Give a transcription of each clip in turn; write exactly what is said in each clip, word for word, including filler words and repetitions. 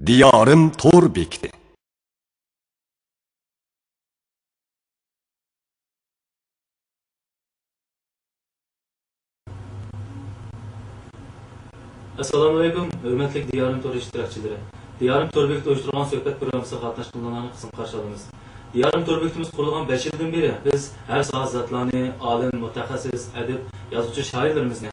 دىيارىم تور بېكىتى. ئەسسالامۇئەلەيكۇم، ھۆرمەتلىك دىيارىم تور ئىشتىراكچىلىرى! دىيارىم تور بېكىتى ئۇيۇشتۇرغان سۆھبەت پروگراممىسىغا قاتناشقانلارنى قىزغىن قارشى ئالىمىز. دىيارىم تور بېكىتىمىز قۇرۇلغان بەش يىلدىن بېرى بىز ھەر ساھەدە زاتلارنى، ئالىم، مۇتەخەسسىس، ئەدىب، يازغۇچى، شائىرلىرىمىزنى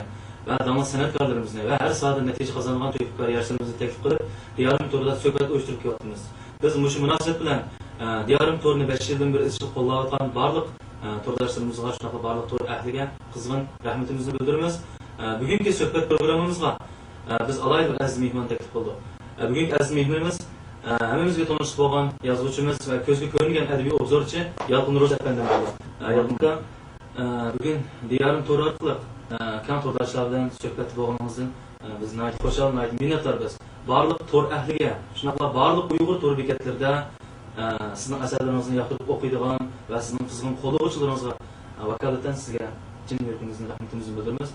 ۋە داڭلىق سەنئەتكارلىرىمىزنى ۋە ھەر ساھەدە نەتىجە قازانغان تۆھپىكار ياشلىرىمىزنى تەكلىپ قىلىپ، دىيارىم تورىدا سۆھبەت ئۇيۇشتۇرۇپ كېلىۋاتىمىز. بىز مۇشۇ مۇناسىۋەت بىلەن، ئە، دىيارىم تورىنى بەش يىلدىن بېرى ئىزچىل قوللاۋاتقان بارلىق، ئە، تورداشلىرىمىزغا، شۇنداقلا بارلىق تور ئەھلىگە قىزغىن رەھمىتىمىزنى بىلدۈرىمىز. ئە، بۈگۈنكى سۆھبەت پروگراممىمىزغا، ئە، بىز ئالاھىدە بىر ئەزىز مېھمان تەكلىپ قىلدۇق. ئە، بۈگۈنكى ئەزىز مېھمىنىمىز، ئە، ھەممىمىزگە تونۇشلۇق بولغان يازغۇچىمىز ۋە كۆزگە كۆرۈنگەن ئەدەبىي ئوبزورچى يالقۇن روز ئەپەندىم بولدى. ئە، يالقۇن ئاكا، ئە، بۈگۈن دىيارىم تورى ئارقىلىق، ئە، كەڭ تورداشلار بىلەن سۆھبەتتە بولغىنىڭىزدىن، ئە، بىز ناھايىتى خۇشال، ناھايىتى مىننەتدار بىز. بارلىق تور ئەھلىگە، شۇنداقلا بارلىق ئۇيغۇر تور بېكەتلىرىدە، ئە، سىزنىڭ ئەسەرلىرىڭىزنى ياقتۇرۇپ ئوقۇيدىغان ۋە سىزنىڭ قىزغىن قوللىغۇچىلىرىڭىزغا، ئە، ۋاكالىتەن سىزگە چىن يۈرىكىمىزدىن رەھمىتىمىزنى بىلدۈرىمىز.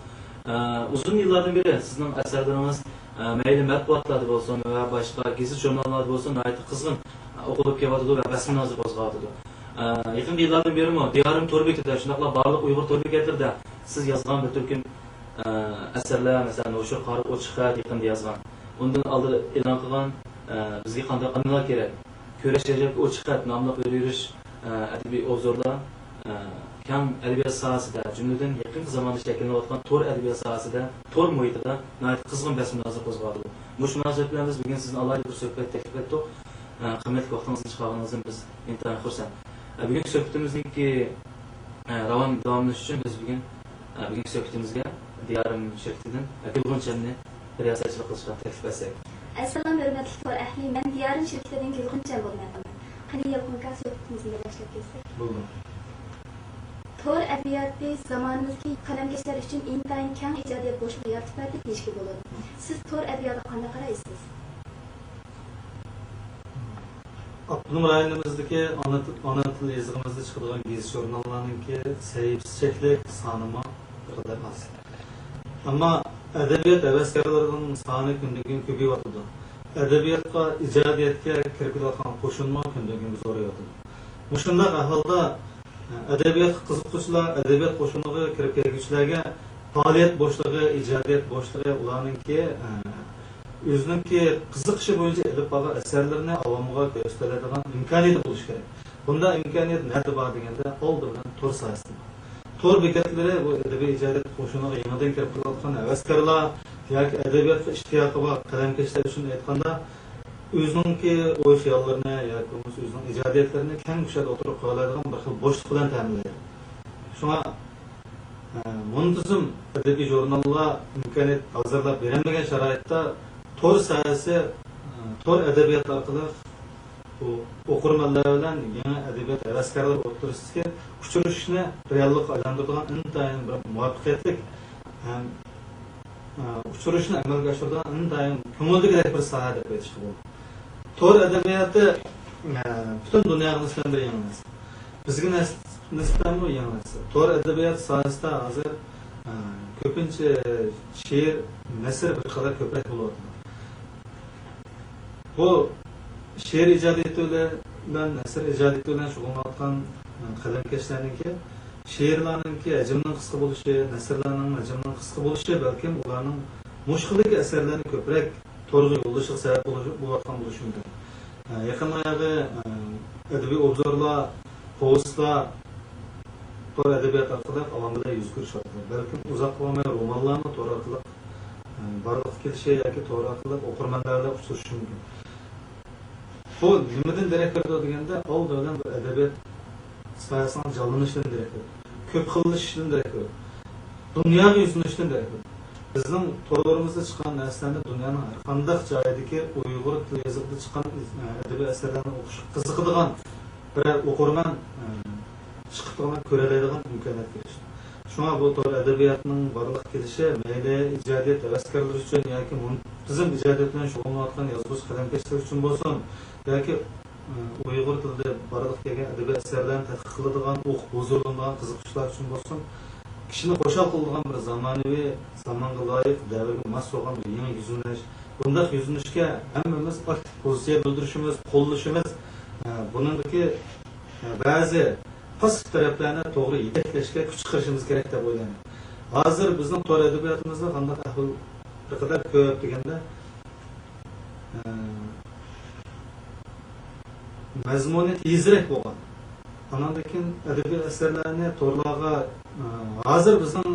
ئە، ئۇزۇن يىللاردىن بېرى سىزنىڭ ئەسەرلىرىڭىز، ئە، مەيلى مەتبۇئاتلاردا بولسۇن ۋە باشقا گېزىت-ژۇرناللاردا بولسۇن، ناھايىتى قىزغىن، ئە، ئوقۇلۇپ كېلىۋاتىدۇ ۋە بەس-مۇنازىرە قوزغاۋاتىدۇ. ئە، يېقىنقى يىللاردىن بېرىمۇ دىيارىم تور بېكىتىدە، شۇنداقلا بارلىق ئۇيغۇر تور بېكەتلىرىدە سىز يازغان بىر تۈركۈم، ئە، ئەسەرلەر، مەسىلەن، ھوشۇر قارىپ ئوچۇق خەت يېقىندا يازغان. ئۇندىن ئالدىن ئېلان قىلغان، ئە، بىزگە قانداق ئانىلار كېرەك؟ كۈرەش رەجەپكە ئوچۇق خەت ناملىق بىر يۈرۈش، ئە، ئەدەبىي ئوبزورلار، ئە، كەڭ ئەدەبىيات ساھەسىدە، جۈملىدىن يېقىنقى زاماندا شەكىللىنىۋاتقان تور ئەدەبىيات ساھەسىدە، تور مۇھىتىدا ناھايىتى قىزغىن بەس-مۇنازىرە قوزغاۋاتىدۇ. مۇشۇ مۇناسىۋەت بىلەن بىز بۈگۈن سىزنى ئالاھىدە بىر سۆھبەتكە تەكلىپ قىلدۇق. ئە، قىممەتلىك ۋاقتىڭىزنى چىقارغىنىڭىزدىن بىز ئىنتايىن خۇرسەن. ئە، بۈگۈنكى سۆھبىتىمىزنىڭكى، ئە، راۋان داۋاملىشىشى ئۈچۈن بىز بۈگۈن، ئە، بۈگۈنكى سۆھبىتىمىزگە دىيارىم شىركىتىدىن، ئە، گۈلغۇنچەمنى رىياسەتچىلىك قىلىشقا تەكلىپ ئەتسەك. ئەسسالام، ھۆرمەتلىك تور ئەھلى، مەن دىيارىم شىركىتىدىن گۈلغۇنچەم بولۇپ مەن. قېنى، يالقۇن ئاكا، سۆھبىتىمىزنى باشلاپ كەتسەك. بولىدۇ. تور ئەدەبىياتى زامانىمىزدىكى قەلەمكەشلەر ئۈچۈن ئىنتايىن كەڭ ئىجادىيەت بوشلۇقى يارىتىپ بەردى دېيىشكە بولىدۇ. سىز تور ئەدەبىياتىغا قانداق قارايسىز؟ ئاپتونوم رايونىمىزدىكى ئانا تىل، ئانا تىل يېزىقىمىزدا چىقىدىغان گېزىت-ژۇرناللارنىڭكى سەھىپىسى چەكلىك، سانىمۇ بىر قەدەر ئاز. ئەمما ئەدەبىيات ھەۋەسكارلىرىنىڭ سانى كۈندىن-كۈن كۆپىيىۋاتىدۇ. ئەدەبىياتقا، ئىجادىيەتكە كىرىپ كېلىۋاتقان قوشۇنمۇ كۈندىن-كۈنگە زورىيىۋاتىدۇ. مۇشۇنداق ئەھۋالدا، ئەدەبىياتقا قىزىققۇچىلار، ئەدەبىيات قوشۇنىغا كىرىپ كەلگۈچىلەرگە پائالىيەت بوشلۇقى، ئىجادىيەت بوشلۇقى، ئۇلارنىڭكى، ئۆزىنىڭكى قىزىقىشى بويىچە ئېلىپ بارغان ئەسەرلىرىنى ئاۋامغا كۆرسىتەلەيدىغان ئىمكانىيىتى بولۇشى كېرەك. بۇنداق ئىمكانىيەت نەدە بار دېگەندە، ئالدى بىلەن تور ساھەسىدە بار. تور بېكەتلىرى بۇ ئەدەبىي ئىجادىيەت قوشۇنىغا يېڭىدىن كىرىپ كېلىۋاتقان ھەۋەسكارلار ياكى ئەدەبىياتقا ئىشتىياقى بار قەلەمكەشلەر ئۈچۈن ئېيتقاندا، ئۆزىنىڭكى ئوي-خىياللىرىنى ياكى بولمىسا ئۆزىنىڭ ئىجادىيەتلىرىنى كەڭ كۇشادە ئوتتۇرىغا قويالايدىغان بىر خىل بوشلۇق بىلەن تەمىنلەيدۇ. شۇڭا، ئە، مۇنتىزىم ئەدەبىي ژۇرناللار ئىمكانىيەت ھازىرلاپ بېرەلمىگەن شارائىتتا تور ساھەسى، ئە، تور ئەدەبىياتى ئارقىلىق بۇ ئوقۇرمەنلەر بىلەن يېڭى ئەدەبىيات ھەۋەسكارلىرى ئوتتۇرىسىدىكى ئۇچرىشىشنى رېئاللىققا ئايلاندۇرىدىغان ئىنتايىن بىر مۇۋەپپەقىيەتلىك ھەم، ئە، ئۇچرىشىشنى ئەمەلگە ئاشۇرىدىغان ئىنتايىن كۆڭۈلدىكىدەك بىر ساھە دەپ ئېيتىشقا بولىدۇ. تور ئەدەبىياتى، ئە، پۈتۈن دۇنياغا نىسبەتەن بىر يېڭى نەرسە. بىزگە نەس-، نىسبەتەنمۇ يېڭى نەرسە. تور ئەدەبىياتى ساھەسىدە ھازىر، ئە، كۆپىنچە شېئىر، نەسر بىر قەدەر كۆپرەك بولۇۋاتىدۇ. بۇ شېئىر ئىجادىيىتى بىلەن، نەسر ئىجادىيىتى بىلەن شۇغۇللىنىۋاتقان، ئە، قەلەمكەشلەرنىڭكى شېئىرلارنىڭكى ھەجمىنىڭ قىسقا بولۇشى، نەسرلەرنىڭ ھەجمىنىڭ قىسقا بولۇشى بەلكىم ئۇلارنىڭ مۇشۇ خىلدىكى ئەسەرلەرنى كۆپرەك تورغا يوللىشىغا سەۋەب بولۇش-، بولۇۋاتقان بولۇشى مۇمكىن. ئە، يېقىندا ياغى، ئە، ئەدەبىي ئوبزورلار، پوۋېستلار تور ئەدەبىياتى ئارقىلىق ئاۋام بىلەن يۈز كۆرۈشۈۋاتىدۇ. بەلكىم ئۇزاق بولماي رومانلارمۇ تور ئارقىلىق، ئە، بارلىققا كېلىشى ياكى تور ئارقىلىق ئوقۇرمەنلەر بىلەن ئۇچرىشىشى مۇمكىن. بۇ نېمىدىن دېرەك بېرىدۇ دېگەندە، ئالدى بىلەن بىر ئەدەبىيات ساھەسىنىڭ جانلىنىشىدىن دېرەك بېرىدۇ. كۆپ خىللىشىشىدىن دېرەك بېرىدۇ. دۇنياغا يۈزلىنىشتىن دېرەك بېرىدۇ. بىزنىڭ تورلىرىمىزدا چىققان نەرسىلەرنى دۇنيانىڭ ھەر قانداق جايىدىكى ئۇيغۇر تىل يېزىقىدا چىققان، ئە، ئەدەبىي ئەسەرلەرنى ئوقۇشقا قىزىقىدىغان بىرەر ئوقۇرمەن، ئە، چىقىپ تۇرغان، كۆرەلەيدىغان ئىمكانىيەتكە ئېرىشتى. شۇڭا بۇ تور ئەدەبىياتىنىڭ بارلىققا كېلىشى مەيلى ئىجادىيەت ھەۋەسكارلىرى ئۈچۈن ياكى مۇنتىزىم ئىجادىيەت بىلەن شۇغۇللىنىۋاتقان يازغۇچى قەلەمكەشلەر ئۈچۈن بولسۇن، ياكى، ئە، ئۇيغۇر تىلىدا بارلىققا كەلگەن ئەدەبىي ئەسەرلەرنى تەتقىق قىلىدىغان، ئوقۇپ ھۇزۇرلىنىدىغان قىزىققۇچىلار ئۈچۈن بولسۇن، كىشىنى خۇشال قىلىدىغان بىر زامانىۋى، زامانغا لايىق، دەۋرگە ماس بولغان بىر يېڭى يۈزلىنىش، بۇنداق يۈزلىنىشكە ھەممىمىز ئاكتىپ پوزىتسىيە بىلدۈرۈشىمىز، قوللىشىمىز، ئە، بۇنىڭدىكى، ئە، بەزى پاسسىپ تەرەپلەرنى توغرا يېتەكلەشكە كۈچ چىقىرىشىمىز كېرەك دەپ ئويلايمەن. ھازىر بىزنىڭ تور ئەدەبىياتىمىزدا قانداق ئەھۋال بىر قەدەر كۆپ دېگەندە، ئە، مەزمۇنى تېزرەك بولغان. ئاناندىن كېيىن ئەدەبىي ئەسەرلەرنى تورلارغا، ئە، ھازىر بىزنىڭ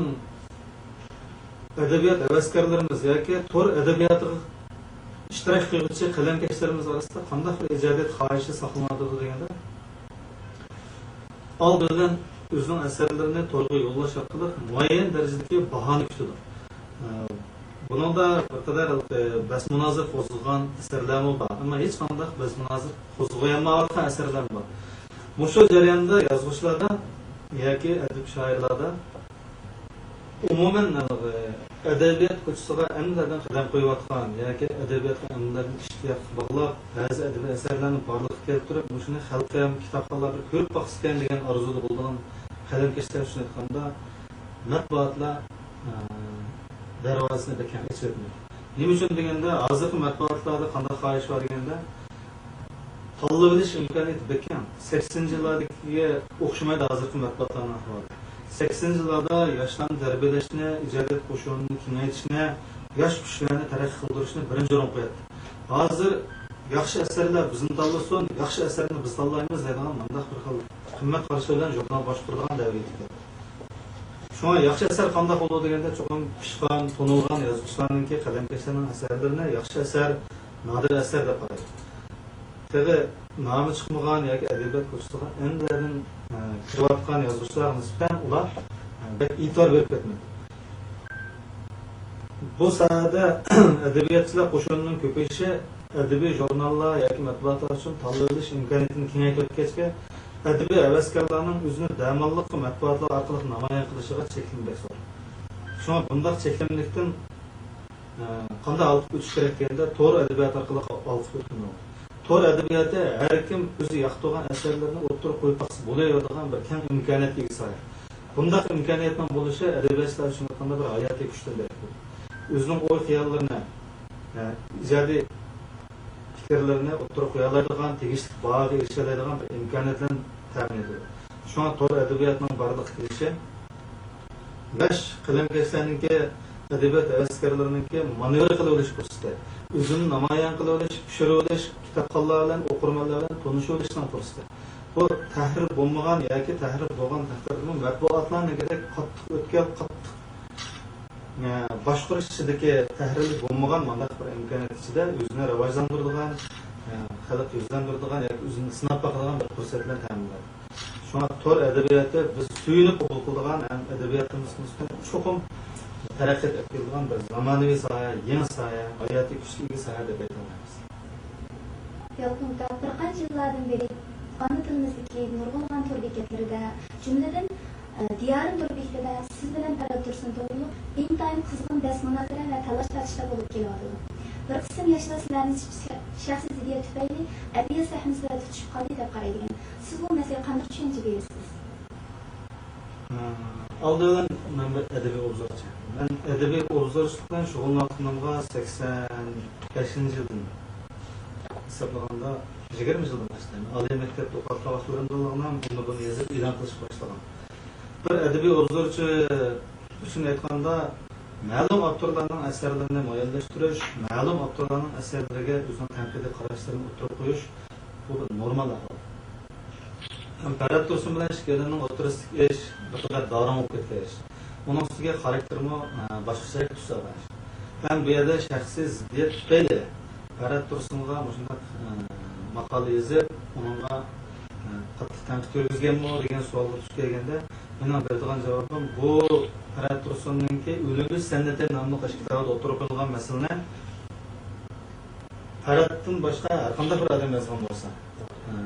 ئەدەبىيات ھەۋەسكارلىرىمىز ياكى تور ئەدەبىياتىغا ئىشتىراك قىلغۇچى قەلەمكەشلىرىمىز ئارىسىدا قانداق بىر ئىجادىيەت خاھىشى ساقلىنىۋاتىدۇ دېگەندە، ئالدى بىلەن ئۆزىنىڭ ئەسەرلىرىنى تورغا يوللاش ئارقىلىق مۇئەييەن دەرىجىدىكى باھانى كۈتىدۇ. ئە، بۇنىڭدا بىر قەدەر، ئە، بەس-مۇنازىرە قوزغىغان ئەسەرلەرمۇ بار، ئەمما ھېچقانداق بەس-مۇنازىرە قوزغىيالمايۋاتقان ئەسەرلەرمۇ بار. مۇشۇ جەرياندا يازغۇچىلاردا ياكى ئەدىب شائىرلاردا ئومۇمەن، ئە، ئەدەبىيات كوچىسىغا ئەمدىدىن قەدەم قويۇۋاتقان ياكى ئەدەبىياتقا ئەمدىدىن ئىشتىياق باغلاپ، بەزى ئەدەبىي ئەسەرلەرنى بارلىققا كەلتۈرۈپ، مۇشۇنى خەلقىم، كىتابخانلار بىر كۆرۈپ باقسىكەن دېگەن ئارزۇدا بولىدىغان قەلەمكەشلەر ئۈچۈن ئېيتقاندا، مەتبۇئاتلار، ئە، دەرۋازىسىنى بەك كەڭ ئېچىۋەتمەيدۇ. نېمە ئۈچۈن دېگەندە، ھازىرقى مەتبۇئاتلاردا قانداق خاھىش بار دېگەندە، تاللىۋېلىش ئىمكانىيىتى بەك كەڭ. سەكسىنىنچى يىللاردىكىگە ئوخشىمايدۇ ھازىرقى مەتبۇئاتلارنىڭ ئەھۋالى. سەكسىنىنچى يىللاردا ياشلارنى تەربىيەلەشنى، ئىجادىيەت قوشۇنىنى كېڭەيتىشنى، ياش كۈچلەرنى تەرەققىي قىلدۇرۇشنى بىرىنچى ئورۇنغا قوياتتى. ھازىر ياخشى ئەسەرلەر بىزنى تاللىسۇن، ياخشى ئەسەرنى بىز تاللايمىز دەيدىغان مۇنداق بىر خىل قىممەت قارىشى بىلەن ژۇرنال باشقۇرىدىغان دەۋرگە يېتىپ كەلدى. شۇڭا ياخشى ئەسەر قانداق بولىدۇ دېگەندە، چوقۇم پىشقان، تونۇلغان يازغۇچىلارنىڭكى، قەلەمكەشلەرنىڭ ئەسەرلىرىنى ياخشى ئەسەر، نادىر ئەسەر دەپ قارايدۇ. تېخى نامى چىقمىغان ياكى ئەدەبىيات كوچىسىغا ئەمدىدىن، ئە، كىرىۋاتقان يازغۇچىلارغا نىسبەتەن ئۇلار، ئە، بەك ئېتىبار بېرىپ كەتمەيدۇ. بۇ ساھەدە ئەدەبىياتچىلار قوشۇنىنىڭ كۆپىيىشى ئەدەبىي ژۇرناللار ياكى مەتبۇئاتلار ئۈچۈن تاللىۋېلىش ئىمكانىيىتىنى كېڭەيتىۋەتكەچكە، ئەدەبىي ھەۋەسكارلارنىڭ ئۆزىنى دەماللىققا مەتبۇئاتلار ئارقىلىق نامايان قىلىشىغا چەكلىمە بەك زور. شۇڭا بۇنداق چەكلىمىلىكتىن، ئە، قانداق ھالقىپ ئۆتۈش كېرەك دېگەندە، تور ئەدەبىياتى ئارقىلىق ھالقىپ ئۆتۈلىدۇ. تور ئەدەبىياتى ھەر كىم ئۆزى ياقتۇرغان ئەسەرلىرىنى ئوتتۇرىغا قويۇپ باقسا بولۇۋېرىدىغان بىر كەڭ ئىمكانىيەتكە ئېگە ساھە. بۇنداق ئىمكانىيەتنىڭ بولۇشى ئەدەبىياتچىلار ئۈچۈن ئېيتقاندا بىر ھاياتىي كۈچتىن دېرەك بولىدۇ. ئۆزىنىڭ ئوي-خىياللىرىنى، ئە، ئىجادىي پىكىرلىرىنى ئوتتۇرىغا قويالايدىغان، تېگىشلىك باھاغا ئېرىشەلەيدىغان بىر ئىمكانىيەتلەرنى تەمىن ئېتىدۇ. شۇڭا تور ئەدەبىياتىنىڭ بارلىققا كېلىشى ياش قەلەمكەشلەرنىڭكى، ئەدەبىيات ھەۋەسكارلىرىنىڭكى مانېۋىر قىلىۋېلىش پۇرسىتى، ئۆزىنى نامايان قىلىۋېلىش، پىشۇرۇۋېلىش، كىتابخانلار بىلەن، ئوقۇرمەنلەر بىلەن تونۇشۇۋېلىشنىڭ پۇرسىتى. بۇ تەھرىر بولمىغان ياكى تەھرىر بولغان تەقدىردىمۇ مەتبۇئاتلارنىڭكىدەك قاتتىق ئۆتكەل، قاتتىق، ئە، باشقۇرۇش ئىچىدىكى تەھرىرلىك بولمىغان مۇنداق بىر ئىمكانىيەت ئىچىدە ئۆزىنى راۋاجلاندۇرىدىغان، ئە، خەلق يۈزلەندۈرىدىغان ياكى ئۆزىنى سىناپ باقىدىغان بىر پۇرسەت بىلەن تەمىنلەيدۇ. شۇڭا تور ئەدەبىياتى بىز سۆيۈنۈپ قوبۇل قىلىدىغان ھەم ئەدەبىياتىمىزغا نىسبەتەن چوقۇم تەرەققىيات ئەپ كېلىدىغان بىر زامانىۋى ساھە، يېڭى ساھە، ھاياتىي كۈچكە ئىگە ساھە دەپ ئېيتالايمىز. يالقۇن ئاكا، بىر قانچە يىللاردىن بېرى ئانا تىلىمىزدىكى نۇرغۇنلىغان تور بېكەتلىرىدە، جۈملىدىن، ئە، دىيارىم تور بېكىتىدە سىز بىلەن پەرھات تۇرسۇن توغرۇلۇق ئىنتايىن قىزغىن بەس-مۇنازىرە ۋە تالاش-تارتىشلار بولۇپ كېلىۋاتىدۇ. بىر قىسىم ياشلار سىلەرنى شەخسىي زىددىيەت تۈپەيلى ئەدەبىيات سەھنىسىدە تۇتۇشۇپ قالدى دەپ قارايدىكەن. سىز بۇ مەسىلىگە قانداق چۈشەنچە بېرىسىز؟ ئالدى بىلەن مەن بىر ئەدەبىي ئوبزورچى. مەن ئەدەبىي ئوبزورچىلىق بىلەن شۇغۇللانغىنىمغا سەكسەن بەشىنچى يىلدىن ھېسابلىغاندا يىگىرمە يىلدىن باشلايمەن. ئالىي مەكتەپتە ئوقۇۋاتقان ۋاقىتلىرىمدىلا مەن ئۇنى بۇنى يېزىپ ئېلان قىلىشقا باشلىغان. بىر ئەدەبىي ئوبزورچى ئۈچۈن ئېيتقاندا، مەلۇم ئاپتورلارنىڭ ئەسەرلىرىنى مۇئەييەنلەشتۈرۈش، مەلۇم ئاپتورلارنىڭ ئەسەرلىرىگە ئۆزىنىڭ تەنقىدىي قاراشلىرىنى ئوتتۇرىغا قويۇش، بۇ بىر نورمال ئەھۋال. ھەم پەرھات تۇرسۇن بىلەن ئىككىيلەننىڭ ئوتتۇرىسىدىكى ئىش بىر قەدەر داڭدىڭ بولۇپ كەتكەن ئىش. ئۇنىڭ ئۈستىگە خاراكتېرىمۇ، ئە، باشقىچە تۈس ئالغان ئىش. ھەم بۇ يەردە شەخسىي زىددىيەت تۈپەيلى پەرھات تۇرسۇنغا مۇشۇنداق، ئە، ماقالە يېزىپ، ئۇنىڭغا، ئە، قاتتىق تەنقىد يۈرگۈزگەنمۇ دېگەن سوئالغا دۇچ كەلگەندە، مېنىڭ بېرىدىغان جاۋابىم، بۇ پەرھات تۇرسۇننىڭكى ئۆلۈمىمىز سەنئىتى ناملىق ئىش كىتابىدا ئوتتۇرىغا قويۇلغان مەسىلىنى پەرھاتتىن باشقا ھەرقانداق بىر ئادەم يازغان بولسا،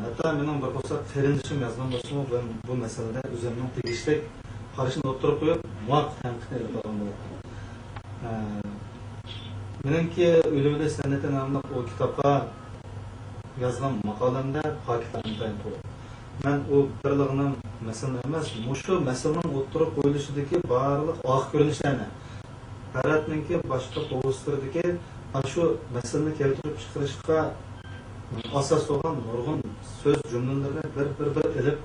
ھەتتا مېنىڭ بىر قورساق قېرىندىشىم يازغان بولسىمۇ، مەن بۇ مەسىلىدە ئۆزۈمنىڭ تېگىشلىك قارىشىمنى ئوتتۇرىغا قويۇپ، مۇۋاپىق تەنقىدنى ئېلىپ بارغان بولاتتىم. مېنىڭكى ئۆلۈۋېلىش سەنئىتى ناملىق ئۇ كىتابقا يازغان ماقالەمدە پاكىتلار ئىنتايىن تولا. مەن ئۇ بىرلىغىنىڭ مەسىلىنى ئەمەس، مۇشۇ مەسىلىنىڭ ئوتتۇرىغا قويۇلۇشىدىكى بارلىق ئارقا كۆرۈنۈشلەرنى، پەرھاتنىڭكى باشقا پوۋېستلىرىدىكى ئاشۇ مەسىلىنى كەلتۈرۈپ چىقىرىشقا ئاساس بولغان نۇرغۇن سۆز جۈملىلىرىنى بىر، بىر، بىر ئېلىپ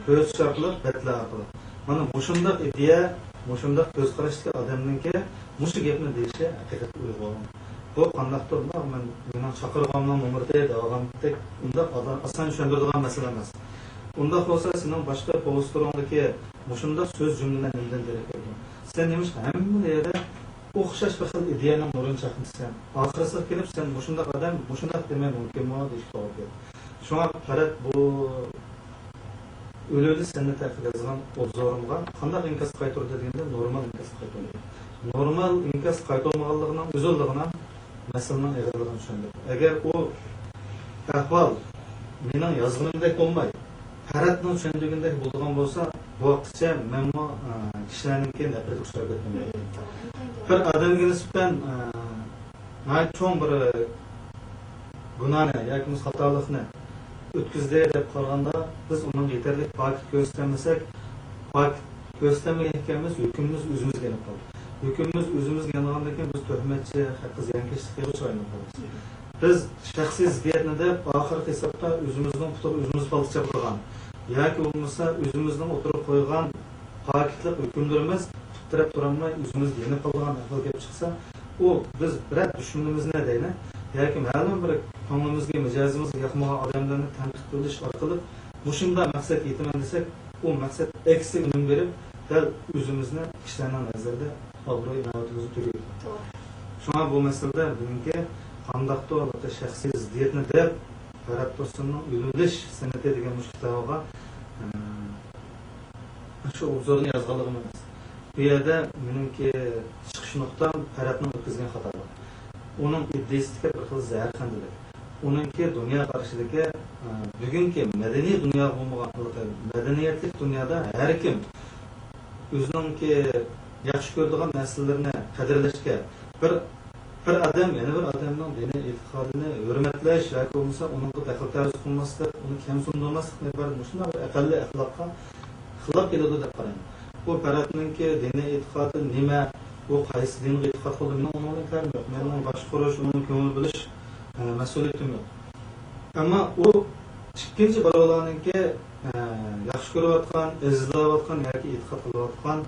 كۆرسىتىش ئارقىلىق، بەتلەر ئارقىلىق، مانا مۇشۇنداق ئىدىيە، مۇشۇنداق كۆز قاراشتىكى ئادەمنىڭكى مۇشۇ گەپنى دېيىشى ھەقىقەتەن ئۇيغۇن. بۇ قانداقتۇر، مۇنداق مەن، مېنىڭ چاقىرغۇمنىڭ نومۇرى دەۋالغاندەك، ئۇنداق ئاسان چۈشەندۈرىدىغان مەسىلە ئەمەس. ئۇنداق بولسا، سېنىڭ باشقا پوۋېستلىرىڭدىكى مۇشۇنداق سۆز جۈملىلەر نېمىدىن دېرەك بېرىدۇ؟ سەن نېمىشقا ھەممە يەردە ئوخشاش بىر خىل ئىدىيەنىڭ نۇرىنى چاقنىتىسەن؟ ئاخىرسىغا كېلىپ، سەن مۇشۇنداق ئادەم مۇشۇنداق دېمەي مۇمكىنمۇ دېيىشكە توغرا كېلىدۇ. شۇڭا پەرەت بۇ ئۆلۈۋېلىش سەنئىتى ھەققىدە يازغان ئوبزورۇمغا قانداق ئىنكاس قايتۇردى دېگەندە، نورمال ئىنكاس قايتۇردى. نورمال ئىنكاس قايتۇرمىغانلىقىنىڭ ئۆزىلا مانا مەسىلىنىڭ ئېغىرلىقىنى چۈشەندۈردى. ئەگەر ئۇ ئەھۋال مېنىڭ يازغىنىمدەك بولماي، پەرەتنىڭ چۈشەندۈرگىنىدەك بولىدىغان بولسا، بۇ ۋاقىتقىچە مەنمۇ، ئە، كىشىلەرنىڭكى نەپرىتىگە ئۇچراپ كەتمەيمەن. بىر ئادەمگە نىسبەتەن، ئە، ناھايىتى چوڭ بىر گۇناھنى ياكى بولمىسا خاتالىقنى ئۆتكۈزدى دەپ قارىغاندا، بىز ئۇنىڭغا يېتەرلىك پاكىت كۆرسىتەلمىسەك، پاكىت كۆرسىتەلمىگەن ئىكەنمىز، ھۆكۈمىمىز ئۆزىمىزگە يېنىپ قالدى. ھۆكۈمىمىز ئۆزىمىزگە يانغاندىن كېيىن بىز تۆھمەتچى، ھەققى زىيانكەشلىككە ئۇچرايمىز. بىز شەخسىي زىددىيەتنى دەپ، ئاخىرقى ھېسابتا ئۆزىمىزنىڭ پۇتىغا ئۆزىمىز پالتا چاپىدىغان ياكى بولمىسا ئۆزىمىزنىڭ ئوتتۇرىغا قويغان پاكىتلىق ھۆكۈملىرىمىز پۇت تىرەپ تۇرالماي ئۆزىمىزگە يېنىپ قالىدىغان ئەھۋال كېلىپ چىقسا، ئۇ بىز بىرەر دۈشمىنىمىزنى دەيلى ياكى مەلۇم بىر كۆڭلىمىزگە، مىجەزىمىزگە ياقمىغان ئادەملەرنى تەنقىد قىلىش ئارقىلىق مۇشۇنداق مەقسەتكە يېتىمەن دېسەك، ئۇ مەقسەت ئەكسىگە ئۈنۈم بېرىپ، دەل ئۆزىمىزنى كىشىلەرنىڭ نەزىرىدە ئابرۇي-ئىناۋىتىمىزنى تۆكۈۋېتىدۇ. شۇڭا بۇ مەسىلىدە بۈگۈنكى قانداقتۇر شەخسىي زىددىيەتنى دەپ، پەرھات تۇرسۇننىڭ ئۆلۈۋېلىش سەنئىتى دېگەن مۇشۇ كىتابىغا، ئە، شۇ ئوبزورنى يازغانلىقىم ئەمەس. بۇ يەردە مېنىڭكى چىقىش نۇقتام پەرھاتنىڭ ئۆتكۈزگەن خاتالىقى. ئۇنىڭ ئىدىيىسىدىكى بىر خىل زەھەرخەندىلىك. ئۇنىڭكى دۇنيا قارىشىدىكى، ئە، بۈگۈنكى مەدەنىي دۇنيا بولمىغان، مەدەنىيەتلىك دۇنيادا ھەر كىم ئۆزىنىڭكى ياخشى كۆرىدىغان نەرسىلىرىنى قەدىرلەشكە، بىر، بىر ئادەم يەنە بىر ئادەمنىڭ دىنىي ئېتىقادىنى ھۆرمەتلەش ياكى بولمىسا ئۇنىڭغا دەخلى تەرۇز قىلماسلىق، ئۇنى كەمسىندۈرمەسلىقتىن ئىبارەت مۇشۇنداق بىر ئەقەللىي ئەخلاققا خىلاپ كېلىدۇ دەپ قارايمەن. بۇ پەرھاتنىڭكى دىنىي ئېتىقادى نېمە؟ ئۇ قايسى دىنغا ئېتىقاد قىلىدۇ؟ مېنىڭ ئۇنىڭ بىلەن كىرىمىم يوق. مېنىڭ باشقۇرۇش، ئۇنىڭ كۆڭۈل بۆلۈش، ئە، مەسئۇلىيىتىم يوق. ئەمما ئۇ ئىككىنچى بىراۋلارنىڭكى، ئە، ياخشى كۆرۈۋاتقان، ئەزىزلەۋاتقان ياكى ئېتىقاد قىلىۋاتقان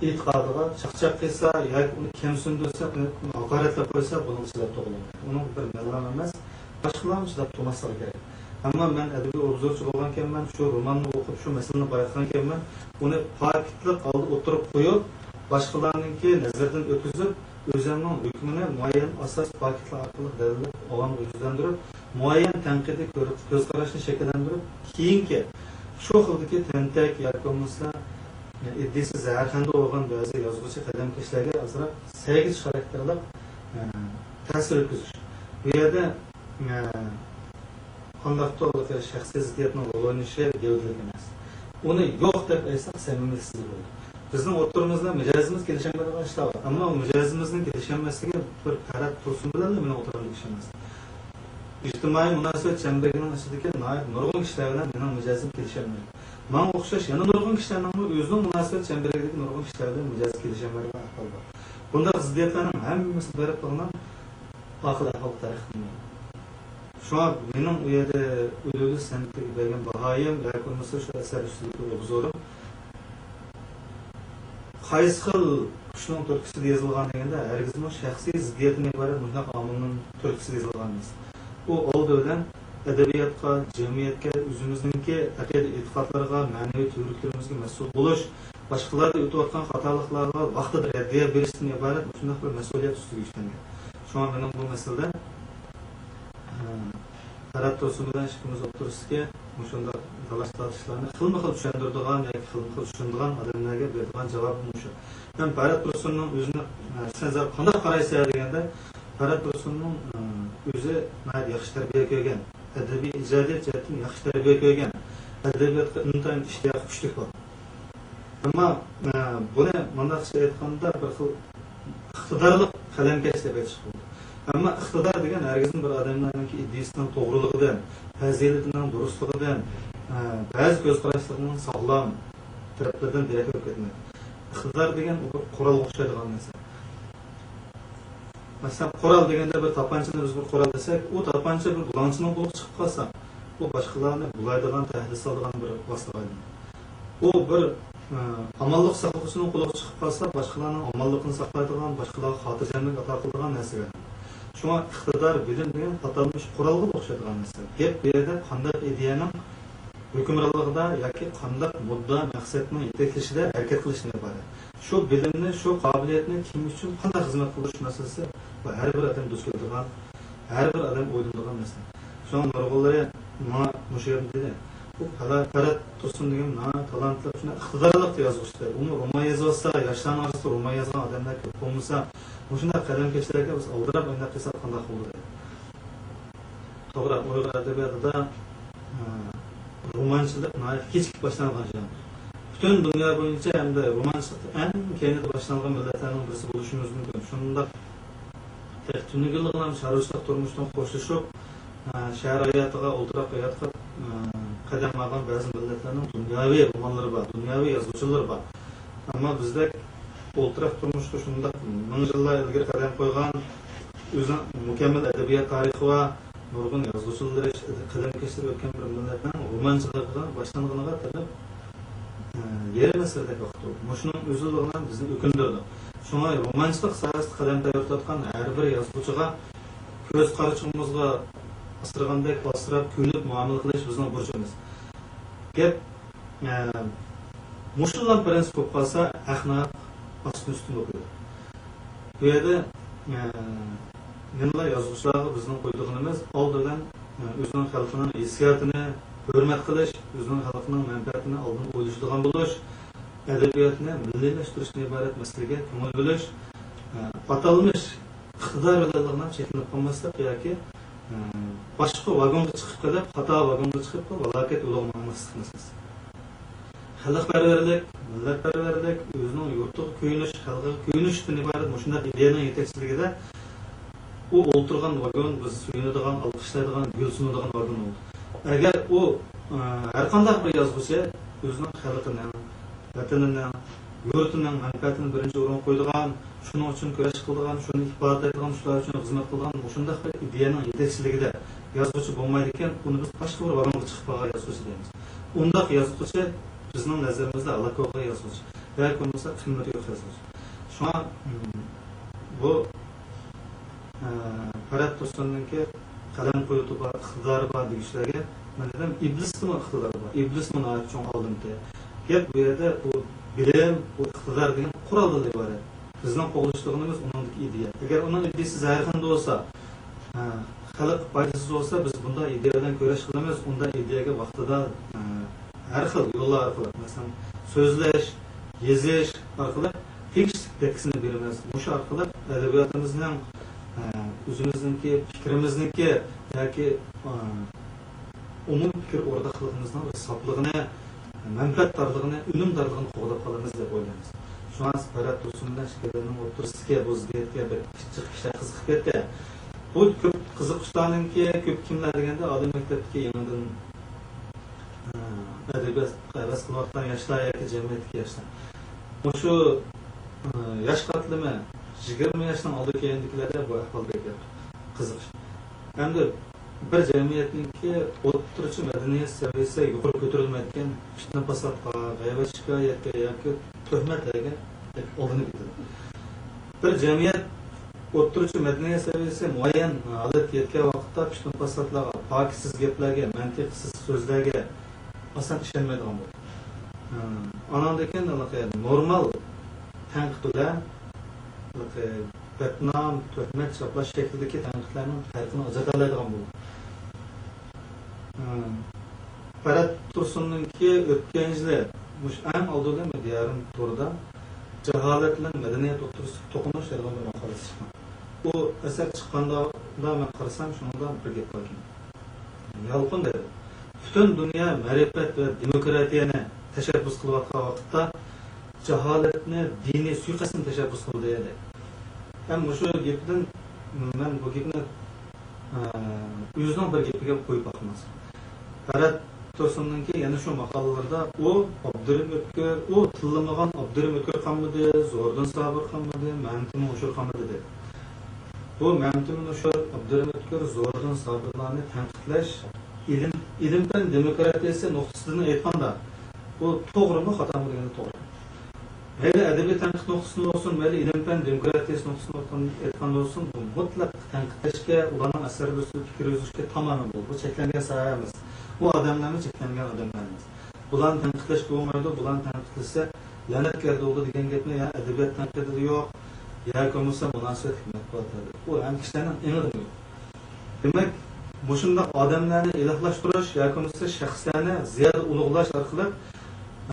ئېتىقادىغا چاقچاق قىلسا ياكى ئۇنى كەمسىندۈرسە، ئۇنى ھاقارەتلەپ قويسا، بۇنىڭغا چىداپ تۇرغىلى بولمايدۇ. ئۇنىڭ بىر مەنلا ئەمەس، باشقىلارمۇ چىداپ تۇرماسلىقى كېرەك. ئەمما مەن ئەدەبىي ئوبزورچى بولغانكەنمەن، شۇ روماننى ئوقۇپ، شۇ مەسىلىنى بايقىغانكەنمەن، ئۇنى پاكىتلىق ھالدا ئوتتۇرىغا قويۇپ، باشقىلارنىڭكى نەزىرىدىن ئۆتكۈزۈپ، ئۆزۈمنىڭ ھۆكمىنى مۇئەييەن ئاساس پاكىتلار ئارقىلىق دەلىللەپ، ئاۋامغا يۈزلەندۈرۈپ، مۇئەييەن تەنقىدىي كۆر-، كۆز قاراشنى شەكىللەندۈرۈپ، كېيىنكى شۇ خىلدىكى تەنتەك ياكى بولمىسا ئىدىيىسى زەھەرخەندە بولغان بەزى يازغۇچى قەلەمكەشلەرگە ئازراق سەگىش خاراكتېرلىق، ئە، تەسىر ئۆتكۈزۈش. بۇ يەردە، ئە، قانداقتۇر شەخسىي زىددىيەتنىڭ رول ئوينىشى گەۋدىلىك ئەمەس. ئۇنى يوق دەپ ئېيتساق سەمىمىيەتسىزلىك بولىدۇ. بىزنىڭ ئوتتۇرىمىزدا مىجەزىمىز كېلىشەلمەيدىغان ئىشلار بار. ئەمما ئۇ مىجەزىمىزنىڭ كېلىشەلمەسلىكى بىر پەرھات تۇرسۇن بىلەنلا مېنىڭ ئوتتۇرامدا كېلىشەلمەس. ئىجتىمائىي مۇناسىۋەت چەمبىرىكىنىڭ ئىچىدىكى ناھايىتى نۇرغۇن كىشىلەر بىلەن مېنىڭ مىجەزىم كېلىشەلمەيدۇ. ماڭا ئوخشاش يەنە نۇرغۇن كىشىلەرنىڭمۇ ئۆزىنىڭ مۇناسىۋەت چەمبىرىكىدىكى نۇرغۇن كىشىلەر بىلەن مىجەزى كېلىشەلمەيدىغان ئەھۋال بار. بۇنداق زىددىيەتلەرنىڭ ھەممىسى بېرىپ قالغان ئاخىرى ئەھۋالغا تەرەققىي قىلمايدۇ. شۇڭا مېنىڭ ئۇ يەردە ئۆلۈۋېلىش سەنئىتىگە بەرگەن باھايىم ياكى بولمىسا شۇ ئەسەر ئۈستىدىكى ئوبزورۇم قايسى خىل كۈچنىڭ تۈرتكىسىدە يېزىلغان دېگەندە، ھەرگىزمۇ شەخسىي زىددىيەتتىن ئىبارەت مۇشۇنداق ئامىلنىڭ تۈرتكىسىدە يېزىلغان ئەمەس. ئۇ ئالدى بىلەن ئەدەبىياتقا، جەمئىيەتكە، ئۆزىمىزنىڭكى ئەقىدە-ئېتىقادلىرىغا، مەنىۋى تۈۋرۈكلىرىمىزگە مەسئۇل بولۇش، باشقىلاردا ئۆتۈۋاتقان خاتالىقلارغا ۋاقتىدا رەددىيە بېرىشتىن ئىبارەت مۇشۇنداق بىر مەسئۇلىيەت ئۈستىگە يۈكلەنگەن. شۇڭا مېنىڭ بۇ مەسىلىدە، ئە، پەرھات تۇرسۇن بىلەن ئىككىمىز ئوتتۇرىسىدىكى مۇشۇنداق دالاش-تارتىشلارنى خىلمۇ خىل چۈشەندۈرىدىغان ياكى خىلمۇ خىل چۈشىنىدىغان ئادەملەرگە بېرىدىغان جاۋابىم مۇشۇ. مەن پەرھات تۇرسۇننىڭ ئۆزىنى، ئە، سەن زادى قانداق قارايسەن دېگەندە، پەرھات تۇرسۇننىڭ، ئە، ئۆزى ناھايىتى ياخشى تەربىيە كۆرگەن، ئەدەبىي ئىجادىيەت جەھەتتىن ياخشى تەربىيە كۆرگەن، ئەدەبىياتقا ئىنتايىن ئىشتىياقى كۈچلۈك بار. ئەمما، ئە، بۇنى مۇنداقچە ئېيتقاندا، بىر خىل ئىقتىدارلىق قەلەمكەش دەپ ئېيتىشقا بولىدۇ. ئەمما ئىقتىدار دېگەن ھەرگىزمۇ بىر ئادەمنىڭكى ئىدىيىسىنىڭ توغرىلىقىدىن، پەزىلىتىنىڭ دۇرۇسلۇقىدىن، ئە، بەزى كۆز قاراشلىرىنىڭ ساغلام تەرەپلىرىدىن دېرەك بېرىپ كەتمەيدۇ. ئىقتىدار دېگەن ئۇ بىر قورالغا ئوخشايدىغان نەرسە. مەسىلەن، قورال دېگەندە، بىر تاپانچىنى بىز بىر قورال دېسەك، ئۇ تاپانچا بىر بۇلاڭچىنىڭ قولىغا چىقىپ قالسا، ئۇ باشقىلارنى بۇلايدىغان، تەھدىت سالىدىغان بىر ۋاسىتىگە ئايلىنىدۇ. ئۇ بىر، ئە، ئامانلىق ساقلىغۇچىنىڭ قولىغا چىقىپ قالسا، باشقىلارنىڭ ئامانلىقىنى ساقلايدىغان، باشقىلارغا خاتىرجەملىك ئاتا قىلىدىغان نەرسىگە ئايلىنىدۇ. شۇڭا ئىقتىدار، بىلىم دېگەن ئاتالمىش قورالغا ئوخشايدىغان نەرسە. گەپ بۇ يەردە قانداق ئىدىيەنىڭ ھۆكۈمرانلىقىدا ياكى قانداق مۇددىئا، مەقسەتنىڭ يېتەكلىشىدە ھەرىكەت قىلىشتىن ئىبارەت. شۇ بىلىمنى، شۇ قابىلىيەتنى كىم ئۈچۈن قانداق خىزمەت قىلدۇرۇش مەسىلىسى، بۇ ھەر بىر ئادەم دۇچ كېلىدىغان، ھەر بىر ئادەم ئويلىنىدىغان مەسىلە. شۇڭا نۇرغۇنلىرى ماڭا مۇشۇ يەردە دېدى، بۇ پەلا-، پەرھات تۇرسۇن دېگەن ناھايىتى تالانتلىق، شۇنداق ئىقتىدارلىق يازغۇچى. ئۇمۇ رومان يېزىۋاتسا، ياشلارنىڭ ئارىسىدا رومان يازغان ئادەملەر كۆپ بولمىسا، مۇشۇنداق قەلەمكەشلەرگە بىز ئالدىراپ ئانداق قىلساق قانداق بولىدۇ؟ توغرا، ئۇيغۇر ئەدەبىياتىدا، ئە، رومانچىلىق ناھايىتى كېچىكىپ باشلانغان ژانىر. پۈتۈن دۇنيا بويىچە ھەمدە رومانچىلىق ئەڭ كەينىدە باشلانغان مىللەتلەرنىڭ بىرسى بولۇشىمىز مۇمكىن. شۇنداق تېخى تۈنۈگۈنلىكىلا چارۋىچىلىق تۇرمۇشتىن خوشلىشىپ، ئە، شەھەر ھاياتىغا، ئولتۇراق ھاياتقا، ئە، قەدەم ماڭغان بەزى مىللەتلەرنىڭ دۇنياۋى رومانلىرى بار، دۇنياۋى يازغۇچىلىرى بار. ئەمما بىزدەك ئولتۇراق تۇرمۇشقا شۇنداق مىڭ يىللار ئىلگىرى قەدەم قويغان، ئۆزىنىڭ مۇكەممەل ئەدەبىيات تارىخى بار، نۇرغۇن يازغۇچىلىرى، قەلەمكەشلىرى ئۆتكەن بىر مىللەتنىڭ رومانچىلىقىغا باشلانغىنىغا تېخى، ئە، يېرىم ئەسىردەك ۋاقىت بولدى. مۇشۇنىڭ ئۆزىلا بىزنى ئۆكۈندۈرىدۇ. شۇڭا رومانچىلىق ساھەسىدە قەدەم تەۋرىتىۋاتقان ھەر بىر يازغۇچىغا كۆز قارىچۇقىمىزغا ئاسرىغاندەك ئاسراپ، كۆيۈنۈپ مۇئامىلە قىلىش بىزنىڭ بۇرچىمىز. گەپ، ئە، مۇشۇلا پىرىنسىپ بولۇپ قالسا، ھەقنى ھەق، ئاستىن ئۈستۈن بولۇپ كېتىدۇ. بۇ يەردە، ئە، يەنىلا يازغۇچىلارغا بىزنىڭ قويىدىغىنىمىز، ئالدى بىلەن، ئە، ئۆزىنىڭ خەلقىنىڭ ھېسسىياتىنى ھۆرمەت قىلىش، ئۆزىنىڭ خەلقىنىڭ مەنپەئەتىنى ئالدىن ئويلىشىدىغان بولۇش، ئەدەبىياتنى مىللىيلەشتۈرۈشتىن ئىبارەت مەسىلىگە كۆڭۈل بۆلۈش، ئە، ئاتالمىش ئىقتىدار بىلەنلا چەكلىنىپ قالماسلىق ياكى، ئە، باشقا ۋاگونغا چىقىپ قېلىپ، خاتا ۋاگونغا چىقىپ قېلىپ، ھالاكەت يولىغا ماڭماسلىق مەسىلىسى. خەلقپەرۋەرلىك، مىللەتپەرۋەرلىك، ئۆزىنىڭ يۇرتىغا كۆيۈنۈش، خەلقىگە كۆيۈنۈشتىن ئىبارەت مۇشۇنداق ئىدىيەنىڭ يېتەكچىلىكىدە ئۇ ئولتۇرغان ۋاگون بىز سۆيۈنىدىغان، ئالقىشلايدىغان، گۈل سۇنىدىغان ۋاگون بولدى. ئەگەر ئۇ، ئە، ھەرقانداق بىر يازغۇچى ئۆزىنىڭ خەلقىنىڭ، ۋەتىنىنىڭ، يۇرتىنىڭ مەنپەئەتىنى بىرىنچى ئورۇنغا قويىدىغان، شۇنىڭ ئۈچۈن كۈرەش قىلىدىغان، شۇنى ئىپادىلەيدىغان، شۇلار ئۈچۈن خىزمەت قىلىدىغان مۇشۇنداق بىر ئىدىيەنىڭ يېتەكچىلىكىدە يازغۇچى بولمايدىكەن، ئۇنى بىز باشقا بىر ۋاگونغا چىقىپ قالغان يازغۇچى دەيمىز. ئۇنداق يازغۇچى بىزنىڭ نەزىرىمىزدە ھالاك بولغان يازغۇچى ياكى بولمىسا قىممىتى يوق يازغۇچى. شۇڭا، مم، بۇ ئە، پەرھات تۇرسۇننىڭكى قەلەم قۇۋۋىتى بار، ئىقتىدارى بار دېگۈچىلەرگە مەن دېدىم، ئىبلىستىمۇ ئىقتىدار بار. ئىبلىسمۇ ناھايىتى چوڭ ئالدىنقى. گەپ بۇ يەردە بۇ بىلىم، بۇ ئىقتىدار دېگەن قورالدىن ئىبارەت. بىزنىڭ قوغلىشىدىغىنىمىز ئۇنىڭدىكى ئىدىيە. ئەگەر ئۇنىڭ ئىدىيىسى زەھەرخەندە بولسا، ئە، خەلققە پايدىسىز بولسا، بىز بۇنداق ئىدىيە بىلەن كۈرەش قىلىمىز، ئۇنداق ئىدىيەگە ۋاقتىدا، ئە، ھەر خىل يوللار ئارقىلىق، مەسىلەن، سۆزلەش، يېزىش ئارقىلىق تېگىشلىك دەككىسىنى بېرىمىز. مۇشۇ ئارقىلىق ئەدەبىياتىمىزنىڭ، ئە، ئۆزىمىزنىڭكى، پىكرىمىزنىڭكى ياكى، ئە، ئومۇمىي پىكىر ئورتاقلىقىمىزنىڭ بىر ساپلىقىنى، مەنپەئەتدارلىقىنى، ئۈنۈمدارلىقىنى قوغداپ قالىمىز دەپ ئويلايمىز. شۇڭا پەرھات تۇرسۇن بىلەن ئىككىيلەننىڭ ئوتتۇرىسىدىكى بۇ زىددىيەتكە بەك جىق كىشىلەر قىزىقىپ كەتتى. بۇ كۆپ قىزىققۇچىلارنىڭكى، كۆپ كىملەر دېگەندە، ئالىي مەكتەپتىكى يېڭىدىن ئەدەبىيات ھەۋەس قىلىۋاتقان ياشلار ياكى جەمئىيەتتىكى ياشلار. مۇشۇ، ئە، ياش قاتلىمى، يىگىرمە ياشنىڭ ئالدى كەينىدىكىلەردە بۇ ئەھۋال بەك قىزىق. ئەمدى بىر جەمئىيەتنىڭكى ئوتتۇرىچە مەدەنىيەت سەۋىيەسى يۇقىرى كۆتۈرۈلمەيدىكەن، پىتنە-پاساتقا، غەيۋەت-شىكايەتكە ياكى تۆھمەتلەرگە ئالدىنىپ كېتىدۇ. بىر جەمئىيەت ئوتتۇرىچە مەدەنىيەت سەۋىيەسى مۇئەييەن ھالەتكە يەتكەن ۋاقىتتا پىتنە-پاساتلارغا، پاكىتسىز گەپلەرگە، مەنتىقسىز سۆزلەرگە ئاسان ئىشەنمەيدىغان بولدى. ئاناندىن كېيىن ھېلىقى نورمال تەنقىد بىلەن ھېلىقى بەتنام، تۆھمەت چاپلاش شەكلىدىكى تەنقىدلەرنىڭ پەرقىنى ئاجرىتالايدىغان بولدى. پەرھات تۇرسۇننىڭكى ئۆتكەن يىلى مۇشۇ ئەڭ ئالدىدا دىيارىم تورىدا جاھالەت بىلەن مەدەنىيەت ئوتتۇرىسىدىكى توقۇنۇش دەيدىغان بىر ماقالىسى چىققان. بۇ ئەسەر چىققاندا مەن قارىسام، شۇنىڭدا بىر گەپ باركەن. يالقۇن دېدى، پۈتۈن دۇنيا مەرىپەت ۋە دېموكراتىيەنى تەشەببۇس قىلىۋاتقان ۋاقىتتا، جاھالەتنى دىنىي سۇيىقەستنى تەشەببۇس قىلدى، دېدى. ھەم مۇشۇ گېپىدىن مەن بۇ گېپنى، ئە، ئۆزىنىڭ بىر گېپىگە قويۇپ باقىمىز. پەرھات تۇرسۇننىڭكى يەنە شۇ ماقالىلىرىدا ئۇ ئابدۇرېھىم ئۆتكۈر، ئۇ تىللىمىغان ئابدۇرېھىم ئۆتكۈر قالمىدى، زوردۇن سابىر قالمىدى، مەمتىمىن ھوشۇر قالمىدى، دېدى. بۇ مەمتىمىن ئۇشۇر، ئابدۇرېھىم ئۆتكۈر، زوھىردىن سابىرلارنى تەنقىدلەش ئىلىم، ئىلىم-پەن دېموكراتىيەسى نۇقتىسىدىن ئېيتقاندا، بۇ توغرىمۇ، خاتامۇ دېگەندە توغرا. مەيلى ئەدەبىي تەنقىد نۇقتىسىدىن بولسۇن، مەيلى ئىلىم-پەن دېموكراتىيەسى نۇقتىسىدىن ئېيتقان، ئېيتقان بولسۇن، بۇ مۇتلەق تەنقىدلەشكە، ئۇلارنىڭ ئەسەرلىرى ئۈستىدە پىكىر يۈرگۈزۈشكە تامامەن بولىدۇ. بۇ چەكلەنگەن ساھە ئەمەس. بۇ ئادەملەرمۇ چەكلەنگەن ئادەملەر ئەمەس. بۇلارنى تەنقىدلەشكە بولمايدۇ، بۇلارنى تەنقىدلىسە لەنەتكەر بولىدۇ دېگەن گەپنى يا ئەدەبىيات تەنقىدىدە يوق، ياكى بولمىسا مۇناسىۋەتلىك مەتبۇئاتلاردا. ئۇ ھەم كىشىلەرنىڭ ئېڭىدىمۇ يوق. دېمەك، مۇشۇنداق ئادەملەرنى ئىلاھلاشتۇرۇش ياكى بولمىسا شەخسلەرنى زىيادە ئۇلۇغلاش ئارقىلىق،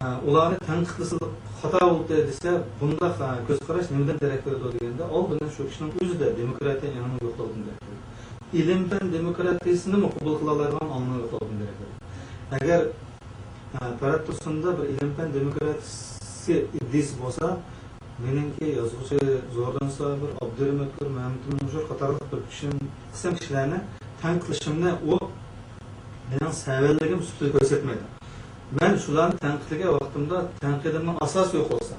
ئە، ئۇلارنى تەنقىدلىسىلا خاتا بولدى دېسە، بۇنداق، ئە، كۆز قاراش نېمىدىن دېرەك بېرىدۇ دېگەندە، ئالدى بىلەن شۇ كىشىنىڭ ئۆزىدە دېموكراتىيە ئېڭىنىڭ يوقلۇقىدىن دېرەك بېرىدۇ. ئىلىم-پەن دېموكراتىيەسىنىمۇ قوبۇل قىلالايدىغان ئاڭنىڭ يوقلۇقىدىن دېرەك بېرىدۇ. ئەگەر، ئە، پەرھات تۇرسۇندا بىر ئىلىم-پەن دېموكراتىيەسى ئىدىيىسى بولسا، مېنىڭكى يازغۇچى زوھىردىن سابىر، ئابدۇرېھىم ئۆتكۈر، مەمتىمىن ئۇشۇر قاتارلىق بىر قىسىم كىشىلەرنى تەنقىدلىشىمنى ئۇ مېنىڭ سەۋەنلىكىم سۈپىتىدە كۆرسەتمەيدۇ. مەن شۇلارنى تەنقىدلىگەن ۋاقتىمدا تەنقىدىمنىڭ ئاساسى يوق بولسا،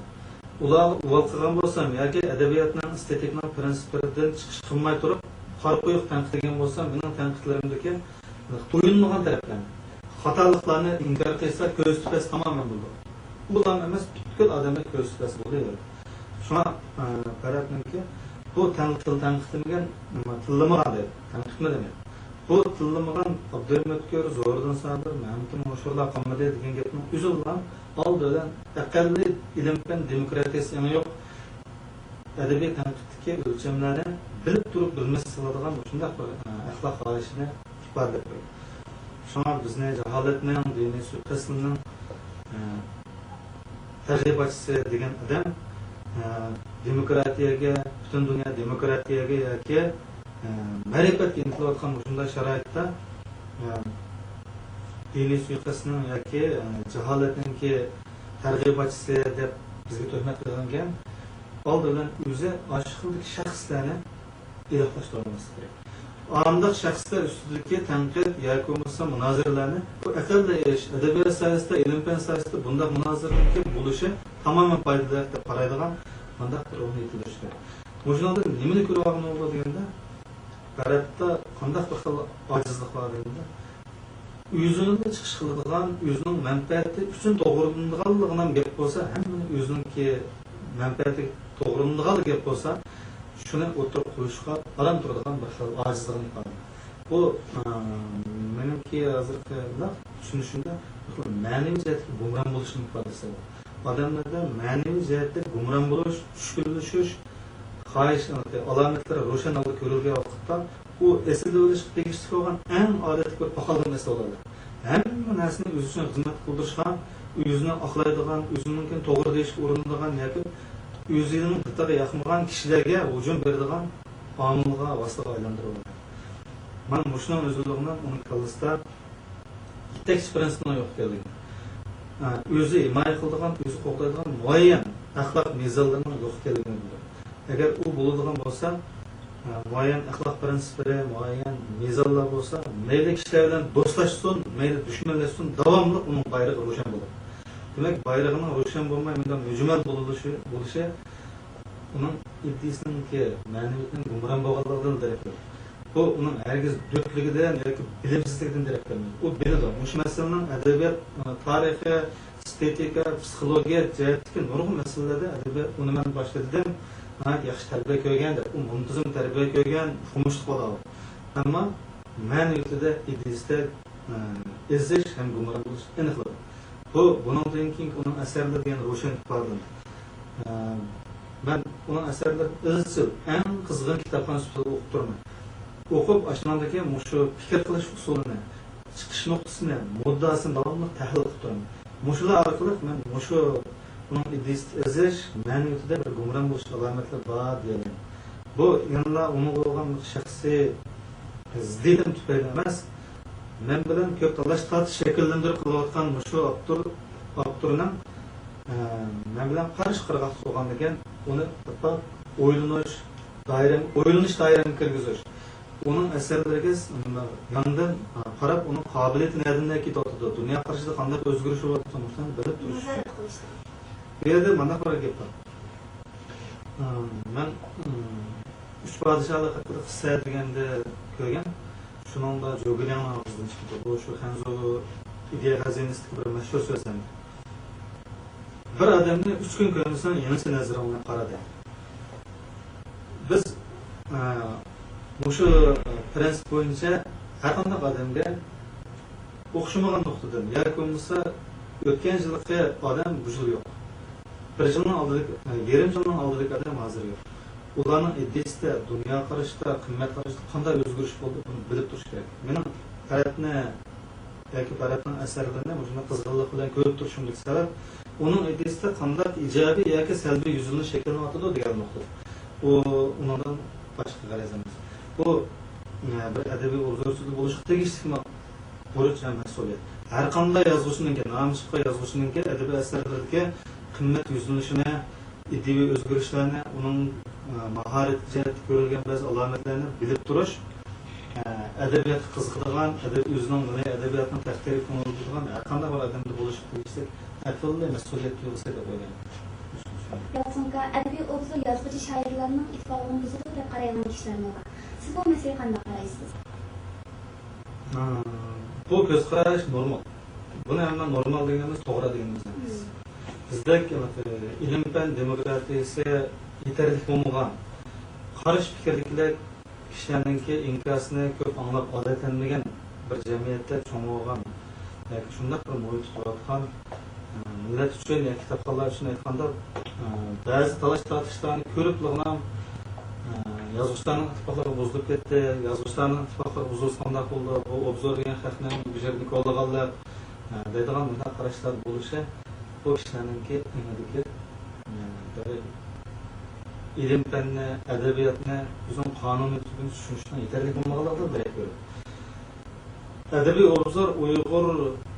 ئۇلارغا ئۇۋال قىلغان بولسام ياكى ئەدەبىياتنىڭ ئېستېتىكىنىڭ پىرىنسىپلىرىدىن چىقىش قىلماي تۇرۇپ، قارا قويۇق تەنقىدلىگەن بولسام، مېنىڭ تەنقىدلىرىمدىكى تويۇنمىغان تەرەپلەرنى، خاتالىقلارنى ئىنكار قىلسا، كۆزى تۈپەس تامامەن بولىدۇ. ئۇلارمۇ ئەمەس، پۈتكۈل ئادەملەر كۆزى تۈپەس بولىدۇ. شۇڭا، ئە، پەرھاتنىڭكى بۇ تەنقىد، تەنقىد دېگەن، تىللىمىغان دەيدۇ، تەنقىدمۇ دېمەيدۇ. بۇ تىللىمىغان ئابدۇرېھىم ئۆتكۈر، زوھىردىن سابىر، مەمتىمىن ئۇشۇرلار قالمىدى دېگەن گەپنىڭ ئۆزىلا ئالدى بىلەن ئەقەللىي ئىلىم-پەن دېموكراتىيەسى ئېڭى يوق، ئەدەبىي تەنقىدتىكى ئۆلچەملەرنى بىلىپ تۇرۇپ بىلمەسلىك قىلىدىغان مۇشۇنداق بىر، ئە، ئەخلاق خاھىشىنى ئىپادىلەپ بەردى. شۇڭا بىزنى جاھالەتنىڭ، دىنىي سۇيىقەستنىڭ، ئە، تەرغىباتچىسى دېگەن ئادەم، ئە، دېموكراتىيەگە، پۈتۈن دۇنيا دېموكراتىيەگە ياكى، ئە، مەرىپەتكە ئىنتىلىۋاتقان مۇشۇنداق شارائىتتا، ئە، دىنىي سۇيىقەستنىڭ ياكى، ئە، جاھالەتنىڭكى تەرغىباتچىسى دەپ بىزگە تۆھمەت قىلغانكەن، ئالدى بىلەن ئۆزى ئاشۇ خىلدىكى شەخسلەرنى ئىلاھلاشتۇرالماسلىق كېرەك. ئانداق شەخسلەر ئۈستىدىكى تەنقىد ياكى بولمىسا مۇنازىرىلەرنى بۇ ئەقەللىي ئىش، ئەدەبىيات ساھەسىدە، ئىلىم-پەن ساھەسىدە بۇنداق مۇنازىرىلەرنىڭكى بولۇشى تامامەن پايدىلىق دەپ قارايدىغان مۇنداق بىر ئورۇنغا يېتىلدۈرۈش كېرەك. مۇشۇنىڭدىن نېمىنى كۆرۈۋالغىلى بولىدۇ دېگەندە، پەرھاتتا قانداق بىر خىل ئاجىزلىق بار دېگەندە، ئۆزىنىڭ چىقىش قىلىدىغان، ئۆزىنىڭ مەنپەئەتى ئۈچۈن توغرىلىنىدىغانلىقىنىڭ گەپ بولسا، ھەممىنى ئۆزىنىڭكى مەنپەئەتىگە توغرىلىنىدىغانلىق گەپ بولسا، شۇنى ئوتتۇرىغا قويۇشقا ئاران تۇرىدىغان بىر خىل ئاجىزلىقنى ئىپادىلەيدۇ. بۇ، ئە، مېنىڭكى ھازىرقى چۈشىنىشىمدە بىر خىل مەنىۋى جەھەتتىكى گۇمران بولۇشنىڭ ئىپادىسى بۇ. ئادەملەردە مەنىۋى جەھەتتە گۇمران بولۇش، چۈشكۈنلىشىش، خاھىش، ئالامەتلىرى روشەن ھالدا كۆرۈلگەن ۋاقىتتا، ئۇ ئېسىدە ئۆلۈشكە تېگىشلىك بولغان ئەڭ ئادەتتىكى بىر پاخالدىن ئېسىدە ئۆلىدۇ. ھەممە نەرسىنى ئۆزى ئۈچۈن خىزمەت قىلدۇرۇشقا، ئۆزىنى ئاقلايدىغان، ئۆزىنىڭكىنى توغرا دېيىشكە ئۇرۇنىدىغان ياكى ئۆزىنىڭ دىتىغا ياقمىغان كىشىلەرگە ھۇجۇم بېرىدىغان ئامىلغا، ۋاسىتىگە ئايلاندۇرۇلىدۇ. مانا مۇشۇنىڭ ئۆزىدىن ئۇنىڭ كاللىسىدا يېتەكچى پىرىنسىپنىڭ يوق ئىكەنلىكىنى، ئۆزى ھىمايە قىلىدىغان، ئۆزى قوغدايدىغان مۇئەييەن ئەخلاق مىزانلىرىنىڭ يوق ئىكەنلىكىنى بىلدۈرىدۇ. ئەگەر ئۇ بولىدىغان بولسا، مۇئەييەن ئەخلاق پىرىنسىپلىرى، مۇئەييەن مىزانلار بولسا، مەيلى كىشىلەر بىلەن دوستلاشسۇن، مەيلى دۈشمەنلەشسۇن، داۋاملىق ئۇنىڭ بايرىقى روشەن بولىدۇ. دېمەك، بايرىقىنىڭ روشەن بولماي، مۇنداق مۈجمەل بولۇشى، بولۇشى ئۇنىڭ ئىدىيىسىنىڭكى مەنىۋىيىتىنىڭ گۇمران بولغانلىقىدىن دېرەك بېرىدۇ. بۇ ئۇنىڭ ھەرگىز دۆتلۈكىدىن ياكى بىلىمسىزلىكىدىن دېرەك بەرمەيدۇ. ئۇ بىلىدۇ. مۇشۇ مەسىلىنىڭ ئەدەبىيات، ئە، تارىخى، ئېستېتىكا، پسىخولوگىيە جەھەتتىكى نۇرغۇن مەسىلىلەردە ئەدەبىيات، ئۇنى مەن باشتا دېدىم، ناھايىتى ياخشى تەربىيە كۆرگەن دەپ، ئۇ مۇنتىزىم تەربىيە كۆرگەن، ئوقۇمۇشلۇق بالا ئۇ. ئەمما مەنىۋىيىتىدە، ئىدىيىسىدە، ئە، ئېزىش ھەم گۇمران بولۇش ئېنىقلىدى. بۇ، بۇنىڭدىن كېيىنكى ئۇنىڭ ئەسەرلىرىدە يەنە روشەن ئىپادىلىنىدۇ. ئە، مەن ئۇنىڭ ئەسەرلىرىنى ئىزچىل، ئەڭ قىزغىن كىتابخانا سۈپىتىدە ئوقۇپ تۇرىمەن. ئوقۇپ، ئاشۇنىڭدىكى مۇشۇ پىكىر قىلىش ئۇسۇلىنى، چىقىش نۇقتىسىنى، مۇددىئاسىنى داۋاملىق تەھلىل قىلىپ تۇرىمەن. مۇشۇلار ئارقىلىق مەن مۇشۇ ئۇنىڭ ئىدىيىسىدە ئېزىش، مەنىۋىيىتىدە بىر گۇمران بولۇش ئالامەتلىرى بار دېيەلەيمەن. بۇ يەنىلا ئۇنىڭغا بولغان شەخسىي زىددىيىتىم تۈپەيلى ئەمەس، مەن بىلەن كۆپ تالاش-تارتىش شەكىللەندۈرۈپ قېلىۋاتقان مۇشۇ ئاپتور، ئاپتورنىڭ، ئە، مەن بىلەن قارشى قىرغاقتا تۇرغاندىكىن، ئۇنى ئويلىنىش دائىرەم-، ئويلىنىش دائىرەمگە كىرگۈزۈش. ئۇنىڭ ئەسەرلىرىگە ياندىن، ئە، قاراپ، ئۇنىڭ قابىلىيىتى نەدىن نەگە كېتىۋاتىدۇ، دۇنيا قارىشىدا قانداق ئۆزگىرىش بولۇۋاتىدۇ، مۇشۇلارنى بىلىپ تۇرۇش كېرەك. بۇ يەردە مانداق بىر گەپ بار. ئە، مەن، ئىم، ئۈچ پادىشاھلىق ھەققىدە قىسسە دېگەندە كۆرگەن. شۇنىڭدا جۇگېلياڭنىڭ ئاغزىدىن چىقىپتۇ. بۇ شۇ خەنزۇ ئىدىيە خەزىنىسىدىكى بىر مەشھۇر سۆز ئەمدى. بىر ئادەمنى ئۈچ كۈن كۆرمىسەڭ، يېڭىچە نەزىرىڭ بىلەن قارا دەيدۇ. بىز، ئە، مۇشۇ، ئە، پرىنسىپ بويىچە ھەر قانداق ئادەمگە ئوخشىمىغان نۇقتىدىن ياكى بولمىسا ئۆتكەن يىلقى ئادەم بۇ يىل يوق. بىر يىلنىڭ ئالدىدىكى، ئە، يېرىم يىلنىڭ ئالدىدىكى ئادەم ھازىر يوق. ئۇلارنىڭ ئىدىيىسىدە، دۇنيا قارىشىدا، قىممەت قارىشىدا قانداق ئۆزگىرىش بولدى، بۇنى بىلىپ تۇرۇش كېرەك. مېنىڭ پەرەتنى ياكى پەرەتنىڭ ئەسەرلىرىنى مۇشۇنداق قىزغىنلىق بىلەن كۆرۈپ تۇرۇشۇمدىكى سەۋەب، ئۇنىڭ ئىدىيىسىدە قانداق ئىجابىي ياكى سەلبىي يۈزلىنىش شەكىللىنىۋاتىدۇ دېگەن نۇقتا. ئۇ، ئۇنىڭدىن باشقا غەرەز ئەمەس. بۇ، ئە، بىر ئەدەبىي ئوبزورچىدا بولۇشقا تېگىشلىكمۇ بۇرچ ھەم مەسئۇلىيەت. ھەر قانداق يازغۇچىنىڭكى، نامى چىققان يازغۇچىنىڭكى ئەدەبىي ئەسەرلىرىدىكى قىممەت يۈزلىنىشىنى، ئىدىيىۋى ئۆزگىرىشلەرنى، ئۇنىڭ، ئە، ماھارەت جەھەتتە كۆرۈلگەن بەزى ئالامەتلەرنى بىلىپ تۇرۇش، ئە، ئەدەبىياتقا قىزىقىدىغان، ئەدەب-، ئۆزىنىڭ مىللىي ئەدەبىياتنىڭ تەقدىرىگە كۆڭۈل بۆلىدىغان ھەر قانداق بىر ئادەمدە بولۇشقا تېگىشلىك ئەقىللىق مەسئۇلىيەتكە ئىگە دەپ ئويلايمەن. يالقۇنكا، ئەدەبىي ئوبزور يازغۇچى شائىرلارنىڭ ئىتتىپاقلىقىنى بۇزىدۇ دەپ قارايدىغان كىشىلەرمۇ بار. سىز بۇ مەسىلىگە قانداق قارايسىز؟ ئا، بۇ كۆز قاراش نورمال. بۇنى ھەممە نورمال دېگىنىمىز توغرا دېگىنىمىز ئەمەس. بىزدەك، ئە، ئىلىم-پەن دېموكراتىيىسى يېتەرلىك بولمىغان، قارشى پىكىردىكىلەر كىشىلەرنىڭكى ئىنكاسىنى كۆپ ئاڭلاپ ئادەتلەنمىگەن بىر جەمئىيەتتە چوڭ بولغان ياكى شۇنداق بىر مۇھىتتا تۇرۇۋاتقان، ئە، مىللەت ئۈچۈن ياكى كىتابخانلار ئۈچۈن ئېيتقاندا، ئە، بەزى تالاش-تارتىشلارنى كۆرۈپلىغىنام، ئە، يازغۇچىلارنىڭ ئىتتىپاقلىقى بۇزۇلۇپ كەتتى، يازغۇچىلارنىڭ ئىتتىپاقلىقى بۇزۇلسا قانداق بولىدۇ، بۇ ئوبزور دېگەن خەقنىڭ بۇ يەردىن كولىغانلىق، ئە، دەيدىغان مۇنداق قاراشلار بولۇشى بۇ كىشىلەرنىڭكى ئېڭىدىكى، ئە، بىر ئىلىم-پەننى، ئەدەبىياتنى ئۆزىنىڭ قانۇنىيىتى بىلەن چۈشىنىشىنىڭ يېتەرلىك بولمىغانلىقىدىن دېرەك بېرىدۇ. ئەدەبىي ئوبزور ئۇيغۇر،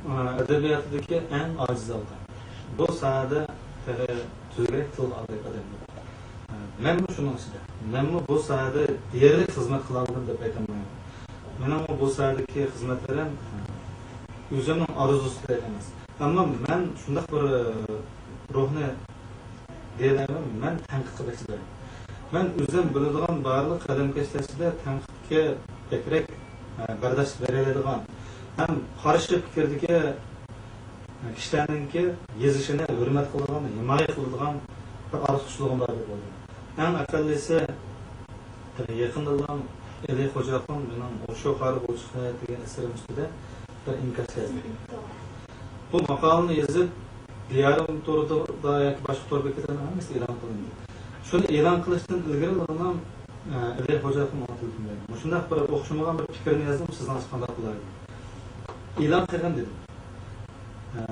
ئە، ئەدەبىياتىدىكى ئەڭ ئاجىز ھالقا. بۇ ساھەدە تېخى تۈزۈكرەك تىلغا ئالغۇدەك ئادەم يوق. ئە، مەنمۇ شۇنىڭ ئىچىدە. مەنمۇ بۇ ساھەدە دېيەرلىك خىزمەت قىلالمىدىم دەپ ئېيتالمايمەن. مېنىڭمۇ بۇ ساھەدىكى خىزمەتلىرىم، ئە، ئۆزۈمنىڭ ئارزۇسىدەك ئەمەس. ئەمما مەن شۇنداق بىر، ئە، روھنى دېيەلەيمەن، مەن تەنقىدقە بەك چىدايمەن. مەن ئۆزۈم بىلىدىغان بارلىق قەلەمكەشلەر ئىچىدە تەنقىدكە بەكرەك، ئە، بەرداشلىق بېرەلەيدىغان ھەم قارشى پىكىردىكى، ئە، كىشىلەرنىڭكى يېزىشىنى ھۆرمەت قىلىدىغان، ھىمايە قىلىدىغان بىر ئارتۇقچىلىقىم بار دەپ ئويلايمەن. ئەڭ ئەقەللىسى، يېقىندىلا ئېلى خوجاخۇن مېنىڭ ئوشۇ خارى بولۇشقا دېگەن ئەسىرىم ئۈستىدە بىر ئىنكاس يازدى. بۇ ماقالىنى يېزىپ، دىيارىم تورىدا ياكى باشقا تور بېكەتلەرنىڭ ھەممىسىدە ئېلان قىلىندى. شۇنى ئېلان قىلىشتىن ئىلگىرىلا، ئە، ئەلى خوجاخۇن ماڭا تېلېفون بەردى. مۇشۇنداق بىر ئوخشىمىغان بىر پىكىرنى يازدىم، سىزنىڭچە قانداق بولار ئىدى؟ ئېلان قىلغىن دېدىم. ئە،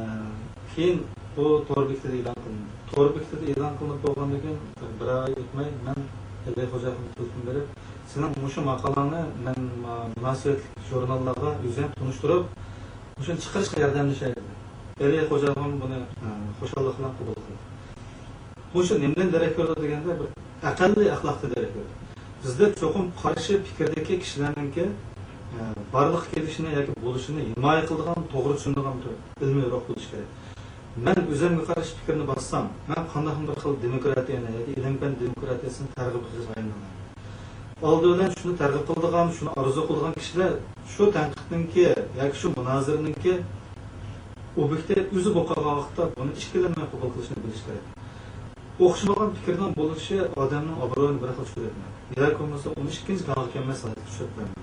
كېيىن بۇ تور بېكىتىدە ئېلان قىلىندى. تور بېكىتىدە ئېلان قىلىنىپ بولغاندىن كېيىن بىر ئاي ئۆتمەي مەن ئەلى خوجاخۇنغا تېلېفون بېرىپ، سېنىڭ مۇشۇ ماقالەڭنى مەن، ئە، مۇناسىۋەتلىك ژۇرناللارغا ئۆزۈم تونۇشتۇرۇپ، مۇشۇنى چىقىرىشقا ياردەملىشەي دېدى. ئەلى خوجاخۇن بۇنى، ئە، خۇشاللىق بىلەن قوبۇل قىلدى. بۇ شۇ نېمىدىن دېرەك بېرىدۇ دېگەندە، بىر ئەقەللىي ئەخلاقتىن دېرەك بېرىدۇ. بىزدە چوقۇم قارشى پىكىردىكى كىشىلەرنىڭكى، ئە، بارلىققا كېلىشىنى ياكى بولۇشىنى ھىمايە قىلىدىغان، توغرا چۈشىنىدىغان بىر ئىلمىي روھ بولۇشى كېرەك. مەن ئۆزۈمگە قارشى پىكىرنى باسسام، مەن قانداقمۇ بىر خىل دېموكراتىيەنى ياكى ئىلىم-پەن دېموكراتىيەسىنى تەرغىب قىلىشقا ئايلىنىمەن. ئالدى بىلەن شۇنى تەرغىب قىلىدىغان، شۇنى ئارزۇ قىلىدىغان كىشىلەر شۇ تەنقىدنىڭكى ياكى شۇ مۇنازىرىنىڭكى ئوبيېكتى ئۆزى بولۇپ قالغان ۋاقىتتا بۇنى ئىككىلەنمەي قوبۇل قىلىشنى بىلىش كېرەك. ئوخشىمىغان پىكىرنىڭ بولۇشى ئادەمنىڭ ئابرۇيىنى بىر خىل چۈشۈرەتمەيدۇ. ياكى بولمىسا ئون ئىككىنچى گاڭغا كەلمەس ھالەتكە چۈشۈرەتمەيدۇ.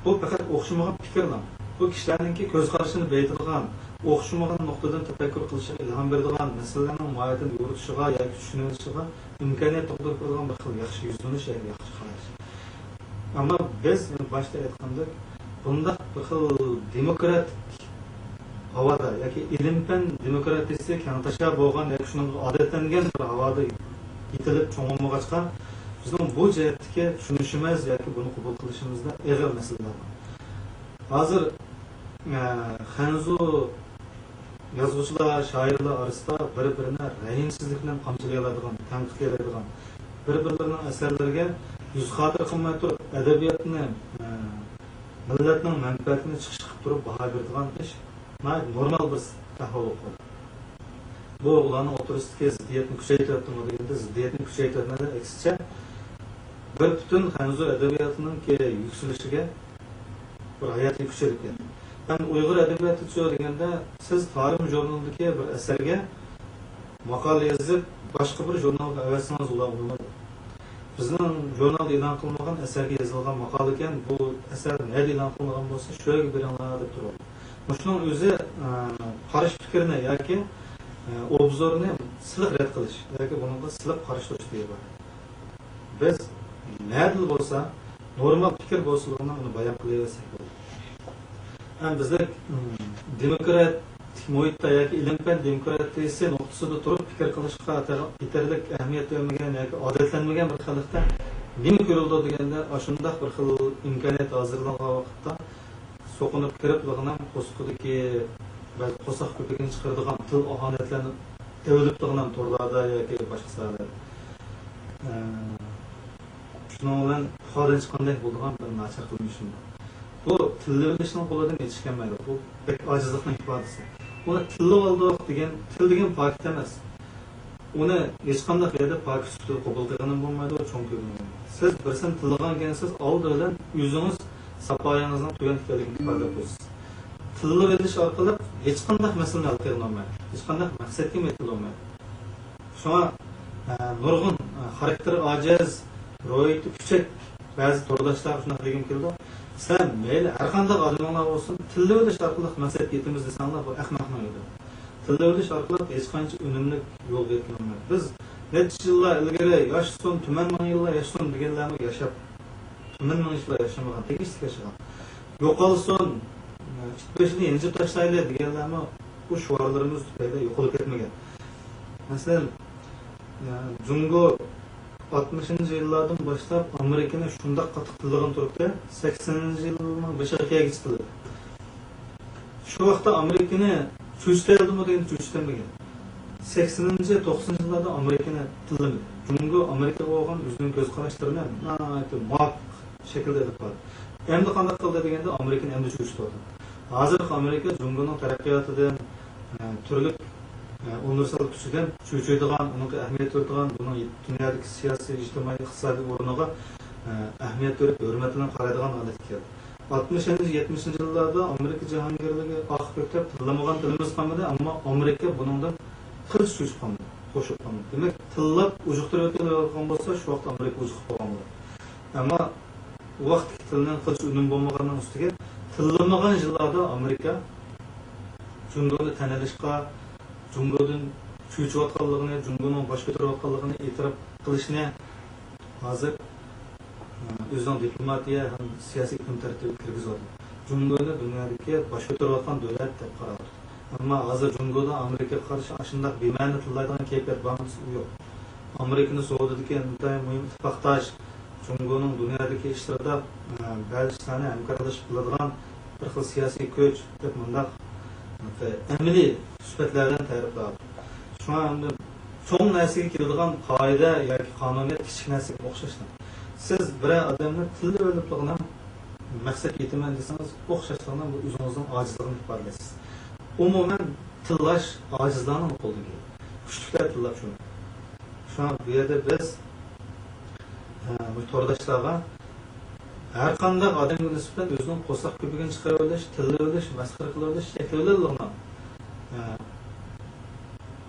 بۇ پەقەت ئوخشىمىغان پىكىرنىڭ، بۇ كىشىلەرنىڭكى كۆز قارىشىنى بېيىتىدىغان، ئوخشىمىغان نۇقتىدىن تەپەككۇر قىلىشىغا ئىلھام بېرىدىغان، مەسىلىلەرنىڭ ماھىيىتىنى يورۇتۇشىغا ياكى چۈشىنىۋېلىشىغا ئىمكانىيەت تۇغدۇرۇپ بېرىدىغان بىر خىل ياخشى يۈزلىنىش ياكى ياخشى قاراش. ئەمما بىز يەنە باشتا ئېيتقاندەك، بۇنداق بىر خىل دېموكراتىك ھاۋادا ياكى ئىلىم-پەن دېموكراتىيىسى كەڭتاشا بولغان ياكى شۇنىڭغا ئادەتلەنگەن بىر ھاۋادا يېتىلىپ چوڭ بولمىغاچقا، بىزنىڭ بۇ جەھەتتىكى چۈشىنىشىمىز ياكى بۇنى قوبۇل قىلىشىمىزدا ئېغىر مەسىلىلەر بار. ھازىر، ئە، خەنزۇ يازغۇچىلار، شائىرلار ئارىسىدا بىر-بىرىنى رەھىمسىزلىك بىلەن قامچىلىيالايدىغان، تەنقىدلىيەلەيدىغان، بىر-بىرلىرىنىڭ ئەسەرلىرىگە يۈز خاتىرە قىلماي تۇرۇپ، ئەدەبىياتنى، ئە، مىللەتنىڭ مەنپەئەتىنى چىقىش قىلىپ تۇرۇپ باھا بېرىدىغان ئىش ناھايىتى نورمال بىر ئەھۋال بولۇپ قالدى. بۇ ئۇلارنىڭ ئوتتۇرىسىدىكى زىددىيەتنى كۈچەيتىۋەتتىمۇ دېگەندە، زىددىيەتنى كۈچەيتىۋەتمىدى، ئەكسىچە، بىر پۈتۈن خەنزۇ ئەدەبىياتىنىڭكى يۈكسىلىشىگە بىر ھاياتىي كۈچ ئېلىپ كەلدى. ھەم ئۇيغۇر ئەدەبىياتىچۇ دېگەندە، سىز تارىم ژۇرنىلىدىكى بىر ئەسەرگە ماقالە يېزىپ، باشقا بىر ژۇرنالغا ئەۋەتسىڭىز ئۇلار ئوينايدۇ. بىزنىڭ ژۇرنالدا ئېلان قىلمىغان ئەسەرگە يېزىلغان ماقالىكەن، بۇ ئەسەر نەدە ئېلان قىلىنغان بولسا، شۇ يەرگە بېرىڭلار دەپ تۇرىدۇ. مۇشۇنىڭ ئۆزى، ئە، قارشى پىكىرنى ياكى، ئە، ئوبزورنى سىلىق رەت قىلىش ياكى بۇنىڭغا سىلىق قارشى تۇرۇش دېگىلى بولىدۇ. بىز نەدىلا بولسا، نورمال پىكىر بولسىلا ئۇنى بايان قىلىۋەرسەك بولىدۇ. ھەم بىزدە، ئىم، دېموكراتىك مۇھىتتا ياكى ئىلىم-پەن دېموكراتىيىسى نۇقتىسىدا تۇرۇپ پىكىر قىلىشقا يېتەرلىك ئەھمىيەت بەرمىگەن ياكى ئادەتلەنمىگەن بىر خەلقتە نېمە كۆرۈلىدۇ دېگەندە، ئاشۇنداق بىر خىل ئىمكانىيەت ھازىرلانغان ۋاقىتتا سوقۇنۇپ كىرىپ، لىغنام قورسىقىدىكى بەزى قورساق كۆپۈكىنى چىقىرىدىغان تىل ئاھانەتلەرنى ئېلىپ، لىغنام تورلاردا ياكى باشقا ساھەلەردە، ئە، شۇنىڭ بىلەن ئىپادىلىنىش قانداق بولىدىغان بىر ناچار قىلمىشىم بار. بۇ تىللىۋېلىشنىڭ قولىدىن ھېچ كەلمەيدۇ. بۇ بەك ئاجىزلىقنىڭ ئىپادىسى. بۇنى تىللىۋالدۇق دېگەن، تىل دېگەن پاكىت ئەمەس. ئۇنى ھېچقانداق يەردە پاكىت سۈپىتىدە قوبۇل قىلغىنىمۇ بولمايدۇ، چوڭ كۆرگىنىمۇ بولمايدۇ. سىز بىرسىنى تىللىغانكەنسىز، ئالدى بىلەن ئۆزىڭىز ساپايىڭىزنىڭ تۆۋەن ئىكەنلىكىنى ئىپادىلەپ قويىسىز. تىللىۋېلىش ئارقىلىق ھېچقانداق مەسىلىنى ھەل قىلغىلى بولمايدۇ، ھېچقانداق مەقسەتكە يېتىلالمايدۇ. شۇڭا، ئە، نۇرغۇن، ئە، خاراكتېرى ئاجىز، روھىيىتى پۈچەك بەزى تورداشلار شۇنداق دېگۈم كېلىدۇ، سەن مەيلى ھەرقانداق ئادىمىڭلار بولسۇن، تىللىۋېلىش ئارقىلىق مەقسەتكە يېتىمىز دېسەڭلار، بۇ ئەخمەقنىڭ گېپى. تىللىۋېلىش ئارقىلىق ھېچقانچە ئۈنۈملۈك يولغا يېتىلالمايدۇ. بىز نەچچە يىللار ئىلگىرى ياشىسۇن، تۈمەن مىڭ يىللار ياشىسۇن دېگەنلەرمۇ ياشاپ، تۈمەن مىڭ يىللار ياشىمىغان، تېگىشلىك ياشىغان. يوقالسۇن، ئىت بېشىنى يانچۇق تاشلايلى دېگەنلەرمۇ بۇ شوئارلىرىمىز تۈپەيلى يوقىلىپ كەتمىگەن. مەسىلەن، جۇڭگو ئاتمىشىنچى يىللاردىن باشلاپ ئامېرىكىنى شۇنداق قاتتىق تىللىغىلى تۇرۇپتۇ، سەكسىنىنچى يىلنىڭ بېشىغا كەلگۈچە تىللىدى. شۇ ۋاقىتتا ئامېرىكىنى چۆچۈتەلدىمۇ دېگەن، چۆچۈتەلمىگەن. سەكسىنىنچى، توقسىنىنچى يىللاردا ئامېرىكىنى تىللىمىدى. جۇڭگو ئامېرىكىغا بولغان ئۆزىنىڭ كۆز قاراشلىرىنى ناھايىتى مۇۋاپىق شەكىلدە ئېلىپ باردى. ئەمدى قانداق قىلدى دېگەندە، ئامېرىكىنى ئەمدى چۆچۈتۈۋاتىدۇ. ھازىرقى ئامېرىكا جۇڭگونىڭ تەرەققىياتىدىن، ئە، تۈرلۈك، ئە، ئۇنىۋېرسال كۈچىدىن چۆچۈيدىغان، ئۇنىڭغا ئەھمىيەت بېرىدىغان، بۇنىڭ دۇنيادىكى سىياسىي، ئىجتىمائىي، ئىقتىسادىي ئورنىغا، ئە، ئەھمىيەت بېرىپ، ھۆرمەت بىلەن قارايدىغان ھالەتكە كەلدى. ئاتمىشىنچى، يەتمىشىنچى يىللاردا ئامېرىكا جاھانگىرلىكى ئاق كۆكتەپ تىللىمىغان تىلىمىز قالمىدى، ئەمما ئامېرىكا بۇنىڭدىن قىلچە چۆچۈپ قالمىدى، قوشۇپ قالمىدى. دېمەك، تىللاپ ئۇجۇقتۇرۇۋەتكەن بولغان بولسا، شۇ ۋاقىت ئامېرىكا ئۇجۇقلۇق بولغان بولىدۇ. ئەمما ئۇ ۋاقىتتىكى تىلنىڭ قىلچە ئۈنۈم بولمىغاننىڭ ئۈستىگە، تىللىمىغان يىللاردا ئامېرىكا جۇڭگونى تەن ئېلىشقا، جۇڭگودىن چۆچۈۋاتقانلىقىنى، جۇڭگونىڭ باش كۆتۈرۈۋاتقانلىقىنى ئېتىراپ قىلىشنى ھازىر، ئە، ئۆزىنىڭ دىپلوماتىيە ھەم سىياسىي كۈن تەرتىپىگە كىرگۈزۈۋاتىدۇ. جۇڭگونى دۇنيادىكى باش كۆتۈرۈۋاتقان دۆلەت دەپ قاراۋاتىدۇ. ئەمما ھازىر جۇڭگودا ئامېرىكىغا قارشى ئاشۇنداق بىمەنە تىللايدىغان كەيپىيات بارمۇ دېسە، ئۇ يوق. ئامېرىكىنى سودىدىكى ئىنتايىن مۇھىم ئىتتىپاقداش، جۇڭگونىڭ دۇنيادىكى ئىشلىرىدا، ئە، بەزى ئىشلارنى ھەمكارلىشىپ قىلىدىغان بىر خىل سىياسىي كۈچ دەپ مۇنداق ئەمەلىي سۈپەتلەر بىلەن تەرىپلەۋاتىدۇ. شۇڭا ئەمدى چوڭ نەرسىگە كېلىدىغان قائىدە ياكى قانۇنىيەت كىچىك نەرسىگە ئوخشاشلا. سىز بىرەر ئادەمنى تىللىۋېلىپلا مەقسەتكە يېتىمەن دېسىڭىز، ئوخشاشلا بۇ ئۆزىڭىزنىڭ ئاجىزلىقىنى ئىپادىلەيسىز. ئومۇمەن، تىللاش ئاجىزلارنىڭ قولىدىن كېلىدۇ. كۈچلۈكلەر تىللاپ شۇنى. شۇڭا بۇ يەردە بىز، ئە، بۇ تورداشلارغا ھەر قانداق ئادەمگە نىسبەتەن ئۆزىنىڭ قورساق كۆپۈكىنى چىقىرىۋېلىش، تىللىۋېلىش، مەسخىرە قىلىۋېلىش، شەكلىۋېلىشنىڭ، ئە،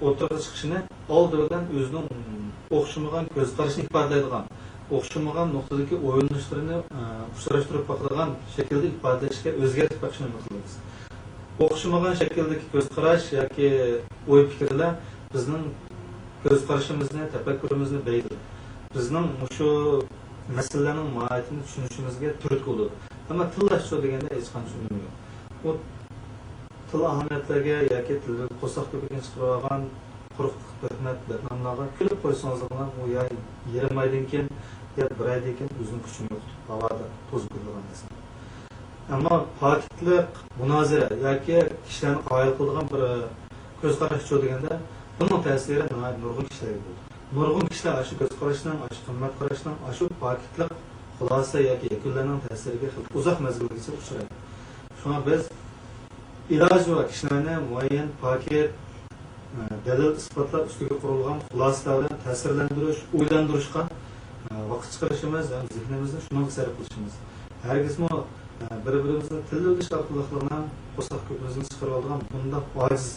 ئوتتۇرىغا چىقىشىنى ئالدى بىلەن ئۆزىنىڭ ئوخشىمىغان كۆز قارىشىنى ئىپادىلەيدىغان، ئوخشىمىغان نۇقتىدىكى ئويلىنىشلىرىنى، ئە، ئۇچراشتۇرۇپ باقىدىغان شەكىلدە ئىپادىلەشكە، ئۆزگەرتىپ بېقىشىنى ئۈمىد قىلىمىز. ئوخشىمىغان شەكىلدىكى كۆز قاراش ياكى ئوي پىكىرلەر بىزنىڭ كۆز قارىشىمىزنى، تەپەككۇرىمىزنى بەلگىلەيدۇ. بىزنىڭ مۇشۇ مەسىلىلەرنىڭ ماھىيىتىنى چۈشىنىشىمىزگە تۈرتكە بولىدۇ. ئەمما تىللاشچۇ دېگەندە ھېچقانچە ئۈنۈمى يوق. ئۇ تىل ئاھمىيەتلەرگە ياكى تىلدىن قورساق كۆپۈكىنى چىقىرىۋالغان قۇرۇق تۆھمەت، بەتناملارغا كۈلۈپ قويسىڭىزلا، ئۇ يا يېرىم ئايدىن كېيىن، يا بىر ئايدىن كېيىن ئۆزىنىڭ كۈچىنى يوقىتىپ، ھاۋادا توزۇپ كېتىدىغان نەرسە. ئەمما پاكىتلىق مۇنازىرە ياكى كىشىلەرنى قايىل قىلىدىغان بىر كۆز قاراشچۇ دېگەندە، بۇنىڭ تەسىرى ناھايىتى نۇرغۇن كىشىلەرگە بولىدۇ. نۇرغۇن كىشىلەر ئاشۇ كۆز قاراشنىڭ، ئاشۇ قىممەت قاراشنىڭ، ئاشۇ پاكىتلىق خۇلاسە ياكى يەكۈنلەرنىڭ تەسىرىگە خېلى ئۇزاق مەزگىلگىچە ئۇچرايدۇ. شۇڭا بىز ئىلاجى بار كىشىلەرنى مۇئەييەن پاكىت، ئە، دەلىل-ئىسپاتلار ئۈستىگە قۇرۇلغان خۇلاسىلەر بىلەن تەسىرلەندۈرۈش، ئويلاندۇرۇشقا، ئە، ۋاقىت چىقىرىشىمىز ھەم زېھنىمىزنى شۇنىڭغا سەرپ قىلىشىمىز. ھەرگىزمۇ، ئە، بىر-بىرىمىزنى تىللىۋېلىش ئارقىلىقلا قورساق كۆپۈكىمىزنى چىقىرىۋالىدىغان بۇنداق ئاجىز،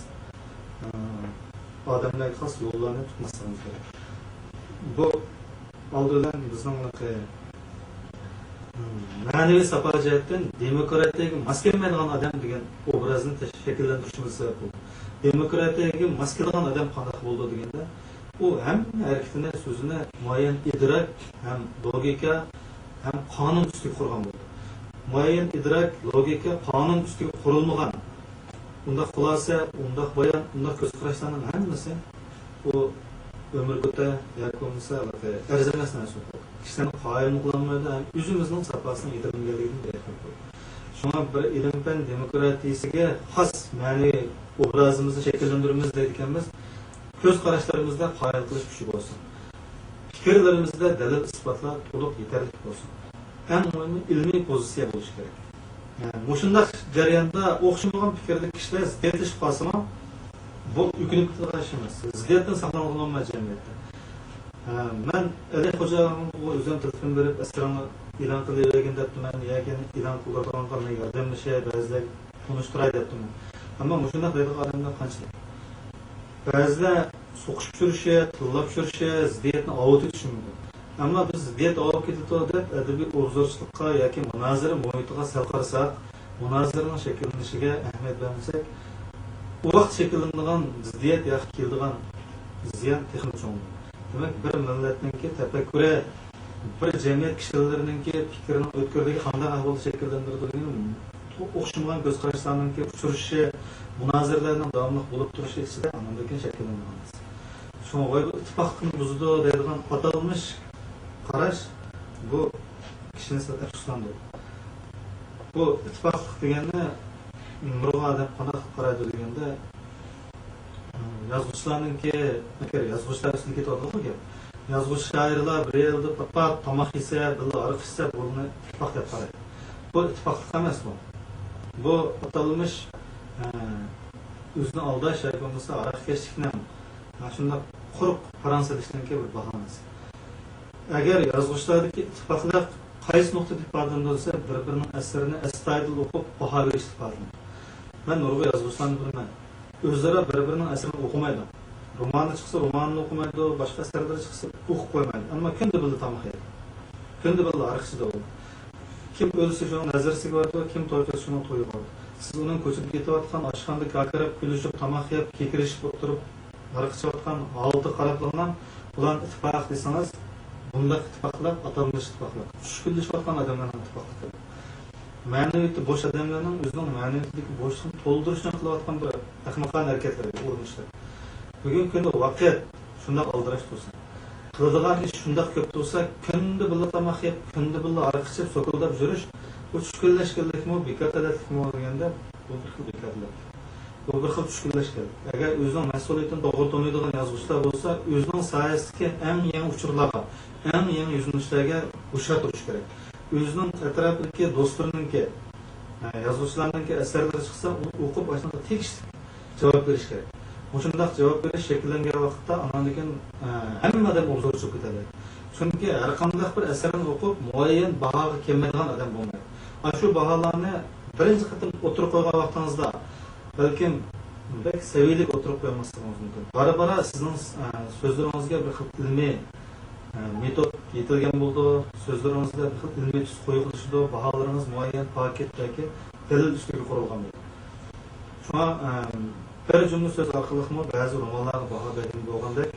ئە، ئادەملەرگە خاس يوللارنى تۇتماسلىقىمىز كېرەك. بۇ ئالدى بىلەن بىزنىڭ، ئە، مەنىۋى ساپا جەھەتتىن دېموكراتىيەگە ماس كەلمەيدىغان ئادەم دېگەن ئوبرازنى تەش-، شەكىللەندۈرۈشىمىز سەۋەب بولدى. دېموكراتىيەگە ماس كېلىدىغان ئادەم قانداق بولىدۇ دېگەندە، ئۇ ھەممە ھەرىكىتىنى، سۆزىنى مۇئەييەن ئىدراك ھەم لوگىكا ھەم قانۇن ئۈستىگە قۇرغان بولىدۇ. مۇئەييەن ئىدراك، لوگىكا، قانۇن ئۈستىگە قۇرۇلمىغان ئۇنداق خۇلاسە، ئۇنداق بايان، ئۇنداق كۆز قاراشلارنىڭ ھەممىسى ئۇ ئۆمۈرگە ئۆتە ياكى بولمىسا ئەرزىمەس نەرسە. كىشىلەرنى قايىل قىلالمايدۇ ھەم ئۆزىمىزنىڭ ساپاسىنىڭ يېتىلمىگەنلىكىدىن دېرەك بېرىدۇ. شۇڭا بىر ئىلىم-پەن دېموكراتىيىسىگە خاس مەنىۋى ئوبرازىمىزنى شەكىللەندۈرىمىز دەيدىكەنمىز، كۆز قاراشلىرىمىزدا قايىل قىلىش كۈچى بولسۇن. پىكىرلىرىمىزدە دەلىل-ئىسپاتلار تولۇق يېتەرلىك بولسۇن. ئەڭ مۇھىمى ئىلمىي پوزىتسىيە بولۇشى كېرەك. يەنى مۇشۇنداق جەرياندا ئوخشىمىغان پىكىردىكى كىشىلەر زىددىيەتلىشىپ قالسىمۇ، بۇ ئۆكۈنۈپ كېتىدىغان ئىش ئەمەس. زىددىيەتتىن ساقلانغىلى بولمايدۇ جەمئىيەتتە. ھە، مەن ئەلى خوجاغا ئۆزۈم تېلېفون بېرىپ، ئەسىرىڭنى ئېلان قىلىۋەرگىن دەپتىمەن ياكى ئېلان قىلدۇرىدىغانغا مەن ياردەملىشەي، بەزىلەرگە تونۇشتۇراي دەپتىمەن. ئەمما مۇشۇنداق دەيدىغان ئادەملەر قانچىلىك؟ بەزىلەر سوقۇشۇپ چۈشۈرۈشى، تىللاپ چۈشۈرۈشى، زىددىيەتنى ئاۋۇتۇۋېتىشى مۇمكىن. ئەمما بىز زىددىيەت ئاۋۇپ كېتىدۇ دەپ ئەدەبىي ئوبزورچىلىققا ياكى مۇنازىرە مۇھىتىغا سەل قارىساق، مۇنازىرىنىڭ شەكىللىنىشىگە ئەھمىيەت بەرمىسەك، ئۇ ۋاقىت شەكىللىنىدىغان زىددىيەت ياكى كېلىدىغان زىيان تېخىمۇ چوڭ. دېمەك، بىر مىللەتنىڭكى تەپەككۇرى، بىر جەمئىيەت كىشىلىرىنىڭكى پىكرىنىڭ ئۆتكۈرلۈكى قانداق ئەھۋالدا شەكىللەندۈرىدۇ دېگەن ئوخشىمىغان كۆز قاراشلارنىڭكى ئۇچرىشىشى، مۇنازىرىلەرنىڭ داۋاملىق بولۇپ تۇرۇشى ئىچىدە ئاندىن كېيىن شەكىللىنىدىغان نەرسە. شۇڭا ۋاي بۇ ئىتتىپاقلىقنى بۇزىدۇ دەيدىغان ئاتالمىش قاراش بۇ كىشىنى سەل ئەپسۇسلاندۇرىدۇ. بۇ ئىتتىپاقلىق دېگەننى نۇرغۇن ئادەم قانداق قارايدۇ دېگەندە، يازغۇچىلارنىڭكى، ئەگەر يازغۇچىلار ئۈستىدە كېتىۋاتىدىغۇ گەپ. يازغۇچى شائىرلار بىر يەردە پات-پات تاماق يېسە، بىللە ھاراق ئىچسە، بۇنى ئىتتىپاق دەپ قارايدۇ. بۇ ئىتتىپاقلىق ئەمەس بۇ. بۇ ئاتالمىش، ئە، ئۆزىنى ئالداش ياكى بولمىسا ھاراقكەشلىكنىڭ، ئە، شۇنداق قۇرۇق پاراڭ سېلىشنىڭكى بىر باھانىسى. ئەگەر يازغۇچىلاردىكى ئىتتىپاقلىق قايسى نۇقتىدا ئىپادىلىنىدۇ دېسە، بىر-بىرىنىڭ ئەسىرىنى ئەستايىدىل ئوقۇپ، باھا بېرىشتە ئىپادىلىنىدۇ. مەن نۇرغۇن يازغۇچىلارنى بىلىمەن. ئۆزئارا بىر-بىرىنىڭ ئەسىرىنى ئوقۇمايدۇ. رومانى چىقسا، رومانىنى ئوقۇمايدۇ، باشقا ئەسەرلىرى چىقسا، ئوقۇپ قويمايدۇ. ئەمما كۈندە بىللە تاماق يەيدۇ. كۈندە بىللە ھاراق ئىچىدۇ. كىم ئۆلسە، شۇنىڭ نەزىرىسىگە بارىدۇ، كىم توي قىلسا، شۇنىڭ تويىغا بارىدۇ. سىز ئۇنىڭ كوچىدا كېتىۋاتقان، ئاشخانىدا كاكىراپ، كۈلۈشۈپ، تاماق يەپ، كېكىرىشىپ ئولتۇرۇپ، ھاراق ئىچىۋاتقان ھالىتىگە قاراپلا، بۇلار ئىتتىپاق دېسىڭىز، بۇنداق ئىتتىپاقلىق ئاتالمىش ئىتتىپاقلىق. چۈشكۈنلىشىۋاتقان ئادەملەرنىڭ ئىتتىپاقلىقى. مەنىۋىيىتى بوش ئادەملەرنىڭ ئۆزىنىڭ مەنىۋىيىتىدىكى بوشلۇقنى تولدۇرۇش ئۈچۈن قىلىۋاتقان بىر ئەخمىقانە ھەرىكەتلىرى، ئۇرۇنۇشلىرى. بۈگۈنكى كۈندە ۋاقىت شۇنداق ئالدىراش تۇرسا، قىلىدىغان ئىش شۇنداق كۆپ تۇرسا، كۈندە بىللە تاماق يەپ، كۈندە بىللە ھاراق ئىچىپ، سوكۇلداپ يۈرۈش، بۇ چۈشكۈنلەشكەنلىكمۇ، بىكار تەلەتلىكمۇ دېگەندە، بۇ بىر خىل بىكار تەلەتلىك. بۇ بىر خىل چۈشكۈنلەشكەنلىك. ئەگەر ئۆزىنىڭ مەسئۇلىيىتىنى توغرا تونۇيدىغان يازغۇچىلار بولسا، ئۆزىنىڭ ساھەسىدىكى ئەڭ يېڭى ئۇچۇرلارغا، ئەڭ يېڭى يۈزلىنىشلەرگە ھوشيار تۇرۇشى كېرەك. ئۆزىنىڭ ئەتراپىدىكى دوستلىرىنىڭكى، ئە، يازغۇچىلارنىڭكى ئەسەرلىرى چىقسا، ئۇنى ئوقۇپ، ئاشۇنىڭغا تېگىشلىك جاۋاب بېرىش كېرەك. مۇشۇنداق جاۋاب بېرىش شەكىللەنگەن ۋاقىتتا، ئاناندىن كېيىن، ئە، ھەممە ئادەم ئوبزورچى بولۇپ كېتەلەيدۇ. چۈنكى ھەر قانداق بىر ئەسەرنى ئوقۇپ، مۇئەييەن باھاغا كەلمەيدىغان ئادەم بولمايدۇ. ئاشۇ باھالارنى بىرىنچى قېتىم ئوتتۇرىغا قويغان ۋاقتىڭىزدا، بەلكىم بەك سەۋىيەلىك ئوتتۇرىغا قويالماسلىقىڭىز مۇمكىن. بارا-بارا سىزنىڭ، ئە، سۆزلىرىڭىزگە بىر خىل ئىلمىي، ئە، مېتود يېتىلگەن بولىدۇ، سۆزلىرىڭىزدە بىر خىل ئىلمىي تۈس قويۇقلىشىدۇ، باھالىرىڭىز مۇئەييەن پاكىت ياكى دەلىل ئۈستىگە قۇرۇلغان بولىدۇ. شۇڭا، ئە، بىر جۈملە سۆز ئارقىلىقمۇ بەزى رومانلارغا باھا بەرگىلى بولغاندەك،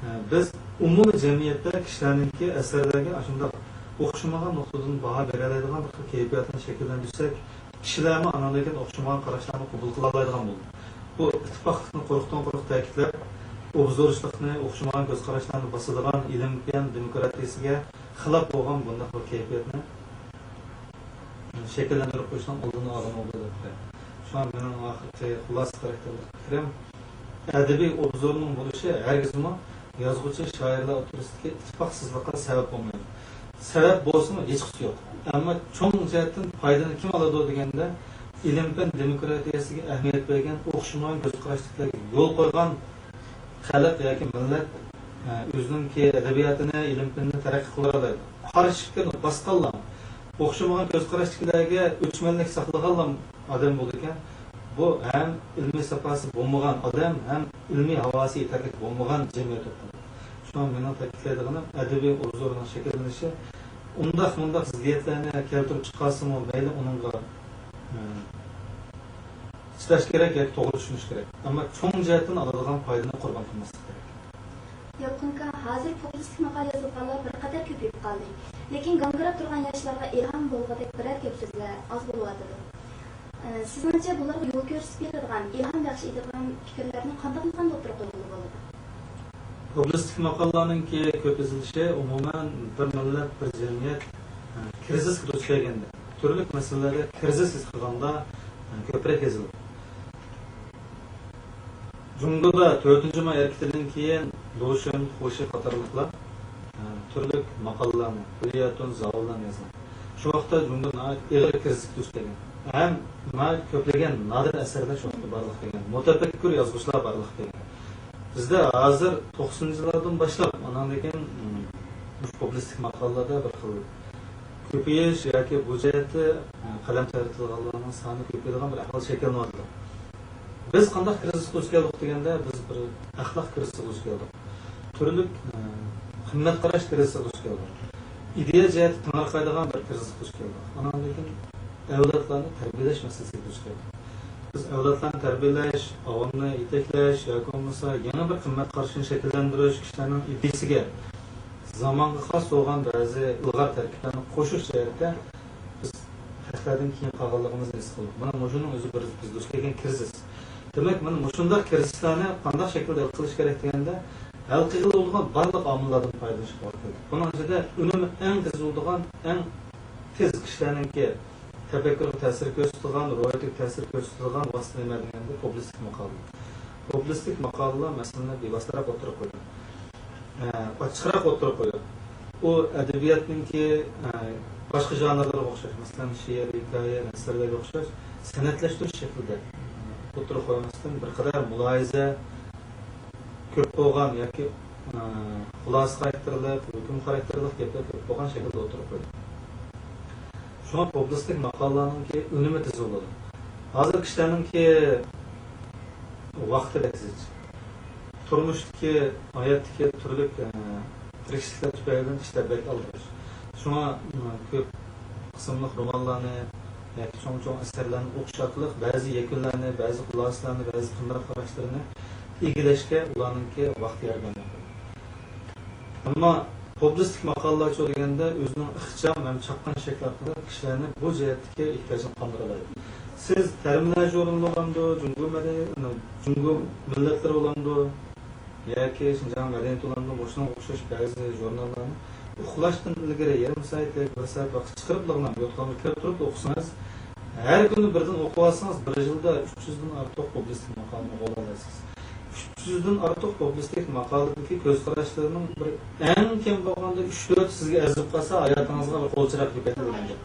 ئە، بىز ئومۇمىي جەمئىيەتتە كىشىلەرنىڭكى ئەسەرلەرگە ئاشۇنداق ئوخشىمىغان نۇقتىدىن باھا بېرەلەيدىغان بىر خىل كەيپىياتنى شەكىللەندۈرسەك، كىشىلەرمۇ ئاناندىن كېيىن ئوخشىمىغان قاراشلارنى قوبۇل قىلالايدىغان بولىدۇ. بۇ ئىتتىپاقلىقنى قۇرۇقتىن قۇرۇق تەكىتلەپ، ئوبزورچىلىقنى، ئوخشىمىغان كۆز قاراشلارنى باسىدىغان ئىلىم-پەن دېموكراتىيىسىگە خىلاپ بولغان بۇنداق بىر كەيپىياتنى شەكىللەندۈرۈپ قويۇشنىڭ ئالدىنى ئالغىلى بولىدۇ دەپ قارايمەن. شۇڭا مېنىڭ ئاخىرقى خۇلاسە خاراكتېرلىك پىكرىم، ئەدەبىي ئوبزورنىڭ بولۇشى ھەرگىزمۇ يازغۇچى، شائىرلار ئوتتۇرىسىدىكى ئىتتىپاقسىزلىققا سەۋەب بولمايدۇ. سەۋەب بولسىمۇ ھېچقىسى يوق. ئەمما چوڭ جەھەتتىن پايدىنى كىم ئالىدۇ دېگەندە، ئىلىم-پەن دېموكراتىيەسىگە ئەھمىيەت بەرگەن، ئوخشىمىغان كۆز قاراشتىكىلەرگە يول قويغان خەلق ياكى مىللەت ئە، ئۆزىنىڭكى ئەدەبىياتىنى، ئىلىم-پېنىنى تەرەققىي قىلدۇرالايدۇ. قارشى پىكىرنى باسقانلار، ئوخشىمىغان كۆز قاراشتىكىلەرگە ئۆچمەنلىك ساقلىغانلا ئادەم بولىدىكەن. بۇ ھەم ئىلمىي ساپاسى بولمىغان ئادەم، ھەم ئىلمىي ھاۋاسى يېتەرلىك بولمىغان جەمئىيەت بولىدۇ. شۇڭا مېنىڭ تەكىتلەيدىغىنىم، ئەدەبىي ئوبزورنىڭ شەكىللىنىشى ئۇنداق مۇنداق زىددىيەتلەرنى كەلتۈرۈپ چىقارسىمۇ مەيلى، ئۇنىڭغا، ئە، چىداش كېرەك ياكى توغرا چۈشىنىش كېرەك. ئەمما چوڭ جەھەتتىن ئالىدىغان پايدىنى قۇربان قىلماسلىق كېرەك. يالقۇن ئاكا، ھازىر پوپۇلىستىك ماقالە يازىدىغانلار بىر قەدەر كۆپىيىپ قالدى. لېكىن گاڭگىراپ تۇرغان ياشلارغا ئىلھام بولغۇدەك بىرەر گەپ سۆزلەر ئاز بولۇۋاتىدۇ. ئە، سىزنىڭچە بۇلارغا يول كۆرسىتىپ بېرىدىغان، ئىلھام بەخش ئېتىدىغان پىكىرلەرنى قانداق قانداق ئوتتۇرىغا قويغىلى بولىدۇ؟ پوپۇلىستىك ماقالىلەرنىڭكى كۆپ يېزىلىشى ئومۇمەن بىر مىللەت، بىر جەمئىيەت، ئە، كىرىزىسقا دۇچ كەلگەندە، تۈرلۈك مەسىلىلەردە كىرىزىس ھېس قىلغاندا، ئە، كۆپرەك يېزىلىدۇ. جۇڭگودا تۆتىنچى ماي ھەرىكىتىدىن كېيىن لۇشۈن، خۇشى قاتارلىقلار، ئە، تۈرلۈك ماقالىلەرنى، كۈللىياتۇن، زاۋۇللارنى يازغان. شۇ ۋاقىتتا جۇڭگو ناھايىتى ئېغىر كىرىزىسكە دۇچ كەلگەن. ھەم ناھايىتى كۆپلىگەن نادىر ئەسەرلەر شۇ ۋاقىتتا بارلىققا كەلگەن. مۇتەپەككۇر يازغۇچىلار بارلىققا كەلگەن. بىزدە ھازىر توقسىنىنچى يىللاردىن باشلاپ، ئانىڭدىن كېيىن، مم، مۇشۇ پوپۇلىستىك ماقالىلەردە بىر خىل كۆپىيىش ياكى بۇ جەھەتتە، ئە، قەلەم تەۋرىتىدىغانلارنىڭ سانى كۆپىيىدىغان بىر ئەھۋال شەكىللىنىۋاتىدۇ. بىز قانداق كىرىزىسقا دۇچ كەلدۇق دېگەندە، بىز بىر ئەخلاق كىرىزىسىغا دۇچ كەلدۇق. تۈرلۈك، ئە، قىممەت قاراش كىرىزىسىغا دۇچ كەلدۇق. ئىدىيە جەھەتتە تېڭىرقايدىغان بىر كىرىزىسقا دۇچ كەلدۇق. ئانان كېيىن ئەۋلادلارنى تەربىيەلەش مەسىلىسىگە دۇچ كەلدۇق. بىز ئەۋلادلارنى تەربىيەلەش، ئاۋامنى يېتەكلەش ياكى بولمىسا يېڭى بىر قىممەت قارىشىنى شەكىللەندۈرۈش، كىشىلەرنىڭ ئىدىيىسىگە زامانغا خاس بولغان بەزى ئىلغار تەركىبلەرنى قوشۇش جەھەتتە بىز خەقلەردىن كېيىن قالغانلىقىمىزنى ھېس قىلدۇق. مانا مۇشۇنىڭ ئۆزى بىر بىز دۇچ كەلگەن كىرىزىس. دېمەك، مانا مۇشۇنداق كىرىزىسلارنى قانداق شەكىلدە ھەل قىلىش كېرەك دېگەندە، ھەل قىلغىلى بولىدىغان بارلىق ئامىللاردىن پايدىلىنىشقا توغرا كېلىدۇ. بۇنىڭ ئىچىدە ئۈنۈمى ئەڭ تېز بولىدىغان، ئەڭ تېز كىشىلەرنىڭكى تەپەككۇرغا تەسىر كۆرسىتىدىغان، روھىيىتىگە تەسىر كۆرسىتىدىغان ۋاسىتە نېمە دېگەندە، پوپۇلىستىك ماقالە. پوپۇلىستىك ماقالىلەر مەسىلىنى بىۋاسىتىراق ئوتتۇرىغا قويىدۇ. ئە، ئاچچىقراق ئوتتۇرىغا قويۇپ، ئۇ ئەدەبىياتنىڭكى، ئە، باشقا ژانىرلىرىغا ئوخشاش، مەسىلەن، شېئىر، ھېكايە، نەسرلەرگە ئوخشاش سەنئەتلەشتۈرۈش شەكلىدە ئوتتۇرىغا قويماستىن، بىر قەدەر مۇلاھىزە كۆپ بولغان ياكى، ئە، خۇلاسە خاراكتېرلىق، ھۆكۈم خاراكتېرلىق گەپلەر كۆپ بولغان شەكىلدە ئوتتۇرىغا قويدى. شۇڭا پوپۇلىستىك ماقالىلەرنىڭكى ئۈنۈمى تېز بولىدۇ. ھازىر كىشىلەرنىڭكى ۋاقتى بەك زىچ. تۇرمۇشتىكى، ھاياتتىكى تۈرلۈك، ئە، تىرىكچىلىكلەر تۈپەيلىدىن ئىشلار بەك ئالدىراش. شۇڭا، ئە، كۆپ قىسىملىق رومانلارنى ياكى چوڭ-چوڭ ئەسەرلەرنى ئوقۇش ئارقىلىق بەزى يەكۈنلەرنى، بەزى خۇلاسىلەرنى، بەزى قىممەت قاراشلىرىنى ئىگىلەشكە ئۇلارنىڭكى ۋاقتى ياردەم بېرىدۇ. ئەمما پوپۇلىستىك ماقالىلەرچۇ دېگەندە، ئۆزىنىڭ ئىخچام ھەم چاققان شەكلى ئارقىلىق كىشىلەرنى بۇ جەھەتتىكى ئېھتىياجنى قاندۇرالايدۇ. سىز تەرمىنلەر ژۇرنىلى بولامدۇ، جۇڭگو مەدەنىيەت، جۇڭگو مىللەتلىرى بولامدۇ ياكى شىنجاڭ مەدەنىيىتى بولامدۇ، مۇشۇنىڭغا ئوخشاش بەزى ژۇرناللارنى ئۇخلاشتىن ئىلگىرى يېرىم سائەتلىك، بىر سائەت ۋاقىت چىقىرىپلا يوتقانغا كىرىپ تۇرۇپ ئوقۇسىڭىز، ھەر كۈنى بىردىن ئوقۇۋالسىڭىز، بىر يىلدا ئۈچ يۈزدىن ئارتۇق پوپۇلىستىك ماقالىنى ئوقۇۋالالايسىز. ئۈچ يۈزدىن ئارتۇق پوپۇلىستىك ماقالىدىكى كۆز قاراشلىرىنىڭ بىر ئەڭ كەم بولغاندا ئۈچ تۆتى سىزگە ئەرزىپ قالسا، ھاياتىڭىزغا بىر قول چىراغ كېلىپ كېتىدۇ دېگەن گەپ.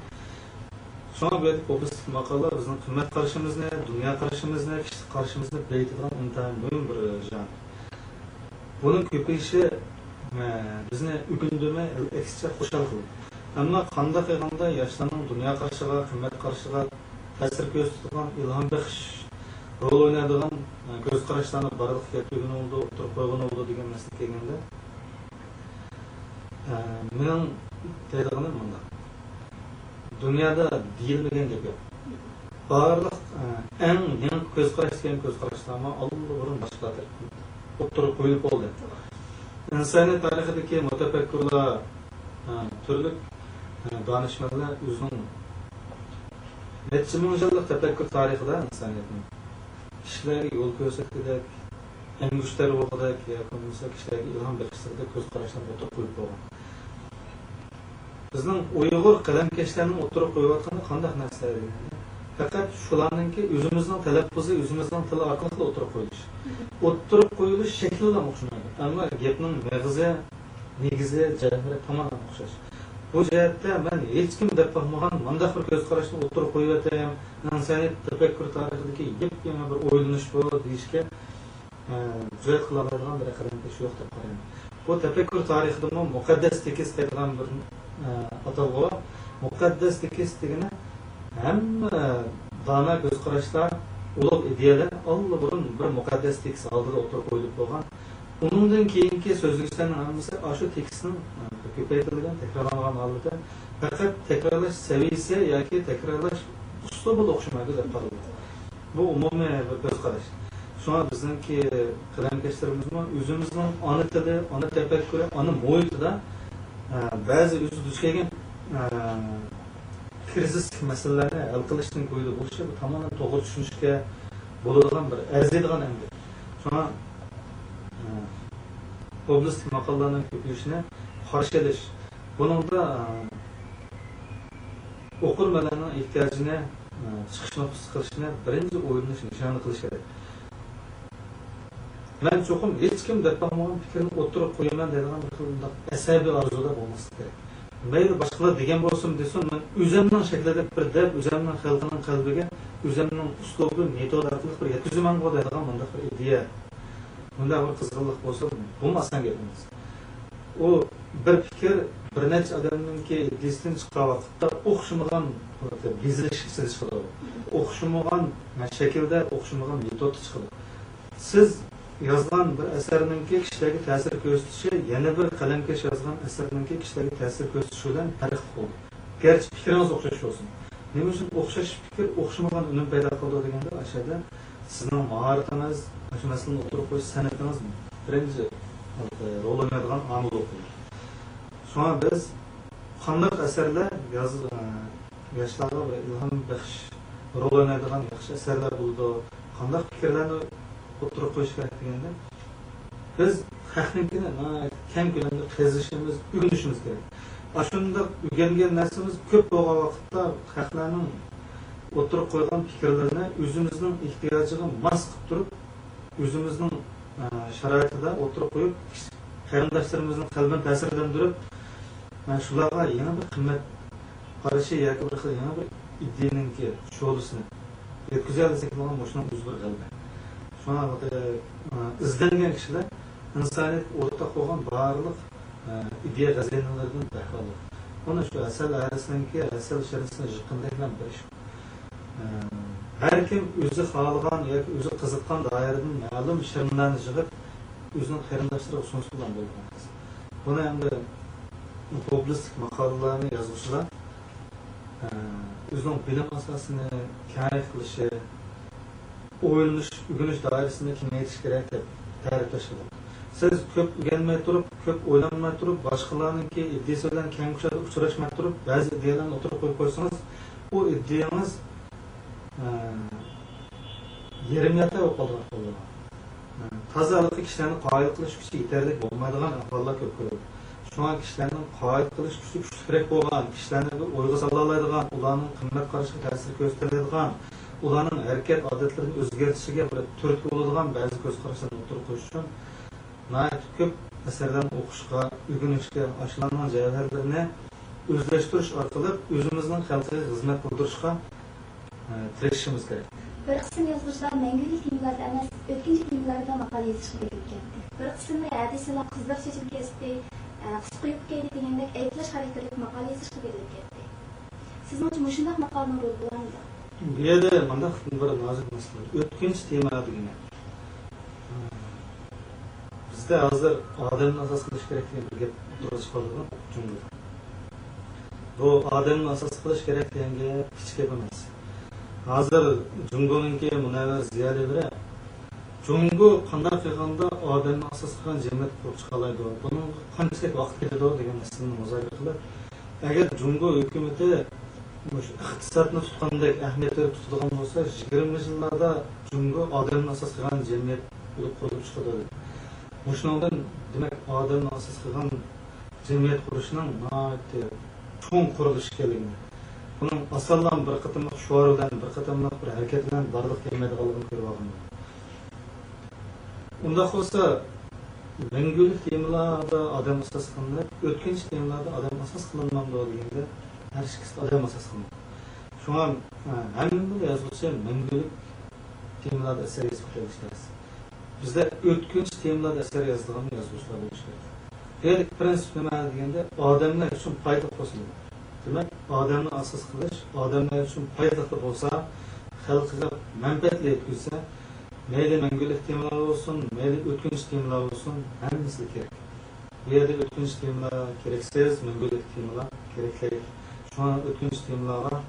شۇڭا بۇ يەردە پوپۇلىستىك ماقالىلەر بىزنىڭ قىممەت قارىشىمىزنى، دۇنيا قارىشىمىزنى، كىشىلىك قارىشىمىزنى بېيىتىدىغان ئىنتايىن مۇھىم بىر ژانىر. بۇنىڭ كۆپىيىشى، ئە، بىزنى ئۆكۈندۈرمەي، ئەكسىچە خۇشال قىلىدۇ. ئەمما قانداق قىلغاندا ياشلارنىڭ دۇنيا قارىشىغا، قىممەت قارىشىغا تەسىر كۆرسىتىدىغان، ئىلھام بېغىش رول ئوينايدىغان، ئە، كۆز قاراشلارنى بارلىققا كەلتۈرگىلى بولىدۇ، ئوتتۇرىغا قويغىلى بولىدۇ دېگەن مەسىلىگە كەلگەندە، ئە، مېنىڭ دەيدىغىنىم مۇنداق. دۇنيادا دېيىلمىگەن گەپ يوق. بارلىق، ئە، ئەڭ يېڭى كۆز قاراش دېگەن كۆز قاراشلارمۇ ئاللىبۇرۇن باشقىلار تەرىپىدىن ئوتتۇرىغا قويۇلۇپ بولدى. ئىنسانىيەت تارىخىدىكى مۇتەپەككۇرلار، ئە، تۈرلۈك، ئە، دانىشمەنلەر ئۆزىنىڭ نەچچە مىڭ يىللىق تەپەككۇر تارىخىدا ئىنسانىيەتنىڭ كىشىلەرگە يول كۆرسەتكۈدەك، ئەڭگۈشتەر بولغۇدەك ياكى بولمىسا كىشىلەرگە ئىلھام بېغىشلىغۇدەك كۆز قاراشلارنى ئوتتۇرىغا قويۇپ بولغان. بىزنىڭ ئۇيغۇر قەلەمكەشلەرنىڭ ئوتتۇرىغا قويۇۋاتقىنى قانداق نەرسىلەر دېگەندە، پەقەت شۇلارنىڭكى ئۆزىمىزنىڭ تەلەپپۇزى، ئۆزىمىزنىڭ تىلى ئارقىلىقلا ئوتتۇرىغا قويۇلۇش. ئوتتۇرىغا قويۇلۇش شەكلىلا ئوخشىمايدۇ. ئەمما گەپنىڭ مېغىزى، نېگىزى، جەۋھىرى تامامەن ئوخشاش. بۇ جەھەتتە مەن ھېچكىم دەپ باقمىغان مۇنداق بىر كۆز قاراشنى ئوتتۇرىغا قويۇۋېتەي، ئىنسانىيەت تەپەككۇر تارىخىدىكى يېپيېڭى بىر ئويلىنىش بۇ دېيىشكە، ئە، جۈرئەت قىلالايدىغان بىر قەلەمكەش يوق دەپ قارايمەن. بۇ تەپەككۇر تارىخىدىمۇ مۇقەددەس تېكىست دەيدىغان بىر، ئە، ئاتالغۇ بار. مۇقەددەس تېكىست دېگىنى ھەممە دانا كۆز قاراشلار، ئۇلۇغ ئىدىيەلەر ئاللىبۇرۇن بىر مۇقەددەس تېكىست ئالدىدا ئوتتۇرىغا قويۇلۇپ بولغان. ئۇنىڭدىن كېيىنكى سۆزلىگۈچىلەرنىڭ ھەممىسى ئاشۇ تېكىستنىڭ، ئە، كۆپەيتىلگەن، تەكرارلانغان ھالىتى. پەقەت تەكرارلاش سەۋىيەسى ياكى تەكرارلاش ئۇسلۇبىلا ئوخشىمايدۇ دەپ قارىلىدۇ. بۇ ئومۇمىي بىر كۆز قاراش. شۇڭا بىزنىڭكى قەلەمكەشلىرىمىزمۇ ئۆزىمىزنىڭ ئانا تىلى، ئانا تەپەككۇرى، ئانا مۇھىتىدا، ئە، بەزى ئۆزى دۇچ كەلگەن، ئە، كىرىزىسلىق مەسىلىلەرنى ھەل قىلىشتىن كويىدا بولۇشى بۇ تامامەن توغرا چۈشىنىشكە بولىدىغان بىر ئەرزىيدىغان ئەمگەك. شۇڭا، ئە، پوبلىستىك ماقالىلەرنىڭ كۆپىيىشىنى قارشى ئېلىش، بۇنىڭدا، ئە، ئوقۇرمەنلەرنىڭ ئېھتىياجىنى، ئە، چىقىش نۇقتىسى قىلىشنى بىرىنچى ئويلىنىش، نىشانى قىلىش كېرەك. مەن چوقۇم ھېچكىم دەپ باقمىغان پىكىرنى ئوتتۇرىغا قويىمەن دەيدىغان بىر خىل مۇنداق ئەسەبىي ئارزۇدا بولماسلىق كېرەك. مەيلى باشقىلار دېگەن بولسۇن دېسۇن، مەن ئۆزەمنىڭ شەكلىدە بىر دەپ، ئۆزەمنىڭ خەلقىنىڭ قەلبىگە ئۆزەمنىڭ ئۇسلۇبى، مېتودى ئارقىلىق بىر يەتكۈزىمەنغۇ دەيدىغان مۇنداق بىر ئىدىيە. بۇنداق بىر قىزغىنلىق بولسا، بۇمۇ ئاسان گەپ ئەمەس. ئۇ بىر پىكىر بىر نەچچە ئادەمنىڭكى ئىدىيىسىدىن چىققان ۋاقىتتا ئوخشىمىغان بېزىلىش ئىچىدە چىقىدۇ. ئوخشىمىغان شەكىلدە، ئوخشىمىغان مېتودتا چىقىدۇ. سىز يازغان بىر ئەسەرنىڭكى كىشىلەرگە تەسىر كۆرسىتىشى يەنە بىر قەلەمكەش يازغان ئەسەرنىڭكى كىشىلەرگە تەسىر كۆرسىتىشى بىلەن پەرقلىق بولىدۇ. گەرچە پىكرىڭىز ئوخشاش بولسۇن. نېمە ئۈچۈن ئوخشاش پىكىر ئوخشىمىغان ئۈنۈم پەيدا قىلىدۇ دېگەندە، ئاشۇ يەردە سىزنىڭ ماھارىتىڭىز، ئاشۇ مەسىلىنى ئوتتۇرىغا قويۇش سەنئىتىڭىز بىرىنچى رول ئوينايدىغان ئامىل بولۇپ قالىدۇ. شۇڭا بىز قانداق ئەسەرلەر ياز-، ياشلارغا بىر ئىلھام بەخش رول ئوينايدىغان ياخشى ئەسەرلەر بولىدۇ، قانداق پىكىرلەرنى ئوتتۇرىغا قويۇش كېرەك دېگەندە، بىز خەقنىڭكىنى ناھايىتى كەڭ كۆلەمدە قېزىشىمىز، ئۆگىنىشىمىز كېرەك. ئاشۇنداق ئۆگەنگەن نەرسىمىز كۆپ بولغان ۋاقىتتا، خەقلەرنىڭ ئوتتۇرىغا قويغان پىكىرلىرىنى ئۆزىمىزنىڭ ئېھتىياجىغا ماس قىلىپ تۇرۇپ، ئۆزىمىزنىڭ، ئە، شارائىتىدا ئوتتۇرىغا قويۇپ، قېرىنداشلىرىمىزنىڭ قەلبىنى تەسىرلەندۈرۈپ، ئە، شۇلارغا يېڭى بىر قىممەت قارىشى ياكى بىر خىل يېڭى بىر ئىدىيەنىڭكى شولىسىنى يەتكۈزەلىسەك بولغان مۇشۇنىڭ ئۆزى بىر غەلىبە. شۇڭا، ئە، ئىزدەنگەن كىشىلەر ئىنسانىيەتكە ئورتاق بولغان بارلىق، ئە، ئىدىيە خەزىنىلىرىدىن بەھرىلىك. مانا شۇ ھەسەل ھەرىسىنىڭكى ھەسەل شىرنىسىنى يىغقىندەك بىر ئىش. ئە، ھەر كىم ئۆزى خالىغان ياكى ئۆزى قىزىققان دائىرىدىن مەلۇم شىرنىلەرنى يىغىپ، ئۆزىنىڭ قېرىنداشلىرىغا سۇنسا بولغان بولىدىكەن. بۇنى ئەمدى پوبلىستىك ماقالىلەرنى يازغۇچىلار، ئە، ئۆزىنىڭ بىلىم ئاساسىنى كەڭرەك قىلىشى، ئويلىنىش، ئۆگىنىش دائىرىسىنى كېڭەيتىش كېرەك دەپ تەرىپلەش كېرەك. سىز كۆپ ئۆگەنمەي تۇرۇپ، كۆپ ئويلانماي تۇرۇپ، باشقىلارنىڭكى ئىدىيىسى بىلەن كەڭ كۇشادە ئۇچراشماي تۇرۇپ، بەزى ئىدىيەلەرنى ئوتتۇرىغا قويۇپ قويسىڭىز، ئۇ ئىدىيەڭىز، ئە، يېرىم يالتاق بولۇپ قالىدىغان ئەھۋاللار بار. تازا ھېلىقى كىشىلەرنى قايىل قىلىش كۈچى يېتەرلىك بولمايدىغان ئەھۋاللار كۆپ كۆرۈلىدۇ. شۇڭا كىشىلەرنىڭ قايىل قىلىش كۈچى كۈچلۈكرەك بولغان، كىشىلەرنى بىر ئويغا سالالايدىغان، ئۇلارنىڭ قىممەت قارىشىغا تەسىر كۆرسىتەلەيدىغان، ئۇلارنىڭ ھەرىكەت ئادەتلىرىنى ئۆزگەرتىشىگە بىر تۈرتكە بولىدىغان بەزى كۆز قاراشلارنى ئوتتۇرىغا قويۇش ئۈچۈن ناھايىتى كۆپ ئەسەرلەرنى ئوقۇشقا، ئۆگىنىشكە، ئاشۇلارنىڭ جەۋھەرلىرىنى ئۆزلەشتۈرۈش ئارقىلىق ئۆزىمىزنىڭ خەلقىگە خىزمەت قىلدۇرۇشقا، ئە، تىرىشىشىمىز كېرەك. بىر قىسىم يازغۇچىلار مەڭگۈلۈك تېمىلاردا ئەمەس، ئۆتكۈنچى تېمىلاردا ماقالە يېزىشقا بېرىلىپ كەتتى. بىر قىسىمى ھەدىسىلا قىزلار چېچىم كەستى، ئە، قىسقا يۇپكا كىيدى دېگەندەك ئەيىبلەش خاراكتېرلىك ماقالە يېزىشقا بېرىلىپ كەتتى. سىزنىڭچە مۇشۇنداق ماقالىنىڭ رولى بارمىدۇ؟ بۇ يەردە مۇنداق بىر نازۇك مەسىلە. ئۆتكۈنچى تېما دېگىنى. بىزدە ھازىر ئادەمنى ئاساس قىلىش كېرەك دېگەن بىر گەپ ئوتتۇرىغا چىقىۋاتىدۇ جۇڭگودا. بۇ ئادەمنى ئاساس قىلىش كېرەك دېگەن گەپ كىچىك گەپ ئەمەس. ھازىر جۇڭگونىڭكى مۇنەۋۋەر زىيالىيلىرى جۇڭگو قانداق قىلغاندا ئادەمنى ئاساس قىلغان جەمئىيەت قۇرۇپ چىقالايدۇ، بۇنىڭغا قانچىلىك ۋاقىت كېتىدۇ دېگەن مەسىلىنى مۇزاكىرە قىلىپ، ئەگەر جۇڭگو ھۆكۈمىتى مۇشۇ ئىقتىسادنى تۇتقاندەك ئەھمىيەت بېرىپ تۇتىدىغان بولسا، يىگىرمىنچى يىللاردا جۇڭگو ئادەمنى ئاساس قىلغان جەمئىيەت بولۇپ قۇرۇلۇپ چىقىدۇ. مۇشۇنىڭدىن، دېمەك، ئادەمنى ئاساس قىلغان جەمئىيەت قۇرۇشنىڭ ناھايىتى چوڭ قۇرۇلۇش ئىكەنلىكىنى، بۇنىڭ ئاسانلا بىر قېتىملىق شوئار بىلەن، بىر قېتىملىق بىر ھەرىكەت بىلەن بارلىققا كەلمەيدىغانلىقىنى كۆرۈۋالغان بولدۇم. ئۇنداق بولسا، مەڭگۈلۈك تېمىلاردا ئادەم ئاساس قىلىنىپ، ئۆتكۈنچى تېمىلاردا ئادەم ئاساس قىلىنمامدۇ دېگەندە، ھەر ئىككىسىدە ئادەم ئاساس قىلىنىدۇ. شۇڭا، ھە، ھەممە يازغۇچى مەڭگۈلۈك تېمىلاردا ئەسەر يېزىپ كېتەلىشى تەس. بىزدە ئۆتكۈنچى تېمىلاردا ئەسەر يازىدىغان يازغۇچىلار بولۇشى كېرەك. بۇ يەردىكى پىرىنسىپ نېمە دېگەندە، ئادەملەر ئۈچۈن پايدىلىق بولسۇن. دېمەك، ئادەمنى ئاساس قىلىش، ئادەملەر ئۈچۈن پايدىلىق بولسا، خەلققە مەنپەئەتلىك يەتكۈزسە، مەيلى مەڭگۈلۈك تېمىلار بولسۇن، مەيلى ئۆتكۈنچى تېمىلار بولسۇن، ھەممىسىگە كېرەك. بۇ يەردە ئۆتكۈنچى تېمىلار كېرەكسىز، مەڭگۈلۈك تېمىلار كېرەكلىك. شۇڭا ئۆتكۈنچى تېمىلارغا،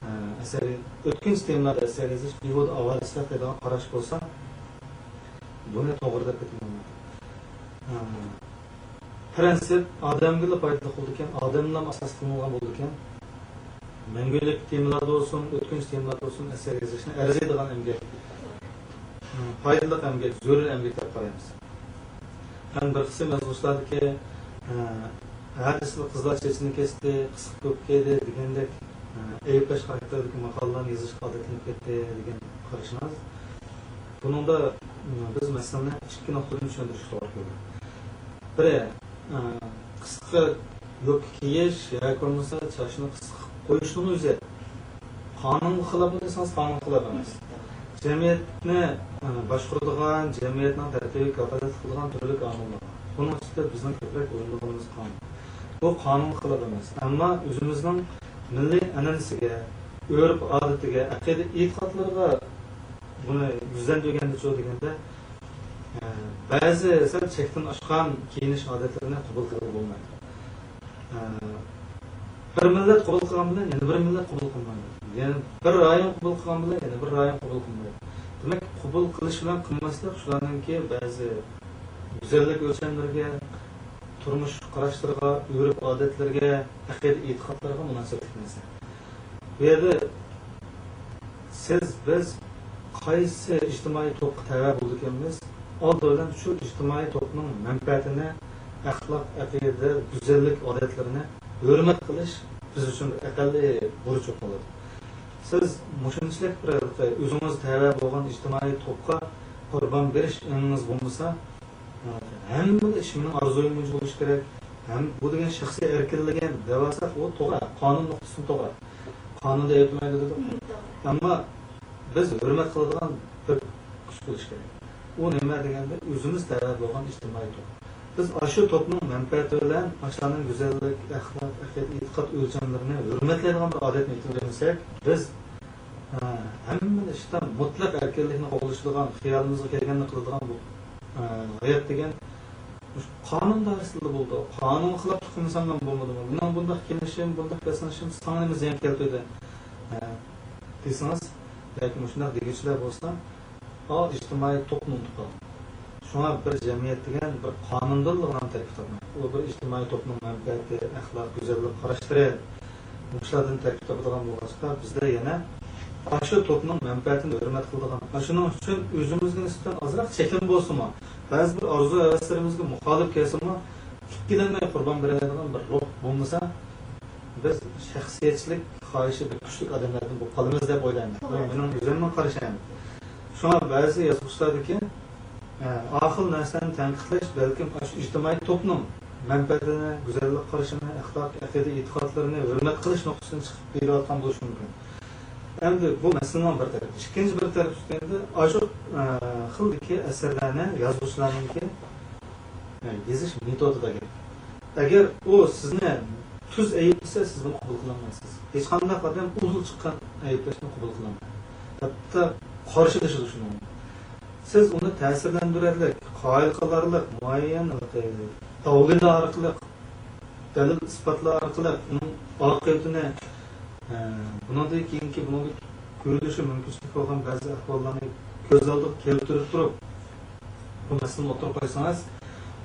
ئە، ئەسەر، ئۆتكۈنچى تېمىلاردا ئەسەر يېزىش بىھۇدە ئاۋارىچىلىك دەيدىغان قاراش بولسا، بۇنى توغرا دەپ ئېيتمايمەن. ئە، پىرىنسىپ ئادەمگىلا پايدىلىق بولىدىكەن، ئادەمنىلا ئاساس قىلىنغان بولىدىكەن. مەڭگۈلۈك تېمىلاردا بولسۇن، ئۆتكۈنچى تېمىلاردا بولسۇن، ئەسەر يېزىشنى ئەرزىيدىغان ئەمگەك، پايدىلىق ئەمگەك، زۆرۈر ئەمگەك دەپ قارايمىز. يەنە بىر قىسىم يازغۇچىلاردىكى، ھە، ھەدىسىدە قىزلار چېچىنى كەستى، قىسقا كۆپ كىيدى دېگەندەك، ھە، ئەيىبلەش خاراكتېرىدىكى ماقالىلەرنى يېزىشقا ئادەتلىنىپ كەتتى دېگەن قارىشىڭىز. بۇنىڭدا، م، بىز مەسىلىنى ئىككى نۇقتىدىن چۈشەندۈرۈشكە توغرا كېلىدۇ. بىرى، ئە، قىسقا يوپكا كىيىش ياكى بولمىسا چاچنى قىسقا قويۇشنىڭ ئۆزى قانۇنغا خىلاپمۇ دېسىڭىز، قانۇنغا خىلاپ ئەمەس. جەمئىيەتنى، ئە، باشقۇرىدىغان، جەمئىيەتنىڭ تەرتىپىگە كاپالەتلىك قىلىدىغان تۈرلۈك ئامىللار بار. بۇنىڭ ئىچىدە بىزنىڭ كۆپرەك ئويلىنىدىغىنىمىز قانۇن. بۇ قانۇنغا خىلاپ ئەمەس، ئەمما ئۆزىمىزنىڭ مىللىي ئەنئەنىسىگە، ئۆرپ-ئادىتىگە، ئەقىدە-ئېتىقادلىرىغا بۇنى يۈزلەندۈرگەندىچۇ دېگەندە، ئە، بەزى سەل چەكتىن ئاشقان كىيىنىش ئادەتلىرىنى قوبۇل قىلغىلى بولمايدۇ. ئە، بىر مىللەت قوبۇل قىلغان بىلەن يەنە بىر مىللەت قوبۇل قىلمايدۇ. يەنە بىر رايون قوبۇل قىلغان بىلەن يەنە بىر رايون قوبۇل قىلمايدۇ. دېمەك، قوبۇل قىلىش بىلەن قىلماسلىق شۇلارنىڭكى بەزى گۈزەللىك ئۆلچەملىرىگە، تۇرمۇش قاراشلىرىغا، ئۆرپ-ئادەتلىرىگە، ئەقىدە-ئېتىقادلىرىغا مۇناسىۋەتلىك نەرسە. بۇ يەردە سىز، بىز قايسى ئىجتىمائىي توپقا تەۋە بولىدىكەنمىز، ئالدى بىلەن شۇ ئىجتىمائىي توپنىڭ مەنپەئەتىنى، ئەخلاق، ئەقىدە، گۈزەللىك ئادەتلىرىنى ھۆرمەت قىلىش بىز ئۈچۈن بىر ئەقەللىي بۇرچ بولىدۇ. سىز مۇشۇنچىلىك بىر ئۆزىڭىز تەۋە بولغان ئىجتىمائىي توپقا قۇربان بېرىش ئېڭىڭىز بولمىسا، ھەممىلا ئىش مېنىڭ ئارزۇيۇم بويىچە بولۇشى كېرەك. ھەم بۇ دېگەن شەخسىي ئەركىنلىك دەۋالساق، ئۇ توغرا، قانۇن نۇقتىسىدىن توغرا. قانۇندا ئەيىبلىمەيدۇ دېدۇق. ئەمما بىز ھۆرمەت قىلىدىغان بىر كۈچ بولۇشى كېرەك. ئۇ نېمە دېگەندە، ئۆزىمىز تەۋە بولغان ئىجتىمائىي توپ. بىز ئاشۇ توپنىڭ مەنپەئەتى بىلەن ئاشۇلارنىڭ گۈزەللىك، ئەخلاق، ئەقىدە، ئېتىقاد ئۆلچەملىرىنى ھۆرمەتلەيدىغان بىر ئادەتنى يېتىلدۈرمىسەك، بىز، ھە، ھەممە ئىشتا مۇتلەق ئەركىنلىكنى قوغلىشىدىغان، خىيالىمىزغا كەلگەننى قىلىدىغان بۇ، ھە، ھايات دېگەن مۇشۇ قانۇن دائىرىسىدىلا بولىدۇ. قانۇنغا خىلاپلىق قىلمىساملا بولمىدىمۇ؟ مېنىڭ بۇنداق كىيىنىشىم، بۇنداق بەسلىنىشىم ساڭا نېمە زىيان كەلتۈردى؟ ھە، دېسىڭىز ياكى مۇشۇنداق دېگۈچىلەر بولسا، ئا، ئىجتىمائىي توپنى ئۇنتۇپ قالغان. شۇڭا بىر جەمئىيەت دېگەن بىر قانۇندىنلا تەركىب تاپمايدۇ. ئۇ بىر ئىجتىمائىي توپنىڭ مەنپەئەتى، ئەخلاق، گۈزەللىك قاراشلىرى، مۇشۇلاردىن تەركىب تاپىدىغان بولغاچقا، بىزدە يەنە ئاشۇ توپنىڭ مەنپەئەتىنى ھۆرمەت قىلىدىغان، ئاشۇنىڭ ئۈچۈن ئۆزىمىزگە نىسبەتەن ئازراق چەكلىمە بولسىمۇ، بەزى بىر ئارزۇ-ھەۋەسلىرىمىزگە مۇخالىپ كەلسىمۇ، ئىككىلەنمەي قۇربان بېرەلەيدىغان بىر روھ بولمىسا، بىز شەخسىيەتچىلىك خاھىشى بەك كۈچلۈك ئادەملەردىن بولۇپ قالىمىز دەپ ئويلايمەن. بۇ مېنىڭ ئۆزۈمنىڭ قارىشىم. شۇڭا بەزى يازغۇچىلاردىكى، ئە، ئاخىل نەرسىلەرنى تەنقىدلەش بەلكىم ئاشۇ ئىجتىمائىي توپنىڭ مەنپەئەتىنى، گۈزەللىك قارىشىنى، ئەخلاق، ئەقىدە، ئېتىقادلىرىنى ھۆرمەت قىلىش نۇقتىسىدىن چىقىپ دېيىلىۋاتقان بولۇشى مۇمكىن. ئەمدى بۇ مەسىلىنىڭ بىر تەرىپى. ئىككىنچى بىر تەرىپى دېگەندە، ئاشۇ، ئە، خىلدىكى ئەسەرلەرنى يازغۇچىلارنىڭكى، ئە، يېزىش مېتودىدا گەپ. ئەگەر ئۇ سىزنى تۈز ئەيىبلىسە، سىز بۇنى قوبۇل قىلالمايسىز. ھېچقانداق ئادەم ئۇدۇل چىققان ئەيىبلەشنى قوبۇل قىلالمايدۇ. ھەتتا قارشىلىشىدۇ شۇنىڭغا. سىز ئۇنى تەسىرلەندۈرەرلىك، قايىل قىلارلىق، مۇئەييەن، دەلىللەر ئارقىلىق، دەلىل ئىسپاتلار ئارقىلىق ئۇنىڭ ئاقىۋىتىنى، ئە، بۇنىڭدىن كېيىنكى بۇنىڭغا كۆرۈلۈشى مۇمكىنچىلىك بولغان بەزى ئەھۋاللارنى كۆز ئالدىغا كەلتۈرۈپ تۇرۇپ، بۇ مەسىلىنى ئوتتۇرىغا قويسىڭىز،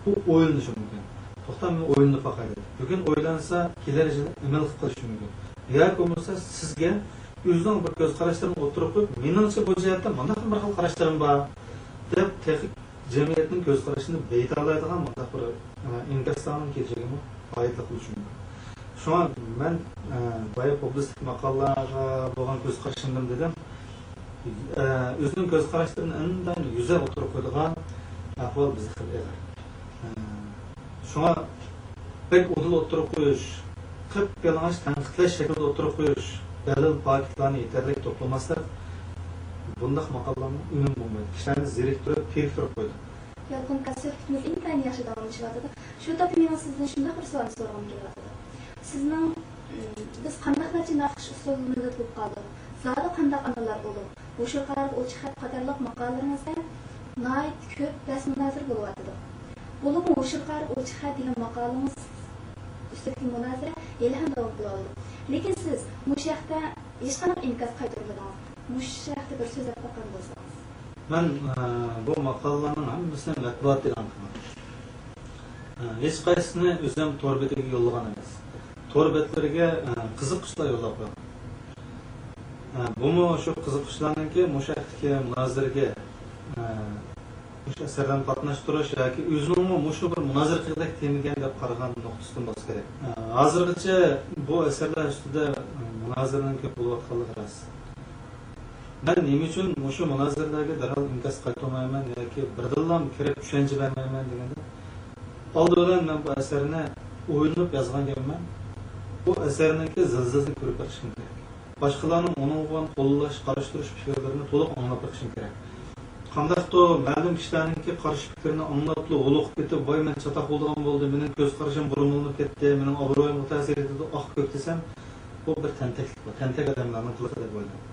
ئۇ ئويلىنىشى مۇمكىن. توختا، مەن ئويلىنىپ باقاي دەيدۇ. بۈگۈن ئويلانسا، كېلەر يىلى ئەمەل قىلىپ قېلىشى مۇمكىن. ياكى بولمىسا سىزگە ئۆزىنىڭ بىر كۆز قاراشلىرىنى ئوتتۇرىغا قويۇپ، مېنىڭچە بۇ جەھەتتە مۇنداق بىر خىل قاراشلىرىم بار دەپ، تېخى جەمئىيەتنىڭ كۆز قارىشىنى بېيىتالايدىغان مۇنداق بىر، ئە، ئىنكاسلارنىڭ كېلىشىگىمۇ ئايىتلىق بولۇشى مۇمكىن. شۇڭا مەن، ئە، بايا پوپۇلىستىك ماقالىلارغا بولغان كۆز قارىشىمدىن دېدىم. ئە، ئۆزىنىڭ كۆز قاراشلىرىنى ئىنتايىن يۈزەن ئوتتۇرىغا قويىدىغان ئەھۋال بىزدە خېلى ئېغىر. ئە، شۇڭا بەك ئۇدۇل ئوتتۇرىغا قويۇش، قىپيالىڭاچ تەنقىدلەش شەكلىدە ئوتتۇرىغا قويۇش، دەلىل، پاكىتلارنى يېتەرلىك توپلىماسلىق بۇنداق ماقالىلارنىڭ ئۈنۈمى بولمايدۇ. كىشىلەرنى زېرىكتۈرۈپ، تېرىكتۈرۈپ قويىدۇ. يالقۇن ئاكا، سۆھبىتىمىز ئىنتايىن ياخشى داۋاملىشىۋاتىدۇ. شۇ تاپتا مېنىڭ سىزدىن شۇنداق بىر سوئالنى سورىغۇم كېلىۋاتىدۇ. سىزنىڭ، م، بىز قانداقلارچە ناخشا ئۇسسۇلىنى بىلىپ قالدۇق؟ زادى قانداق ئانىلار ئۇلۇغ؟ ھوشۇرقارىغا ئوچۇق خەت قاتارلىق ماقالىلىرىڭىزدە ناھايىتى كۆپ بەس مۇنازىرە بولۇۋاتىدۇ. بولۇپمۇ ھوشۇرقارىغا ئوچۇق خەت دېگەن ماقالىڭىز ئۈستىدىكى مۇنازىرە ھېلىھەم داۋام قىلىۋاتىدۇ. لېكىن سىز مۇشۇ ھەقتە ھېچقانداق ئىنكاس قايتۇرمىدىڭىز. مۇشۇ ھەقتە بىر سۆزلەپ باققان بولسىڭىز. مەن، ئە، بۇ ماقالىلەرنىڭ ھەممىسىنى مەتبۇئاتتا ئېلان قىلغان. ئە، ھېچقايسىسىنى ئۆزۈم تور بېتىگە يوللىغان ئەمەس. تور بەتلىرىگە، ئە، قىزىققۇچىلار يوللاپ قويغان. ئە، بۇمۇ شۇ قىزىققۇچىلارنىڭكى مۇشۇ ھەقتىكى مۇنازىرىگە، ئە، مۇشۇ ئەسەرلەرنى قاتناشتۇرۇش ياكى ئۆزىنىڭمۇ مۇشۇ بىر مۇنازىرە قىلغۇدەك تېمىكەن دەپ قارىغان نۇقتىسىدىن بولسا كېرەك. ئە، ھازىرغىچە بۇ ئەسەرلەر ئۈستىدە، ئە، مۇنازىرىنىڭ كۆپ بولۇۋاتقانلىقى راست. مەن نېمە ئۈچۈن مۇشۇ مۇنازىرىلەرگە دەرھال ئىنكاس قايتۇرمايمەن ياكى بىردىنلا كىرىپ چۈشەنچە بەرمەيمەن دېگەندە، ئالدى بىلەن مەن بۇ ئەسەرنى ئويلىنىپ يازغان گەپمەن. بۇ ئەسەرنىڭكى زىلزىلىسىنى كۆرۈپ بېقىشىم كېرەك. باشقىلارنىڭ ئۇنىڭغا بولغان قوللاش، قارشى تۇرۇش پىكىرلىرىنى تولۇق ئاڭلاپ بېقىشىم كېرەك. قانداقتۇر مەلۇم كىشىلەرنىڭكى قارشى پىكرىنى ئاڭلاپلا ھولۇقۇپ كېتىپ، ۋاي، مەن چاتاق بولىدىغان بولدى، مېنىڭ كۆز قارىشىم بۇرمىلىنىپ كەتتى، مېنىڭ ئابرۇيۇمغا تەسىر يېتىدۇ، ئاھ، كۆك دېسەم، بۇ بىر تەنتەكلىك، بۇ تەنتەك ئادەملەرنىڭ قىلىقى دەپ ئويلايمەن.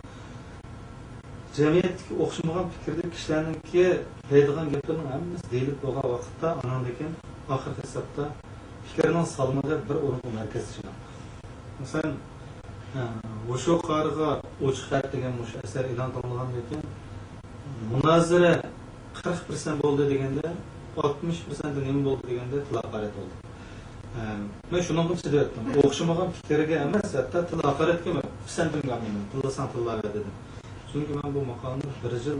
جەمئىيەتتىكى ئوخشىمىغان پىكىردىكى كىشىلەرنىڭكى دەيدىغان گەپلىرىنىڭ ھەممىسى دېيىلىپ بولغان ۋاقىتتا، ئاناندىن كېيىن ئاخىرقى ھېسابتا پىكىرنىڭ سالمىقى بىر ئورۇنغا مەركەزلىشىدۇ. مەسىلەن، ئە، ھوشۇرقارىغا ئوچۇق خەت دېگەن مۇشۇ ئەسەر ئېلان قىلىنغاندىن كېيىن، مۇنازىرە قىرىق پىرسەنت بولدى دېگەندە، ئاتمىش پىرسەنتى نېمە بولدى دېگەندە، تىل ھاقارەت بولدى. ئە، مەن شۇنىڭغىمۇ چىدىۋەتتىم. ئوخشىمىغان پىكىرگە ئەمەس، ھەتتا تىل ھاقارەتكىمۇ پىسەندۈرمىگەن مېنى. تىللىساڭ تىللاۋەر دېدىم. چۈنكى مەن بۇ ماقالىنى بىر يىل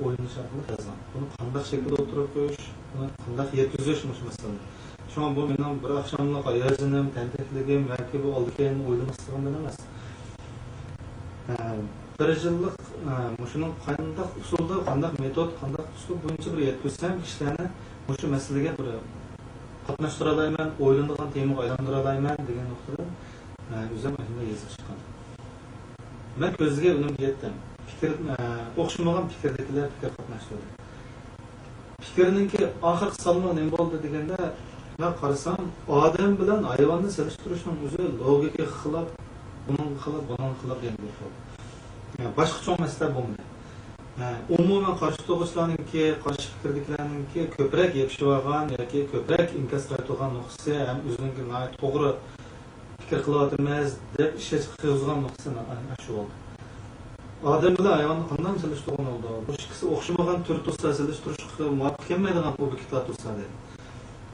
ئويلىنىش ئارقىلىق يازغان. بۇنى قانداق شەكىلدە ئوتتۇرىغا قويۇش، بۇنى قانداق يەتكۈزۈش مۇشۇ مەسىلىنى. شۇڭا بۇ مېنىڭ بىر ئاخشاملىق ھاياجىنىم، تەنتەكلىكىم ياكى بۇ ئالدى كەينىنى ئويلىماسلىقىمدىن ئەمەس. ھە، بىر يىللىق، ھە، مۇشۇنىڭ قانداق ئۇسۇلدا، قانداق مېتود، قانداق ئۇسلۇب بويىچە بىر يەتكۈزسەم، كىشىلەرنى مۇشۇ مەسىلىگە بىر قاتناشتۇرالايمەن، ئويلىنىدىغان تېمىغا ئايلاندۇرالايمەن دېگەن نۇقتىدىن، ھە، ئۆزۈم ئاشۇنداق يېزىپ چىققان. مەن كۆزلىگەن ئۈنۈمگە يەتتىم. پىكىر، ئە، ئوخشىمىغان پىكىردىكىلەر پىكىر قاتناشتۇردى. پىكىرنىڭكى ئاخىرقى سالمىقى نېمە بولدى دېگەندە، مەن قارىسام، ئادەم بىلەن ھايۋاننى سېلىشتۇرۇشنىڭ ئۆزى لوگىكىغا خىلاپ، بۇنىڭغا خىلاپ، بۇنىڭغا خىلاپ دېگەن گەپ بولدى. يا، باشقا چوڭ مەسىلە بولمىدى. ئە، ئومۇمەن قارشى تۇرغۇچىلارنىڭكى، قارشى پىكىردىكىلەرنىڭكى كۆپرەك يېپىشىۋالغان ياكى كۆپرەك ئىنكاس قايتۇرغان نۇقتىسى ھەم ئۆزىنىڭكى ناھايىتى توغرا پىكىر قىلىۋاتىمىز دەپ ئىشەنچ قىلغۇزغان نۇقتىسى ئاشۇ بولدى. ئادەم بىلەن ھايۋاننى قانداق سېلىشتۇرغىلى بولىدۇ؟ بۇ ئىككىسى ئوخشىمىغان تۈر تۇرسا سېلىشتۇرۇشقا مۇۋاپىق كەلمەيدىغان ئوبيېكتلار تۇرسا دەيدۇ.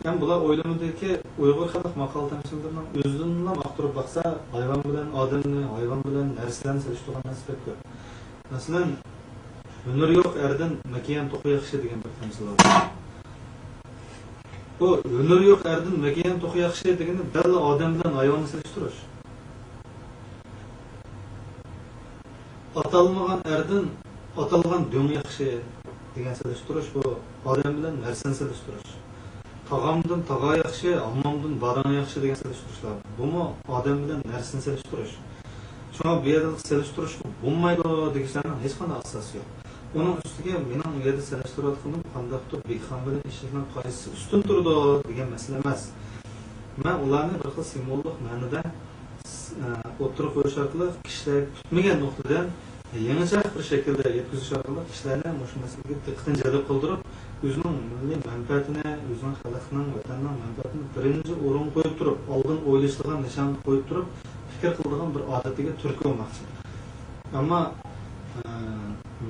ھەم بۇلار ئويلىمىدىكى ئۇيغۇر خەلق ماقال تەمسىللىرىنىڭ ئۆزىدىنلا ئاختۇرۇپ باقسا، ھايۋان بىلەن ئادەمنى، ھايۋان بىلەن نەرسىلەرنى سېلىشتۇرغان نەرسە بەك كۆپ. مەسىلەن، ھۈنىرى يوق ئەردىن مەكىيان توخۇ ياخشى دېگەن بىر تەمسىل بار. بۇ ھۈنىرى يوق ئەردىن مەكىيان توخۇ ياخشى دېگىنى دەل ئادەم بىلەن ھايۋاننى سېلىشتۇرۇش. ئاتالمىغان ئەردىن ئاتالغان دۆڭ ياخشى دېگەن سېلىشتۇرۇش، بۇ ئادەم بىلەن نەرسىنى سېلىشتۇرۇش. تاغامدىن تاغا ياخشى، ھاممامدىن باراڭ ياخشى دېگەن سېلىشتۇرۇشلار. بۇمۇ ئادەم بىلەن نەرسىنى سېلىشتۇرۇش. شۇڭا بۇ يەردە سېلىشتۇرۇشقا بولمايدۇ دېگۈچىلەرنىڭ ھېچقانداق ئاساسى يوق. ئۇنىڭ ئۈستىگە مېنىڭ ئۇ يەردە سېلىشتۇرۇۋاتقىنىم قانداقتۇر بىخان بىلەن ئېشەكنىڭ قايسىسى ئۈستۈن تۇرىدۇ دېگەن مەسىلە ئەمەس. مەن ئۇلارنى بىر خىل سىمۋوللۇق مەنىدە، ئە، ئوتتۇرىغا قويۇش ئارقىلىق كىشىلەرگە پۈتمىگەن نۇقتىدىن يېڭىچە بىر شەكىلدە يەتكۈزۈش ئارقىلىق كىشىلەرنى مۇشۇ مەسىلىگە دىققىتىنى جەلپ قىلدۇرۇپ، ئۆزىنىڭ مىللىي مەنپەئەتىنى، ئۆزىنىڭ خەلقىنىڭ، ۋەتەننىڭ مەنپەئەتىنى بىرىنچى ئورۇنغا قويۇپ تۇرۇپ، ئالدىن ئويلىشىدىغان نىشانغا قويۇپ تۇرۇپ، پىكىر قىلىدىغان بىر ئادەتتىكى تۈركۈم بولماقچى. ئەمما، ئە،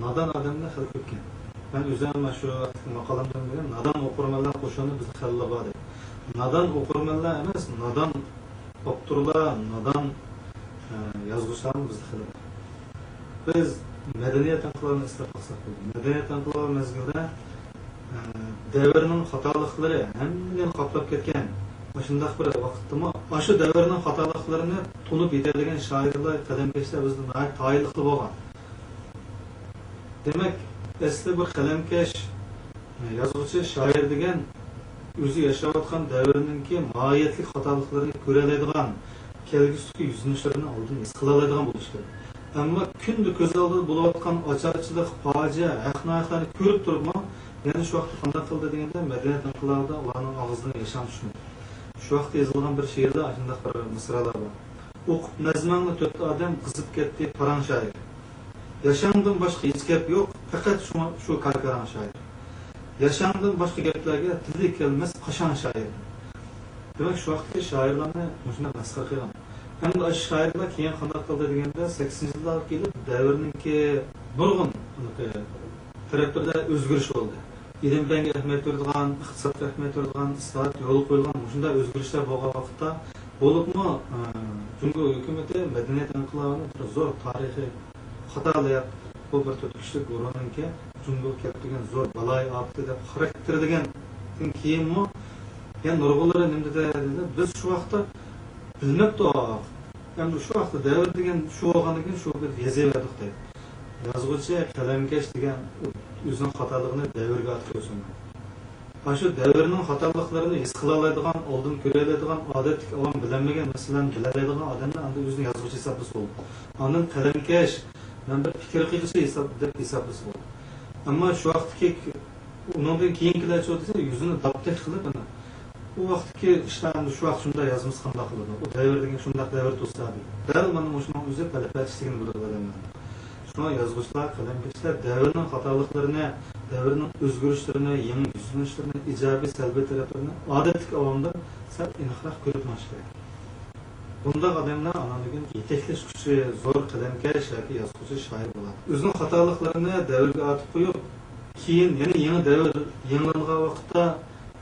نادان ئادەملەر خېلى كۆپكەن. مەن ئۆزۈم مانا شۇ ۋاقىتتىكى ماقالەمدە دېگەن، نادان ئوقۇرمەنلەر قوشۇنى بىزدە خېلىلا بار دەپ. نادان ئوقۇرمەنلەر ئەمەس، نادان ئاپتورلار، نادان، ئە، يازغۇچىلارمۇ بىزدە خېلى بار. بىز مەدەنىيەت ئىنقىلابىنى ئېسلەپ باقساق بولىدۇ. مەدەنىيەت ئىنقىلابى مەزگىلىدە، ئە، دەۋرنىڭ خاتالىقلىرى ھەممىنى قاپلاپ كەتكەن مۇشۇنداق بىر ۋاقىتتىمۇ، ئاشۇ دەۋرنىڭ خاتالىقلىرىنى تونۇپ يېتەلىگەن شائىرلار، قەلەمكەشلەر بىزدە ناھايىتى تايىنلىقلا بولغان. دېمەك، ئەسلى بىر قەلەمكەش، يازغۇچى، شائىر دېگەن ئۆزى ياشاۋاتقان دەۋرنىڭكى ماھىيەتلىك خاتالىقلىرىنى كۆرەلەيدىغان، كەلگۈسىدىكى يۈزلىنىشلىرىنى ئالدىن ھېس قىلالايدىغان بولۇشى كېرەك. ئەمما كۈندە كۆز ئالدىدا بولۇۋاتقان ئاچارچىلىق، پاجىئە، ھەق-ناھەقلەرنى كۆرۈپ تۇرۇپمۇ، يەنە شۇ ۋاقىتتا قانداق قىلدى دېگەندە، مەدەنىيەت ئىنقىلابىدا ئۇلارنىڭ ئاغزىدىن ياشاڭ چۈشمىدى. شۇ ۋاقىتتا يېزىلغان بىر شېئىردا ئاشۇنداق بىر مىسرالار بار. «ئوقۇپ نەزمەڭنى تۆت ئادەم، قىزىپ كەتتى پاراڭ شائىر. ياشاڭدىن باشقا ھېچ گەپ يوق، پەقەت شۇڭا شۇ كاركاراڭ شائىر. ياشاڭدىن باشقا گەپلەرگە تىلى كەلمەس قاشاڭ شائىر.» دېمەك، شۇ ۋاقىتتىكى شائىرلارنى مۇشۇنداق مەسخىرە قىلغان. ئەمدى ئاشۇ شائىرلار كېيىن قانداق قىلدى دېگەندە، سەكسىنىنچى يىللارغا كېلىپ دەۋرنىڭكى نۇرغۇن تەرەپلىرىدە ئۆزگىرىش بولدى. ئىلىم-پەنگە ئەھمىيەت بېرىدىغان، ئىقتىسادقا ئەھمىيەت بېرىدىغان، ئىسلاھات يولغا قويۇلغان مۇشۇنداق ئۆزگىرىشلەر بولغان ۋاقىتتا، بولۇپمۇ، ئە، جۇڭگو ھۆكۈمىتى مەدەنىيەت ئىنقىلابىنى بىر زور تارىخىي خاتالىق، بۇ بىر تۆت كۈچلۈك گۇرۇھنىڭكى جۇڭگوغا كەلتۈرگەن زور بالايىئاپىتى دەپ خاراكتېرلىگەندىن كېيىنمۇ، يەنە نۇرغۇنلىرى نېمە دېدى دېسە، بىز شۇ ۋاقىتتا بىلمەپتۇق. ئەمدى شۇ ۋاقىتتا دەۋر دېگەن شۇ بولغاندىن كېيىن شۇ بىر يېزىۋەردۇق دەيدۇ. يازغۇچى، قەلەمكەش دېگەن ئۆزىنىڭ خاتالىقىنى دەۋرگە ئاتىپ قويسۇن. ئاشۇ دەۋرنىڭ خاتالىقلىرىنى ھېس قىلالايدىغان، ئالدىن كۆرەلەيدىغان، ئادەتتىكى ئاۋام بىلەلمىگەن مەسىلىلەرنى بىلەلەيدىغان ئادەمنى ئاندىن ئۆزىنى يازغۇچى ھېسابلىسا بولىدۇ. ئاندىن قەلەمكەش، مەن بىر پىكىر قىلغۇچى ھېساب، دەپ ھېسابلىسا بولىدۇ. ئەمما شۇ ۋاقىتتىكى، ئۇنىڭدىن كېيىنكىلەرچۇ دېسە، يۈزىنى داپتەك قىلىپ، ئەنە، ئۇ ۋاقىتتىكى ئىشلار ئەمدى شۇ ۋاقىت شۇنداق يازمىسا قانداق قىلىدۇ؟ ئۇ دەۋر دېگەن شۇنداق دەۋر تۇرسا دەيدۇ. دەل مانا مۇشۇنىڭ ئۆزى پەلەپەتىش دېگىنى بولىدۇ ئادەملەرنىڭ. شۇڭا يازغۇچىلار، قەلەمكەشلەر دەۋرنىڭ خاتالىقلىرىنى، دەۋرنىڭ ئۆزگىرىشلىرىنى، يېڭى يۈزلىنىشلىرىنى، ئىجابىي، سەلبىي تەرەپلىرىنى ئادەتتىكى ئاۋامدىن سەل ئېنىقراق كۆرۈپ مېڭىش كېرەك. بۇنداق ئادەملەر ئاناندىن كېيىن يېتەكلەش كۈچى زور قەلەمكەش ياكى يازغۇچى، شائىر بولىدۇ. ئۆزىنىڭ خاتالىقلىرىنى دەۋرگە ئاتىپ قويۇپ، كېيىن يەنە يېڭى دەۋر يېڭىلانغان ۋاقىتتا،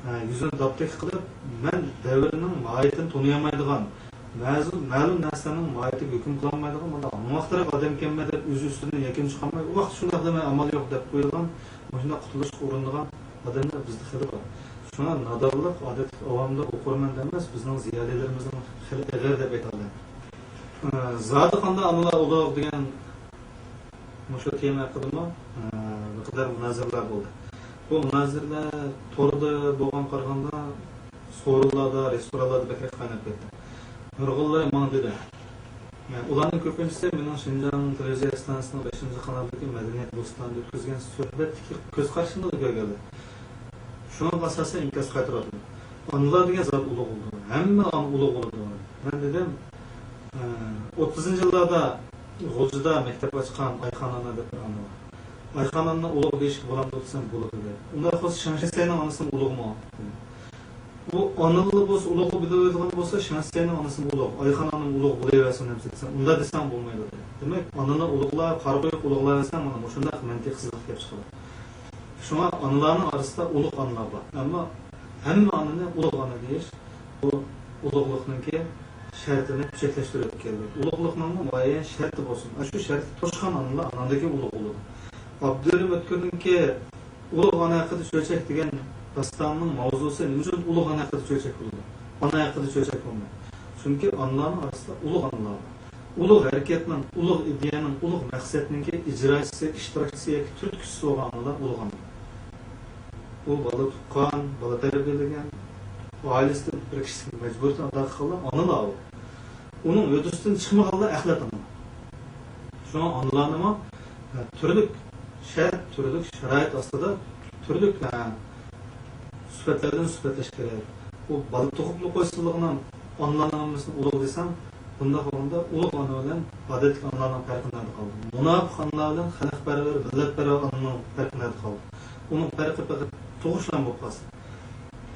ئە، يۈزىنى داپتەك قىلىپ، مەن دەۋرنىڭ ماھىيىتىنى تونۇيالمايدىغان، مەزۇ-، مەلۇم نەرسىلەرنىڭ ماھىيىتىگە ھۆكۈم قىلالمايدىغان، مانا ئاڭۋاقتىراق ئادەمكەنمەن دەپ ئۆزى ئۈستىدىن يەكۈن چىقارماي، ئۇ ۋاقىت شۇنداق دېمەي ئامال يوق دەپ قويىدىغان، مۇشۇنداق قۇتۇلۇشقا ئۇرۇنىدىغان ئادەملەر بىزدە خېلى بار. شۇڭا نادانلىق ئادەتتىكى ئاۋامدا ئوقۇرمەن ئەمەس، بىزنىڭ زىيالىيلىرىمىزنىڭ خېلى ئېغىر دەپ ئېيتالايمەن. ئە، زادى قانداق ئانىلار ئۇلۇغ دېگەن مۇشۇ تېما ھەققىدىمۇ، ئە، بىر قەدەر مۇنازىرىلەر بولدى. بۇ مۇنازىرىلەر توردا بولغان قارىغاندا، سورۇنلاردا، رېستورانلاردا بەكرەك قايناپ كەتتى. نۇرغۇنلىرى ماڭا دېدى. يەنى ئۇلارنىڭ كۆپىنچىسى مېنىڭ شىنجاڭ تېلېۋىزىيە ئىستانسىسىنىڭ بەشىنچى قانالىدىكى مەدەنىيەت بوستانىدا ئۆتكۈزگەن سۆھبەتتىكى كۆز قارىشىمدىلا كۆرگەنلەر. شۇنىڭغا ئاساسەن ئىنكاس قايتۇرۇۋاتىمەن. ئانىلار دېگەن زادى ئۇلۇغ بولىدۇ. ھەممە ئانا ئۇلۇغ بولىدۇ. مەن دېدىم، ئە، ئوتتۇزىنچى يىللاردا غۇلجىدا مەكتەپ ئاچقان ئايخان ئانا دەپ بىر ئانا بار. ئايخان ئانىنى ئۇلۇغ دېيىشكە بولامدۇ دېسەم، بولىدۇ دېدى. ئۇنداق بولسا شېڭ شىسەينىڭ ئانىسىمۇ ئۇلۇغمۇ؟ بۇ ئانىلىرى بولسا ئۇلۇغ بولىدىغان بولسا، شېڭ شىسەينىڭ ئانىسىمۇ ئۇلۇغ، ئايخان ئانىمۇ ئۇلۇغ بولۇۋەرسۇن دېسەم، ئۇنداق دېسەڭ بولمايدۇ دېدى. دېمەك، ئانىنى ئۇلۇغلاپ، قارا قويۇق ئۇلۇغلاۋەرسەڭ، مانا مۇشۇنداق مەنتىقسىزلىق كېلىپ چىقىدۇ. شۇڭا ئانىلارنىڭ ئارىسىدا ئۇلۇغ ئانىلار بار. ئەمما ھەممە ئانىنى ئۇلۇغ ئانا دېيىش، بۇ ئۇلۇغلۇقنىڭكى شەرتىنى پۈچەكلەشتۈرۈپ كەلدى. ئۇلۇغلۇقنىڭمۇ مۇئەييەن شەرتى بولسۇن. ئاشۇ شەرتنى توشقان ئانىلار ئاناندىن كېيىن ئۇلۇغ بولىدۇ. ئابدۇرېھىم ئۆتكۈرنىڭكى ئۇلۇغ ئانا ھەققىدە چۆچەك دېگەن داستاننىڭ ماۋزۇسى نېمە ئۈچۈن ئۇلۇغ ئانا ھەققىدە چۆچەك بولىدۇ؟ ئانا ھەققىدە چۆچەك بولمايدۇ. چۈنكى ئانىلارنىڭ ئارىسىدا ئۇلۇغ ئانىلار بار. ئۇلۇغ ھەرىكەتنىڭ، ئۇلۇغ ئىدىيەنىڭ، ئۇلۇغ مەقسەتنىڭكى ئىجراچىسى، ئىشتىراكچىسى ياكى تۈرتكىسى بولغان ئانىلار ئۇلۇغ ئانا. ئۇ بالا تۇغقان، بالا تەربىيەلىگەن، ئائىلىسىدە بىر كىشىلىك مەجبۇرىيىتىنى ئادا قىلغانلار ئانىلار ئۇ. ئۇنىڭ ھۆددىسىدىن چىقمىغانلار ئەخلەت ئانا. شۇڭا ئانىلارنىمۇ، ھە، تۈرلۈك شەرت، تۈرلۈك شارائىت ئاستىدا تۈرلۈك، ھە، سۈپەتلەردىن سۈپەتلەش كېرەك. ئۇ بالا تۇغۇپلا قويسىلىغىنا ئانىلارنىڭ ھەممىسىنى ئۇلۇغ دېسەڭ، بۇنداق بولغاندا ئۇلۇغ ئانا بىلەن ئادەتتىكى ئانىلارنىڭ پەرقى نەدە قالدى؟ مۇناپىق ئانىلار بىلەن خەلقپەرۋەر، مىللەتپەرۋەر ئانىنىڭ پەرقى نەدە قالدى؟ ئۇنىڭ پەرقى پەقەت تۇغۇشلان بولۇپ قالسا.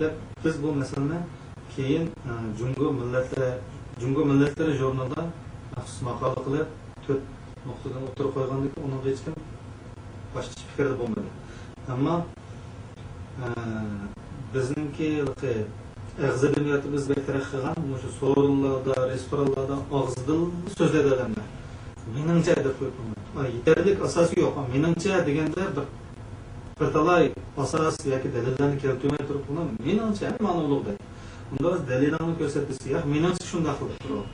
دەپ، بىز بۇ مەسىلىنى كېيىن، ئە، جۇڭگو مىللەتلەر، جۇڭگو مىللەتلىرى ژۇرنىلىدا مەخسۇس ماقالە قىلىپ، تۆت نۇقتىدىن ئوتتۇرىغا قويغاندىن كېيىن، ئۇنىڭغا ھېچكىم باشقىچە پىكىردە بولمىدى. ئەمما، ئە، بىزنىڭكى ھېلىقى ئېغىز ئەدەبىياتىمىز بەك تەرەققىي قىلغان، مۇشۇ سورۇنلاردا، رېستورانلاردا ئاغزىدىن سۆزلەيدۇ ئادەملەر. مېنىڭچە دەپ قويۇپ قويمايدۇ. ئا، يېتەرلىك ئاساسى يوق. مېنىڭچە دېگەندە بىر، بىر تالاي ئاساس ياكى دەلىللەرنى كەلتۈرمەي تۇرۇپ، بۇنى مېنىڭچە ھەممە ئانا ئۇلۇغ دەيدۇ. ئۇنداق دەلىلىڭنى كۆرسەت دېسە، ياق، مېنىڭچە شۇنداق دەپ تۇرىدۇ.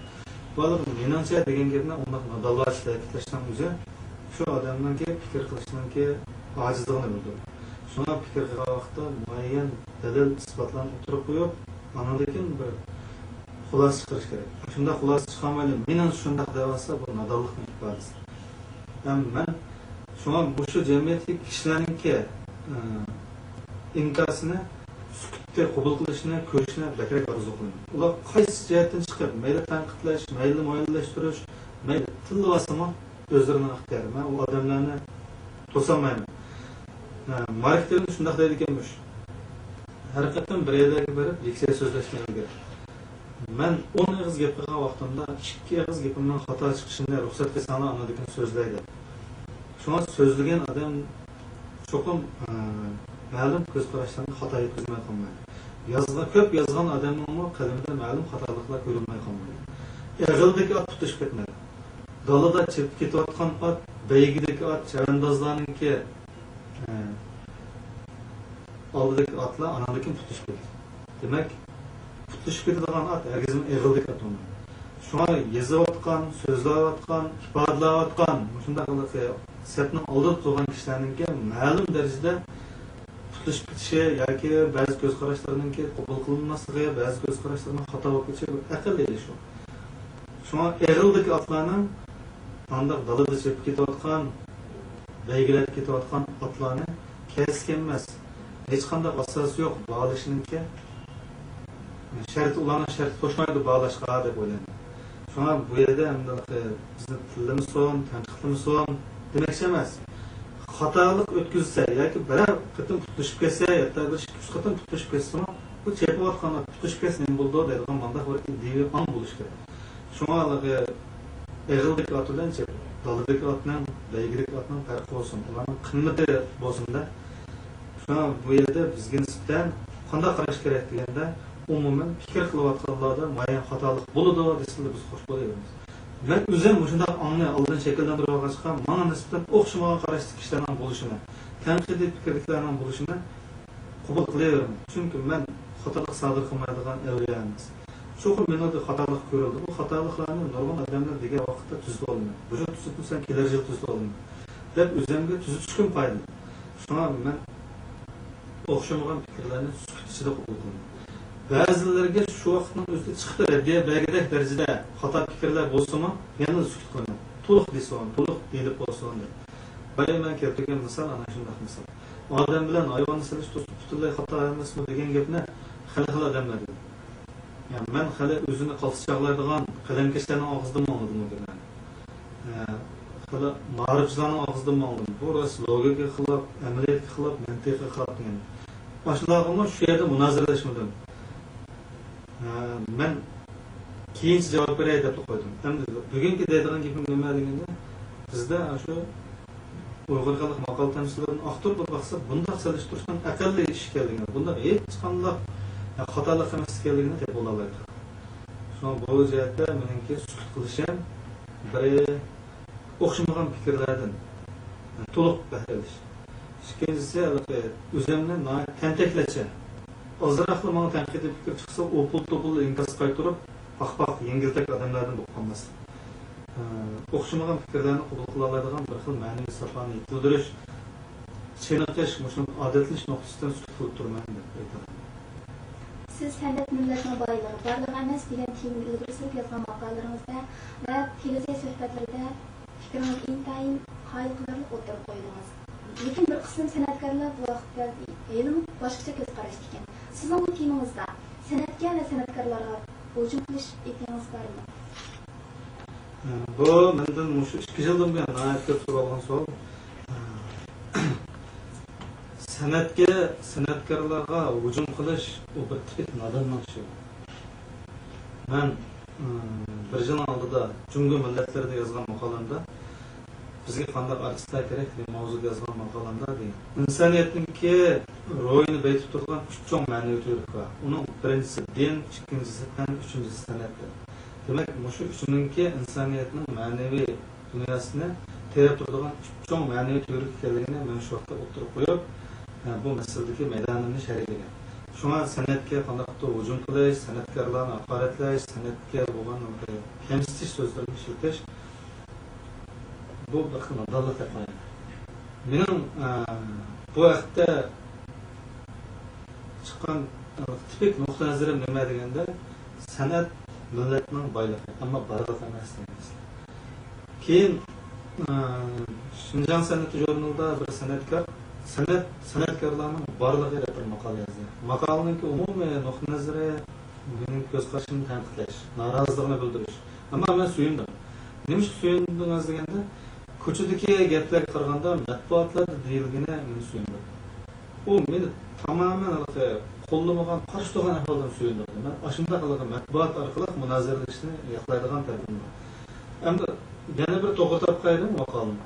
بالىلار، مېنىڭچە دېگەن گەپنى ئۇنداق نادانلارچە تەكىتلەشنىڭ ئۆزى شۇ ئادەمنىڭكى پىكىر قىلىشنىڭكى ئاجىزلىقىنى بىلدۈرىدۇ. شۇڭا پىكىر قىلغان ۋاقىتتا مۇئەييەن دەلىل، ئىسپاتلارنى ئوتتۇرىغا قويۇپ، ئاندىن كېيىن بىر خۇلاسە چىقىرىش كېرەك. شۇنداق خۇلاسە چىقارمايلا، مېنىڭچە شۇنداق دەۋاتسا، بۇ نادانلىقنىڭ ئىپادىسى. ھەم مەن شۇڭا مۇشۇ جەمئىيەتتىكى كىشىلەرنىڭكى، ئى، ئىنكاسىنى، سۈكۈتنى قوبۇل قىلىشنى، كۆرۈشنى بەكرەك ئارزۇ قىلىمەن. ئۇلار قايسى جەھەتتىن چىقىپ، مەيلى تەنقىدلەش، مەيلى مۇئەييەنلەشتۈرۈش، مەيلى تىللىۋالسىمۇ، ئۆزلىرىنىڭ ئىختىيارى. مەن ئۇ ئادەملەرنى توسالمايمەن. ھە، مارك تۋېن شۇنداق دەيدىكەنمىش. ھەر قېتىم بىر يەرلەرگە بېرىپ لېكسىيە سۆزلەشتىن ئىلگىرى، مەن ئون ئېغىز گەپ قىلغان ۋاقتىمدا ئىككى ئېغىز گېپىمنىڭ خاتا چىقىشىنى رۇخسەت قىلساڭلار، ئاندىن كېيىن سۆزلەي دەپ. شۇڭا سۆزلىگەن ئادەم چوقۇم، ئە، مەلۇم كۆز قاراشلارنى خاتا يەتكۈزمەي قالمايدۇ. يازغان، كۆپ يازغان ئادەمنىڭمۇ قەلىمىدە مەلۇم خاتالىقلار كۆرۈنمەي قالمايدۇ. ئېغىلدىكى ئات پۇتلىشىپ كەتمەيدۇ. دالىدا چېپىپ كېتىۋاتقان ئات، بەيگىدىكى ئات، چەۋەندازلارنىڭكى، ئە، ئالدىدىكى ئاتلار ئاناندىن كېيىن پۇتلىشىپ كېتىدۇ. دېمەك، پۇتلىشىپ كېتىدىغان ئات ھەرگىزمۇ ئېغىلدىكى ئات بولمايدۇ. شۇڭا يېزىۋاتقان، سۆزلەۋاتقان، ئىپادىلەۋاتقان مۇشۇنداق سەپنىڭ ئالدىدا تۇرغان كىشىلەرنىڭكى مەلۇم دەرىجىدە پۇتلىشىپ كېتىشى ياكى بەزى كۆز قاراشلىرىنىڭكى قوبۇل قىلىنماسلىقى، بەزى كۆز قاراشلىرىنىڭ خاتا بولۇپ كېتىشى بىر ئەقەللىي ئىش ئۇ. شۇڭا ئېغىلدىكى ئاتلارنىڭ ئانداق دالىدا چېپىپ كېتىۋاتقان، بەيگىلەردە كېتىۋاتقان ئاتلارنى كەلسە كەلمەس، ھېچقانداق ئاساسى يوق باھالىشىنىڭكى شەرتى، ئۇلارنىڭ شەرتى توشمايدۇ باھالاشقا دەپ ئويلايمەن. شۇڭا بۇ يەردە ئەمدى بىزنى تىللىمىسۇن، تەنقىدلىمىسۇن دېمەكچى ئەمەس. خاتالىق ئۆتكۈزسە ياكى بىرەر قېتىم پۇتلىشىپ كەتسە، ھەتتا بىر ئىككى، ئۈچ قېتىم پۇتلىشىپ كەتسىمۇ، بۇ چېپىۋاتقان ئات پۇتلىشىپ كەتسە نېمە بولىدۇ دەيدىغان مانداق بىر ئىدىيەۋى ئاڭ بولۇشى كېرەك. شۇڭا ھېلىقى ئېغىلدىكى ئات بىلەن چېپىپ، دالىدىكى ئاتنىڭ، بەيگىدىكى ئاتنىڭ پەرقى بولسۇن، ئۇلارنىڭ قىممىتى بولسۇن-دە. شۇڭا بۇ يەردە بىزگە نىسبەتەن قانداق قاراش كېرەك دېگەندە، ئومۇمەن پىكىر قىلىۋاتقانلاردا مۇئەييەن خاتالىق بولىدۇ دېسىلا بىز خوش بولۇۋېرىمىز. مەن ئۆزۈم مۇشۇنداق ئاڭنى ئالدىن شەكىللەندۈرۈۋالغاچقا، ماڭا نىسبەتەن ئوخشىمىغان قاراشتىكى كىشىلەرنىڭ بولۇشىنى، تەنقىدىي پىكىردىكىلەرنىڭ بولۇشىنى قوبۇل قىلىۋېرىمەن. چۈنكى مەن خاتالىق سادىر قىلمايدىغان ئەۋلىيا ئەمەس. چوقۇم مېنىڭدە خاتالىق كۆرۈلدى. بۇ خاتالىقلارنى نۇرغۇن ئادەملەر دېگەن ۋاقىتتا تۈزىتىۋالىمەن. بۇ يىل تۈزەتمىسەم، كېلەر يىل تۈزىتىۋالىمەن دەپ ئۆزۈمگە تۈزىتىشكىمۇ پايدىلىق. شۇڭا مەن ئوخشىمىغان پىكىرلەرنى سۈكۈت ئىچىدە قوبۇل قىلىمەن. بەزىلىرىگە شۇ ۋاقىتنىڭ ئۆزىدە چىقتى، رەددىيە بەرگۈدەك دەرىجىدە خاتا پىكىرلەر بولسىمۇ، يەنىلا سۈكۈت قىلىمەن. تولۇق دېسۇن، تولۇق دېيىلىپ بولسۇن دەپ. بايا مەن كەلتۈرگەن مىسال ئانا شۇنداق مىسال. ئادەم بىلەن ھايۋاننى سېلىشتۇرۇش پۈتۈنلەي خاتا ئەمەسمۇ دېگەن گەپنى خېلى خىل ئادەملەر دېدى. يا، مەن خېلى ئۆزىنى قالتىس چاغلايدىغان قەلەمكەشلەرنىڭ ئاغزىدىنمۇ ئاڭلىدىم ئۇ گەپلەرنى. ئە، خېلى مائارىپچىلارنىڭ ئاغزىدىنمۇ ئاڭلىدىم. بۇ راست لوگىكىغا خىلاپ، ئەمەلىيەتكە خىلاپ، مەنتىققە خىلاپ دېگەن. ئاشۇلارغىمۇ شۇ يەردە مۇنازىرىلەشمىدىم. ئە، مەن كېيىنچە جاۋاب بېرەي دەپلا قويدۇم. ئەمدى بۈگۈنكى دەيدىغان گېپىم نېمە دېگەندە، بىزدە ئاشۇ ئۇيغۇر خەلق ماقال تەمسىللىرىنى ئاختۇرۇپ باقسا، بۇنداق سېلىشتۇرۇشنىڭ ئەقەللىي ئىش ئىكەنلىكىنى، بۇنداق ھېچقانداق خاتالىق ئەمەس ئىكەنلىكىنى تېپىپ بولالايدۇ. شۇڭا بۇ جەھەتتە مېنىڭكى سۈكۈت قىلىشىم بىرى، ئوخشىمىغان پىكىرلەردىن تولۇق بەھرە ئېلىش. ئىككىنچىسى، ھېلىقى ئۆزۈمنى ناھايىتى تەنتەكلەرچە، ئازراقلا ماڭا تەنقىدىي پىكىر چىقسا، ئوپۇل-توپۇل ئىنكاس قايتۇرۇپ، پاخ-پاخ يەڭگىلتەك ئادەملەردىن بولۇپ قالماسلىق. ئە، ئوخشىمىغان پىكىرلەرنى قوبۇل قىلالايدىغان بىر خىل مەنىۋى ساپانى يېتىلدۈرۈش، چېنىقىش، مۇشۇنى ئادەتلىنىش نۇقتىسىدىن سۈكۈت قىلىپ تۇرىمەن دەپ ئېيتىمەن. سىز سەنئەت مىللەتنىڭ بايلىقى، بارلىقى ئەمەس دېگەن تېمىنى ئىلگىرى سۈرۈپ يازغان ماقالىلىرىڭىزدە ۋە تېلېۋىزىيە سۆھبەتلىرىدە پىكرىڭىزگە ئىنتايىن قايىل قىلارلىق ئوتتۇرىغا قويدىڭىز. لېكىن بىر قىسىم سەنئەتكارلار بۇ ھەقتە ھېلىمۇ باشقىچە كۆز قاراشتا ئىكەن. سىزنىڭ بۇ تېمىڭىزدا سەنئەتكە ۋە سەنئەتكارلارغا ھۇجۇم قىلىش ئېتىڭىز بارمۇ؟ بۇ مەندىن مۇشۇ ئىككى يىلدىن بۇيان ناھايىتى كۆپ سورالغان سوئال. سەنئەتكە، سەنئەتكارلارغا ھۇجۇم قىلىش، ئۇ بىر تىپىك ناداننىڭ ئىشى. مەن، ئىم، بىر يىلنىڭ ئالدىدا جۇڭگو مىللەتلىرىدە يازغان ماقالەمدە، بىزگە قانداق ئارتىسلار كېرەك دېگەن ماۋزۇدا يازغان ماقالەمدە دېگەن. ئىنسانىيەتنىڭكى روھىنى بېيىتىپ تۇرىدىغان ئۈچ چوڭ مەنىۋى تۈۋرۈك بار. ئۇنىڭ بىرىنچىسى دىن، ئىككىنچىسى پەن، ئۈچىنچىسى سەنئەت دەپ. دېمەك، مۇشۇ ئۈچىنىڭكى ئىنسانىيەتنىڭ مەنىۋى دۇنياسىنى تېرەپ تۇرىدىغان ئۈچ چوڭ مەنىۋى تۈۋرۈك ئىكەنلىكىنى مەن شۇ ۋاقىتتا ئوتتۇرىغا قويۇپ، بۇ مەسىلىدىكى مەيدانىمنى شەرھلىگەن. شۇڭا سەنئەتكە قانداقتۇر ھۇجۇم قىلىش، سەنئەتكارلارنى ھاقارەتلەش، سەنئەتكە بولغان كەمسىتىش سۆزلىرىنى ئىشلىتىش، بۇ بىر خىل نادانلىق دەپ قارايمەن. مېنىڭ، ئە، بۇ ھەقتە چىققان، ئە، تىپىك نۇقتىئىنەزىرىم نېمە دېگەندە، سەنئەت مىللەتنىڭ بايلىقى، ئەمما بارلىقى ئەمەس دېگەن مەسىلە. كېيىن، ئە، شىنجاڭ سەنئىتى ژۇرنىلىدا بىر سەنئەتكار سەنئەت، سەنئەتكارلارنىڭ بارلىقى دەپ بىر ماقالە يازدى. ماقالىنىڭكى ئومۇمىي نۇقتىئىنەزىرى مېنىڭ كۆز قارىشىمنى تەنقىدلەش، نارازىلىقىنى بىلدۈرۈش. ئەمما مەن سۆيۈندۈم. نېمىشقا سۆيۈندىڭىز دېگەندە، كوچىدىكى گەپلەرگە قارىغاندا، مەتبۇئاتلاردا دېيىلگىنى مېنى سۆيۈندۈردى. ئۇ مېنى تامامەن ھېلىقى قوللىمىغان، قارشى تۇرغان ئەھۋالدىن سۆيۈندۈردى. مەن ئاشۇنداق ھېلىقى مەتبۇئات ئارقىلىق مۇنازىرىلىشىشنى ياقلايدىغان تەرىپىم بار. ئەمدى يەنە بىر توغرا تاپقايلى ماقالىنى.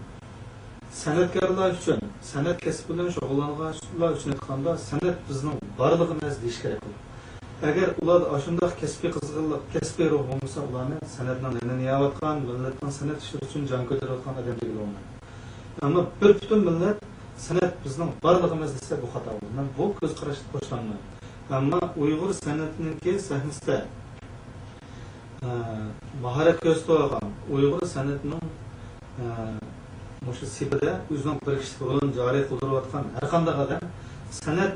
سەنئەتكارلار ئۈچۈن، سەنئەت كەسپى بىلەن شۇغۇللانغانلار ئۈچۈن ئېيتقاندا، سەنئەت بىزنىڭ بارلىقىمىز دېيىش كېرەك بولىدۇ. ئەگەر ئۇلاردا ئاشۇنداق كەسپىي قىزغىنلىق، كەسپىي روھ بولمىسا، ئۇلارنى سەنئەتنىڭ نېمىنى يەۋاتقان، مىللەتنىڭ سەنئەت ئىشلىرى ئۈچۈن جان كۆتۈرۈۋاتقان ئادەم دېگىلى بولمايدۇ. ئەمما بىر پۈتۈن مىللەت سەنئەت بىزنىڭ بارلىقىمىز دېسە، بۇ خاتا بولىدۇ. مەن بۇ كۆز قاراشتىن خوشلانمايمەن. ئەمما ئۇيغۇر سەنئىتىنىڭكى سەھنىسىدە ئە، ماھارەت كۆرسىتىۋالغان، ئۇيغۇر سەنئىتىنىڭ، ئە، مۇشۇ سېپىدە ئۆزىنىڭ بىر كىشىلىك رولىنى جارى قىلدۇرۇۋاتقان ھەرقانداق ئادەم سەنئەت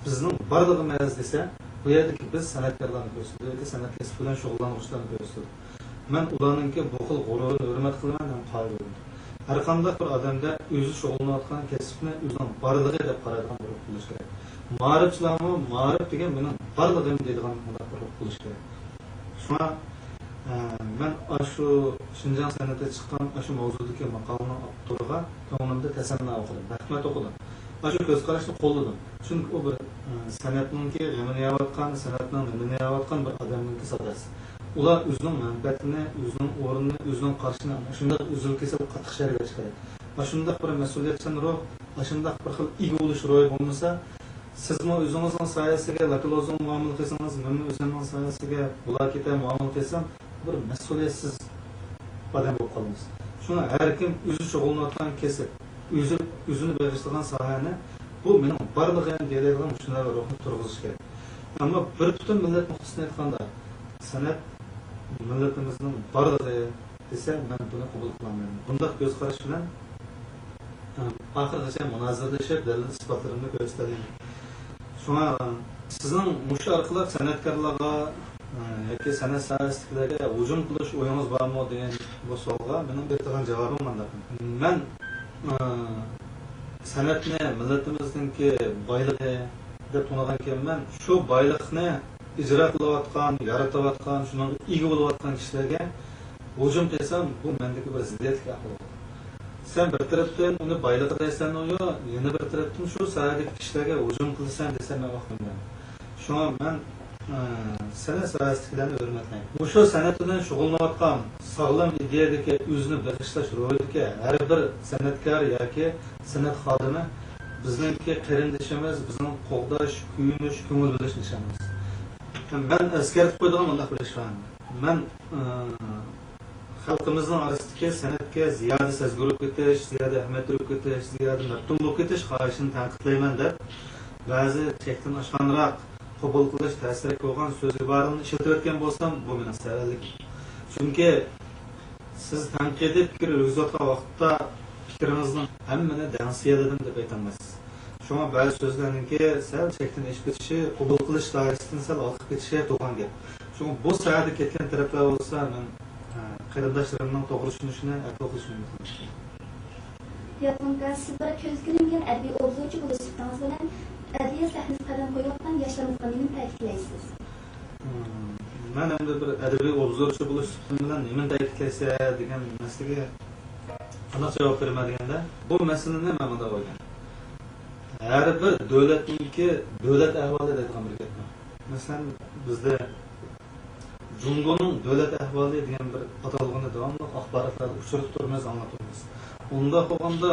بىزنىڭ بارلىقىمىز دېسە، بۇ يەردىكى بىز سەنئەتكارلارنى كۆرسىتىدۇ ياكى سەنئەت كەسپى بىلەن شۇغۇللانغۇچىلارنى كۆرسىتىدۇ. مەن ئۇلارنىڭكى بۇ خىل غۇرۇرىنى ھۆرمەت قىلىمەن ھەم قايىل بولىمەن. ھەرقانداق بىر ئادەمدە ئۆزى شۇغۇللىنىۋاتقان كەسىپنى ئۆزىنىڭ بارلىقى دەپ قارايدىغان بىر روھ بولۇشى كېرەك. مائارىپچىلارمۇ مائارىپ دېگەن مېنىڭ بارلىقىم دەيدىغان مۇنداق بىر روھ بولۇشى كېرەك. شۇڭا، ئە، مەن ئاشۇ شىنجاڭ سەنئىتى چىققان ئاشۇ ماۋزۇدىكى ماقالىنىڭ ئاپتورىغا كۆڭلۈمدە تەسەننا ئوقۇدۇم، رەھمەت ئوقۇدۇم. ئاشۇ كۆز قاراشنى قوللىدىم. چۈنكى ئۇ بىر، ئە، سەنئەتنىڭكى غېمىنى يەۋاتقان، سەنئەتنىڭ نېمىنى يەۋاتقان بىر ئادەمنىڭكى ساداسى. ئۇلار ئۆزىنىڭ مەنپەئەتىنى، ئۆزىنىڭ ئورنىنى، ئۆزىنىڭ قارىشىنى شۇنداق ئۈزۈل-كېسىل قاتتىق شەرھلەش كېرەك. ئاشۇنداق بىر مەسئۇلىيەتچان روھ، ئاشۇنداق بىر خىل ئىگە بولۇش روھى بولمىسا، سىزمۇ ئۆزىڭىزنىڭ سايەسىگە لاكلوزىڭ مۇئامىلە قىلسىڭىز، مەنمۇ ئۆزۈمنىڭ سايەسىگە بۇلاكېتە مۇئامىلە قىلسام، بىر مەسئۇلىيەتسىز ئادەم بولۇپ قالىمىز. شۇڭا ھەر كىم ئۆزى شۇغۇللىنىۋاتقان كەسىپ، ئۆزى، ئۆزىنى بېغىشلىغان ساھەنى، بۇ مېنىڭ بارلىقىم دېيەلەيدىغان مۇشۇنداق بىر روھنى تۇرغۇزۇش كېرەك. ئەمما بىر پۈتۈن مىللەت نۇقتىسىدىن ئېيتقاندا، سەنئەت مىللىتىمىزنىڭ بارلىقى دېسە، مەن بۇنى قوبۇل قىلالمايمەن. بۇنداق كۆز قاراش بىلەن، ئە، ئاخىرغىچە مۇنازىرىلىشىپ، دەلىل ئىسپاتلىرىمنى كۆرسىتەلەيمەن. شۇڭا، ئە، سىزنىڭ مۇشۇ ئارقىلىق سەنئەتكارلارغا، ئە، ياكى سەنئەت ساھەسىدىكىلەرگە ھۇجۇم قىلىش ئويىڭىز بارمۇ دېگەن بۇ سوئالغا مېنىڭ بېرىدىغان جاۋابىم مۇنداق. مەن، ئە، سەنئەتنى مىللىتىمىزنىڭكى بايلىقى دەپ تونۇغانكەنمەن. شۇ بايلىقنى ئىجرا قىلىۋاتقان، يارىتىۋاتقان، شۇنىڭغا ئىگە بولۇۋاتقان كىشىلەرگە ھۇجۇم قىلسام، بۇ مەندىكى بىر زىددىيەتلىك ئەھۋال. سەن بىر تەرەپتىن ئۇنى بايلىقى دەيسەنۇ، يەنە بىر تەرەپتىن شۇ ساھەدىكى كىشىلەرگە ھۇجۇم قىلىسەن دېسەم، مەن ئاقمايمەن. شۇڭا مەن، ئە، سەنئەت ساھەسىدىكىلەرنى ھۆرمەتلەيمەن. مۇشۇ سەنئەت بىلەن شۇغۇللىنىۋاتقان، ساغلام ئىدىيەدىكى، ئۆزىنى بېغىشلاش روھىدىكى ھەر بىر سەنئەتكار ياكى سەنئەت خادىمى بىزنىڭكى قېرىندىشىمىز، بىزنىڭ قوغداش، كۆيۈنۈش، كۆڭۈل بۆلۈش نىشانىمىز. مەن ئەسكەرتىپ قويىدىغان مۇنداق بىر ئىش بار. مەن، ئى، خەلقىمىزنىڭ ئارىسىدىكى سەنئەتكە زىيادە سەزگۈر بولۇپ كېتىش، زىيادە ھۆرمەتلىك بولۇپ كېتىش، زىيادە مەپتۇن بولۇپ كېتىش خاھىشىنى تەنقىدلەيمەن دەپ، بەزى چەكتىن ئاشقانراق، قوبۇل قىلىش تەسرەك بولغان سۆز ئىبارىلىرىنى ئىشلىتىۋەتكەن بولسام، بۇ مېنىڭ سەۋەنلىكىم. چۈنكى سىز تەنقىدىي پىكىر يۈرگۈزۈۋاتقان ۋاقىتتا پىكرىڭىزنىڭ ھەممىنى دەڭسىيەلىدىم دەپ ئېيتالمايسىز. شۇڭا بەزى سۆزلەرنىڭكى سەل چەكتىن ئېشىپ كېتىشى، قوبۇل قىلىش دائىرىسىدىن سەل ھالقىپ كېتىشى تۇرغان گەپ. شۇڭا بۇ ساھەدە كەتكەن تەرەپلەر بولسا، مەن، ھە، قېرىنداشلىرىمنىڭ توغرا چۈشىنىشىنى ئەپۇ قىلىشىنى ئۈمىد قىلىمەن. ياپونكا، سىز بىر كۆزگە ئىلمىگەن ئەدەبىي ئوبزورچى بولۇش سۈپىتىڭىز بىلەن ئەدەبىيات سەھنىسىگە قەدەم قويۇۋاتقان ياشلىرىمىزغا نېمىنى تەكىتلەيسىز؟ مەن ئەمدى بىر ئەدەبىي ئوبزورچى بولۇش سۈپىتىم بىلەن نېمىنى تەكىتلەيسەن دېگەن مەسىلىگە قانداق جاۋاب بېرىمەن دېگەندە، بۇ مەسىلىنى مەن مۇنداق ئويلايمەن. ھەر بىر دۆلەتنىڭكى دۆلەت ئەھۋالى دەيدىغان بىر گەپ بار. مەسىلەن، بىزدە جۇڭگونىڭ دۆلەت ئەھۋالى دېگەن بىر ئاتالغۇنى داۋاملىق ئاخباراتلاردا ئۇچرىتىپ تۇرىمىز، ئاڭلاپ تۇرىمىز. ئۇنداق بولغاندا،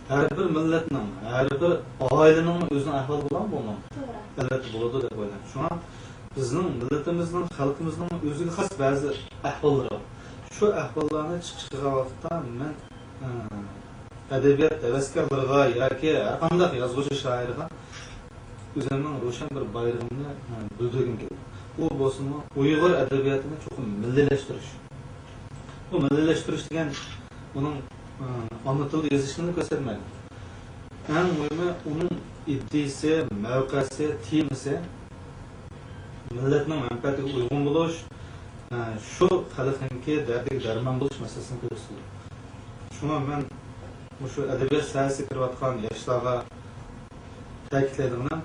ھەر بىر مىللەتنىڭ، ھەر بىر ئائىلىنىڭ ئۆزىنىڭ ئەھۋالى بولامدۇ بۇنىڭ؟ توغرا. ئەلۋەتتە بولىدۇ دەپ ئويلايمەن. شۇڭا بىزنىڭ مىللىتىمىزنىڭ، خەلقىمىزنىڭ ئۆزىگە خاس بەزى ئەھۋاللىرى بار. شۇ ئەھۋاللارنى چىقىش قىلغان ۋاقىتتا مەن، ئە، ئەدەبىيات ھەۋەسكارلىرىغا ياكى ھەر قانداق يازغۇچى شائىرغا ئۆزۈمنىڭ روشەن بىر بايرىقىمنى، ئە، بىلدۈرگۈم كېلىدۇ. ئۇ بولسىمۇ ئۇيغۇر ئەدەبىياتىنى چوقۇم مىللىيلەشتۈرۈش. بۇ مىللىيلەشتۈرۈش دېگەن ئۇنىڭ، ئە، ئانا تىلدا يېزىشنى كۆرسەتمەيدۇ. ئەڭ مۇھىمى ئۇنىڭ ئىدىيىسى، مەۋقەسى، تېمىسى مىللەتنىڭ مەنپەئەتىگە ئۇيغۇن بولۇش، ئە، شۇ خەلقنىڭكى دەردىگە دەرمان بولۇش مەسىلىسىنى كۆرسىتىدۇ. شۇڭا مەن مۇشۇ ئەدەبىيات ساھەسىگە كىرىۋاتقان ياشلارغا، تەكىتلەيدىغىنىم،